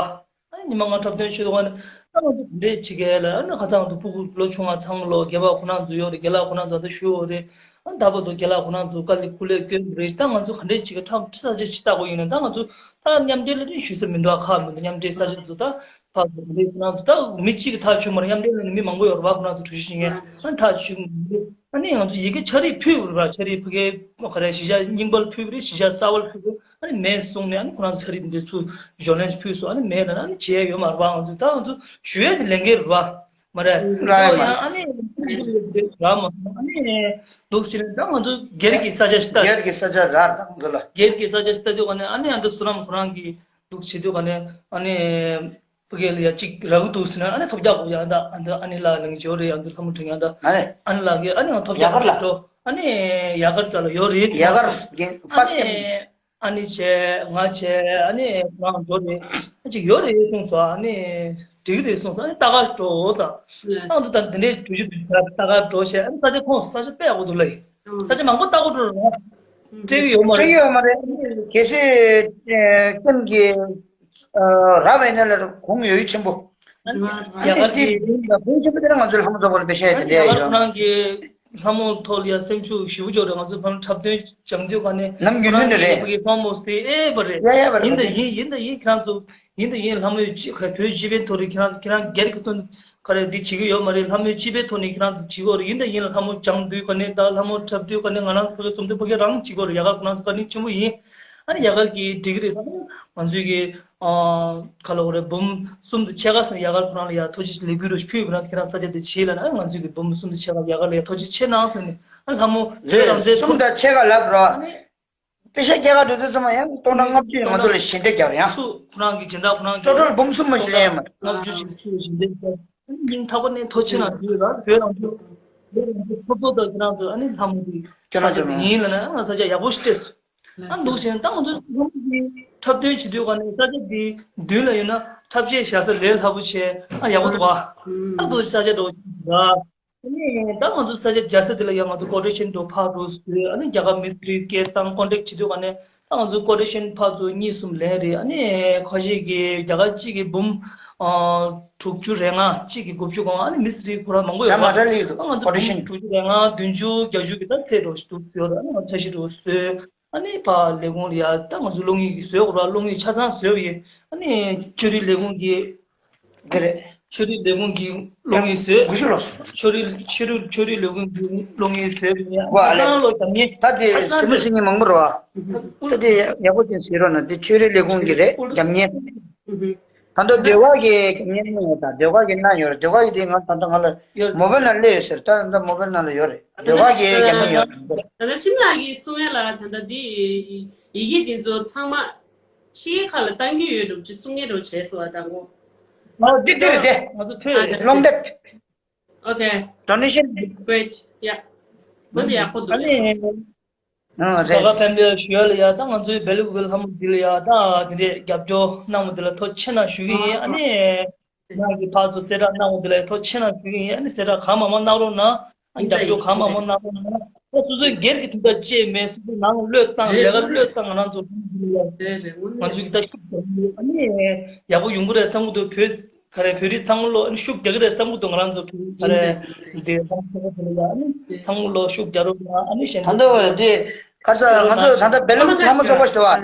ཨ་ནི་ཉི་མ་ལྔ་འཁྲབ་སྟོན་བྱེད་དུས་ག་ནས་ཨ་ང་ཚོ་དེ་འདྲས་བྱེད་ག་ལ། ཨ་ནི་ཁ་སང་དུ་ཕྲུ་གུ་ལོ་ཆུང་བ་ཚང་མ་ལོ་རྒན་པ་ཁོ་རང་ཚོ་ཡོད་རེད། རྒན་ལགས་ཁོ་རང་ཚོ་ད་བཞུགས་ཡོད་རེད། ཨ་ནི་ད་བར་དུ་རྒན་ལགས་ཁོ་རང་ཚོ་དཀའ་ལས་ཁུར་ལས་སྐྱོན་རེད། ད་ང་ཚོ་ག་འདྲས་བྱེད་ག་འཁྲབ་ས་ཆ་ཅིག་ལྟ་དགོས་ཡིན་ན། ད་ང་ཚོ་ད་མཉམ་འབྲེལ་ལ་ཞུ་ས་མི་འདུག་ཁག་མི་འདུག་མཉམ་འབྲེལ་ས་ཆ་ཚོ་ད་ཕར་ཚུར་མཉམ་འབྲེལ་ཁོ་རང་ཚོ་ད་མི་གཅིག་གི་ཐག་ཆོད་མ་རེད། མཉམ་འབྲེལ་ལ་ནི་མི་མང་པོ་ཡོད་རེད་བ། ཁོ་རང་ཚོ་གྲོས་གཞི་ཞིག་ངས་ཨ་ནི་ཐག་ཆོད་མི་འདུག་ཨ་ནི་ང་ཚོ་ཡི་གེ་ཕྱག་བྲིས་ཕུལ་དགོས་རེད་པ། ཕྱག་བྲིས་ཕ་གིའི་ག་རེ་གཞིས་ཆགས་རྙིང་པར་ཕུལ་བ་རེད། གཞིས་ཆགས་གསར་པར་ཕུལ་དགོས། ཨ་ནི་མེད་གསུངས་ནས་ཨ་ནི་ཁོ་རང་ཚོ་ཕྱག་བྲིས་འདི་ཚོ་བརྗོད་ལན་ཕུལ་སོང་། ཨ་ནི་མེད་ལབ་ན་ཨ་ནི་བྱས་ཡོད་མ་རེད་པ། ང་ཚོ་ད་ང་ཚོ་ཞུ་ཡས་དེ་ལས་འགན་རེད་པ། མ་རེད། རེད་ཡང་ཨ་ནི་རེད་མ་ཨ་ནི་འདུག་ཟེར་ན་ད་ང་ཚོ་སྒེར་གྱི་ས་ཆ་ཞིག་ལྟ། སྒེར་གྱི་ས་ཆ་རེད་ད་ང་ཚོ་ལ། སྒེར་གྱི་ས་ཆ་ཞིག་ལྟ་དུས་ཨ་ནི་ཨ་ནི་ཨ་ད་བསོད་ནམས་ཁོ་རང་གིས་འདུག་བྱེད་དུས་ཨ་ནི་ཨ་ནི། ཕ་གི་ལ་ཡ་གཅིག་རག་གི་འདུག་ཟེར་ན་ཨ་ནི་ཐོབ་རྒྱག་དགོས། ཡ་ད་ཨ་ད་ཨ་ནི་ལགས་ལ་ཡོད་རེད། ཡ་ད་ལྷ་མོ་དྲན་ཡ་ད་ཨ་ནི་ཨ་ནི་ལགས་ཀྱི་ཨ་ནི་ང་ཐོབ་རྒྱག་གར་ལ་འགྲོ། ཨ་ནི་ཡ་གར་ཚ་ལ་ཡོད་རེད། ཡ་གར་རྒན་ཨ་ཕ་སི་ཊི་ནི་ཨ་ནི་བྱས་ང་བྱས་ཨ་ནི་ང་འགྲོ་རེད། ཨ་ཅིག་ཡོད་རེད་གསུངས་སོང་། ཨ་ནི་འགྲིག་གི་རེད་གསུངས་སོང་། ཨ་ནི་ལྟ་གར་འགྲོ་ས་ཨ་ང་ད་ད་འདི་འདྲའི་གྲོས་གཞི་འདུག་ད་ལྟ་གར་འགྲོ་བྱས་ཨ་ནི་ས་ཆ་མཐོང་། ས་ཆ་དཔེ་ཡག་པོ་འདུག་ལ་ཡིན། ས་ཆ་མང་པོ་ལྟ་གོ་འགྲོ་རེད། སྤྲད་ཀྱི་ཡོད་མ་རེད། སྤྲད་ཀྱི་ཡོད་མ་རེད། གལ་སྲིད་ཀེམ་གྱི་རབ་ཡིན་ན་ལ་གོང་ཡོད་ཡུལ་ཆེན་པོ། ཡ་གར་གྱི་གོང་ཆེན་པོ་དེ་ལ་ང་ཚོའི་ལྷ་མོ་ཚོགས་པ་ལ་པེ་ཤ་ཡ་དེ་འདྲ་ཡོད། ཡ་གར་ཁོ་རང་གི་ ལྷ་མོ་ཐོག་ལ་ཡ་སེམས་ཤུགས་ཞེ་པོ་ཅིག་རེད། ང་ཚོ་ཕ་ལུ་འཁྲབ་སྟོན་སྦྱང་དུས་ག་ནས་ནམ་རྒྱུན་དུ་ནི་རེད། ཁོ་གི་ཕ་མོ་སྟེ་ཨེ་པ་རེད། ཡ་ཡ་པ་རེད། ཡིན་ད་ཡིན་ཡིན་ད་ཡིན། ཁྱེད་རང་ཚོ་ཡིན་ད་ཡིན། ལྷ་མོའི་སྤྱི་བོད་སྤྱི་པའི་ཐོག་རེད། ཁྱེད་རང་ཁྱེད་རང་སྒེར་གྱི་དོན་ག་རེ་འདི་བྱེད་ཀྱི་ཡོད་མ་རེད། ལྷ་མོའི་སྤྱི་པའི་ཐོག་ནས་ཁྱེད་རང་ཚོ་བྱེད་ཀྱི་ཡོད་རེད། ཡིན་ད་ཡིན། ལྷ་མོ་སྦྱང་དུས་ག་ནས་ད་ལྷ་མོ་འཁྲབ་དུས་ག་ནས་ང་རང་ཚོ་ཕ་གི་རྩོམ་དུས་ཕ་གི་རང་བྱེད་ཀྱི་ཡོད་རེད། ཡག་ག་ཁོ་རང་ཚོ་བཀའ་དྲིན་ཆེན་པོ་ཡིན། ཨ་ནི་ཡག་ག་གི་འགྲིག་གི་རེད་བསམ། ང་ཚོའི་གི་ཨ་ག་ལ་འོ་རེད། འབུམ་གསུམ་དང་ཕྱེད་ཀ་ཟིན། ཡག་ག་ཁོ་རང་ལ་ཡ་ཐུགས་རྗེ་ལེགས་འབུལ་རོགས་ཞུ། ཕུལ་བ་ན་ཁྱེད་རང་ས་ཆ་དེ་བྱེད་ལ་ན། ང་ཚོའི་གི་འབུམ་གསུམ་དང་ཕྱེད་ཀ་ཡག་ག་ལ་ཡ་ཐུགས་རྗེ་ཆེ་གནང་ཟེར་ནས། ཨ་ལྷ་མོ་ཁྱེད་རེད། རང་ཚོའི་གསུམ་དང་ཕྱེད་ཀ་ལབ་རོགས། ཨ་ནི། པེ་ཤ་སྐྱེལ་ག་འགྲོ་དུས་ཙམ་པ་ཡང་སྟོང་ཕྲག་ལྔ་བཅུ་ཡང་ང་ཚོ་ལ་ཞལ་འདེབས་རྒྱག་རེད་ཡང་། སུ་ཁོ་རང་གི་སྦྱིན་བདག་ཁོ་རང་ཅོ་ཊལ་འབུམ་གསུམ་མ་ཞིག་ལེན་ཡོད་མ་རེད། ལྔ་བཅུ་ཞིག་སུ་ཞལ་འདེབས་རྒྱག་སྙིང་ཐག་པ་ནས་ཐུགས་རྗེ་ཆེ་གནང་ཞུ་ཡོད་ལ། བོད་རང་བཙན་བོད་རང་བཙན་ཐོབ་ཐོབ་དང་ཁྱེད་རང་ཚོ་ཨ་ནི་ལྷ་མོ་འདི་ཁྱེད་རང་ཚོ་ས་ཆ་ཡིན་ལ་ན་ང་ས་ཆ་ཡག་པོ་ཞིག་སྤྲད་སོང་། ཨ་འདུག་བྱས་ན་ད་ང་ཚོ་ལྷ་མོ་འདི་འཁྲབ་སྟོན་བྱེད་དུས་ག་ནས་ས་ཆ་འདི་མདུན་ལ་ཡོད་ན་འཁྲབ་ཆས་བཞག་ས་ལས་སླ་པོ་བྱས། ཨ་ཡག་པོ་འདུག་ག་ཨ་འདུག་ས་ཆ་འགྲོ་ག་ཨ་ནི་ད་ང་ཚོ་ས་ཆ་རྒྱ་ས་དེ་ལ་ཡང་ང་ཚོ་ཀོ་ཊེ་ཤན་འགྲོ་ཕར་འགྲོ་བཟོས། ཨ་ནི་རྒྱ་གར་མི་སི་ཏྲི་སྐད་བཏང་ཀོན་ཊེག་བྱེད་དུས་ག་ནས་ད་ང་ཚོ་ཀོ་ཊེ་ཤན་ཕར་ཚུར་གཉིས་གསུམ་ལེན་རེད། ཨ་ནི་ཁ་ཤས་ཀྱིས་རྒྱ་གར་གཅིག་གི་འབུམ་ཨ་དྲུག་ཅུ་རེ་ལྔ། གཅིག་གི་དགུ་བཅུ་གོ་ལྔ། ཨ་ནི་མི་སི་ཏྲི་ཁོ་རང་མང་པོ་ཡོད་པ། ཨ་ང་ཚོ་འབུམ་དྲུག་ཅུ་རེ་ལྔ་བདུན་ཅུ་བརྒྱད་ཅུ་གི་ད་ཚད་འགྲོ་ཞིག་འདུག་ཡོད་རེད། ཨ་ནི་ང་འཆར་གཞི་འགྲོ་བཟོས། ཨ་ནི་ཕར་ལས་ཁུངས་ལ་ཡ་ད་ང་ཚོ་གློག་བརྙན་གྱི་བཟོས་དགོས་ར། གློག་བརྙན་ཆ་ཚང་བཟོས་ཡོད། ཨ་ནི་ཆོས་རིག་ལས་ཁུངས་ཀྱི་དེ་རེད། ཆོས་རིག་ལས་ཁུངས་ཀྱི་གློག་བརྙན་བཟོས། དགུ་ཤུ་ལོ། ཆོས་རིག་ཆོས་རིག་ཆོས་རིག་ལས་ཁུངས་ཀྱི་གློག་བརྙན་བཟོས་ཡོད། ཨ་ནི་ཆ་ཚང་ལོ་རྒྱབ་བརྙན་ད་དེ་ཆ་ཚང་སེམས་པ་སེམས་ཉིན་མང་པོ་རེད་བ། ད་དེ་ཡག་པོ་ཅན་བཟོས་རོགས་གནང་། དེ་ཆོས་རིག་ལས་ཁུངས་ཀྱི་རེད། རྒྱབ་བརྙན། ད་ལྟ་ཟློས་གར་གྱི་རྒྱབ་བརྙན་གནང་ཡོད་ད། ཟློས་གར་གྱི་གནང་ཡོད་རེད། ཟློས་གར་གྱི་དེ་ང་ད་ལྟ་ང་ལ་ཡོད། མོ་བེལ་ནང་སླེབས་ཡོད་ཟེར། ད་ད་མོ་བེལ་ནང་ལ་ཡོད་རེད། ཟློས་གར་གྱི་རྒྱབ་བརྙན་ཡོད་རེད། ད་ལྟ་ཁྱིམ་ལགས་ཀྱིས་གསུང་ཡ་ལ་ད་ལྟ་འདི་ཡི་གེ་འདི་ཚོ་ཚང་མ་ཕྱི་རྒྱལ་ཁག་ལ་གཏང་རྒྱུ་ཡོད་འགྲོ་ཅི་གསུང་ཡ་འགྲོ་བྱས་སོ་ད་ངོ་། ཨ་འདི་འདི་རེད་དེ། ང་ཚོ་ཕུལ་རེད། ལོང་དེབ། Okay. Donation. Great. Yeah. མ་འདི་ཡག་པོ་འདུག་ཨ་ནི། ཨ་རེད། ད་ག་ཕན་པའི་ཞུ་ཡ་ལ་ཡ་ད་ང་ཚོའི་སྦེལ་ཀོབ་ལྷ་མོ་འདི་ལ་ཡ་ད་དེ་འདྲས་རྒྱབ་སྐྱོར་གནང་བ་འདི་ལ་ཐུགས་རྗེ་ཆེ་གནང་ཞུ་གི་ཡིན། ཨ་ནི། ང་གི་ཕར་ཚུར་གསལ་བསྒྲགས་གནང་བ་འདི་ལ་ཐུགས་རྗེ་ཆེ་གནང་ཞུ་གི་ཡིན། ཨ་ནི་གསལ་བསྒྲགས་གང་མང་མང་གནང་རོགས་གནང་། ཨ་རྒྱབ་སྐྱོར་གང་མང་མང་གནང་རོགས་གནང་། ཨ་སོ་སོའི་སྒེར་གྱི་དོན་དག་བཅས་མེད། སོ་སོའི་ནང་བློས་བཏང་ལས་ཀ་བློས་བཏང་། ང་རང་ཚོ་ང་ཚོའི་ད་ཤུགས་རྒྱག་གི་ཡོད། ཨ་ནི་ཡག་པོ་ཡོང་གི་རེད་བསམ་གི་འདུག་བོད་ག་རེ་བོད་རིགས་ཚང་མ་ལོ་ཨ་ནི་ཤུགས་རྒྱག་གི་རེད་བསམ་གི་འདུག་ང་རང་ཚོ་བོད་ག་རེ་འདི་ཚང་མ་ཚང་མ་དེ་ལ་ཡ་ཨ་ནི་ཚང་མ་ལོ་ཤུགས་རྒྱག་རོགས་གནང་། ཨ་ནི་གཞན་ད་ལྟ་འདི་ག་རེ་ཟེར། ང་ཚོ་ད་ལྟ་སྦེལ་ཀོབ་ལྷ་མོ་ཚོགས་པ་ཞིག་འདུག་བ།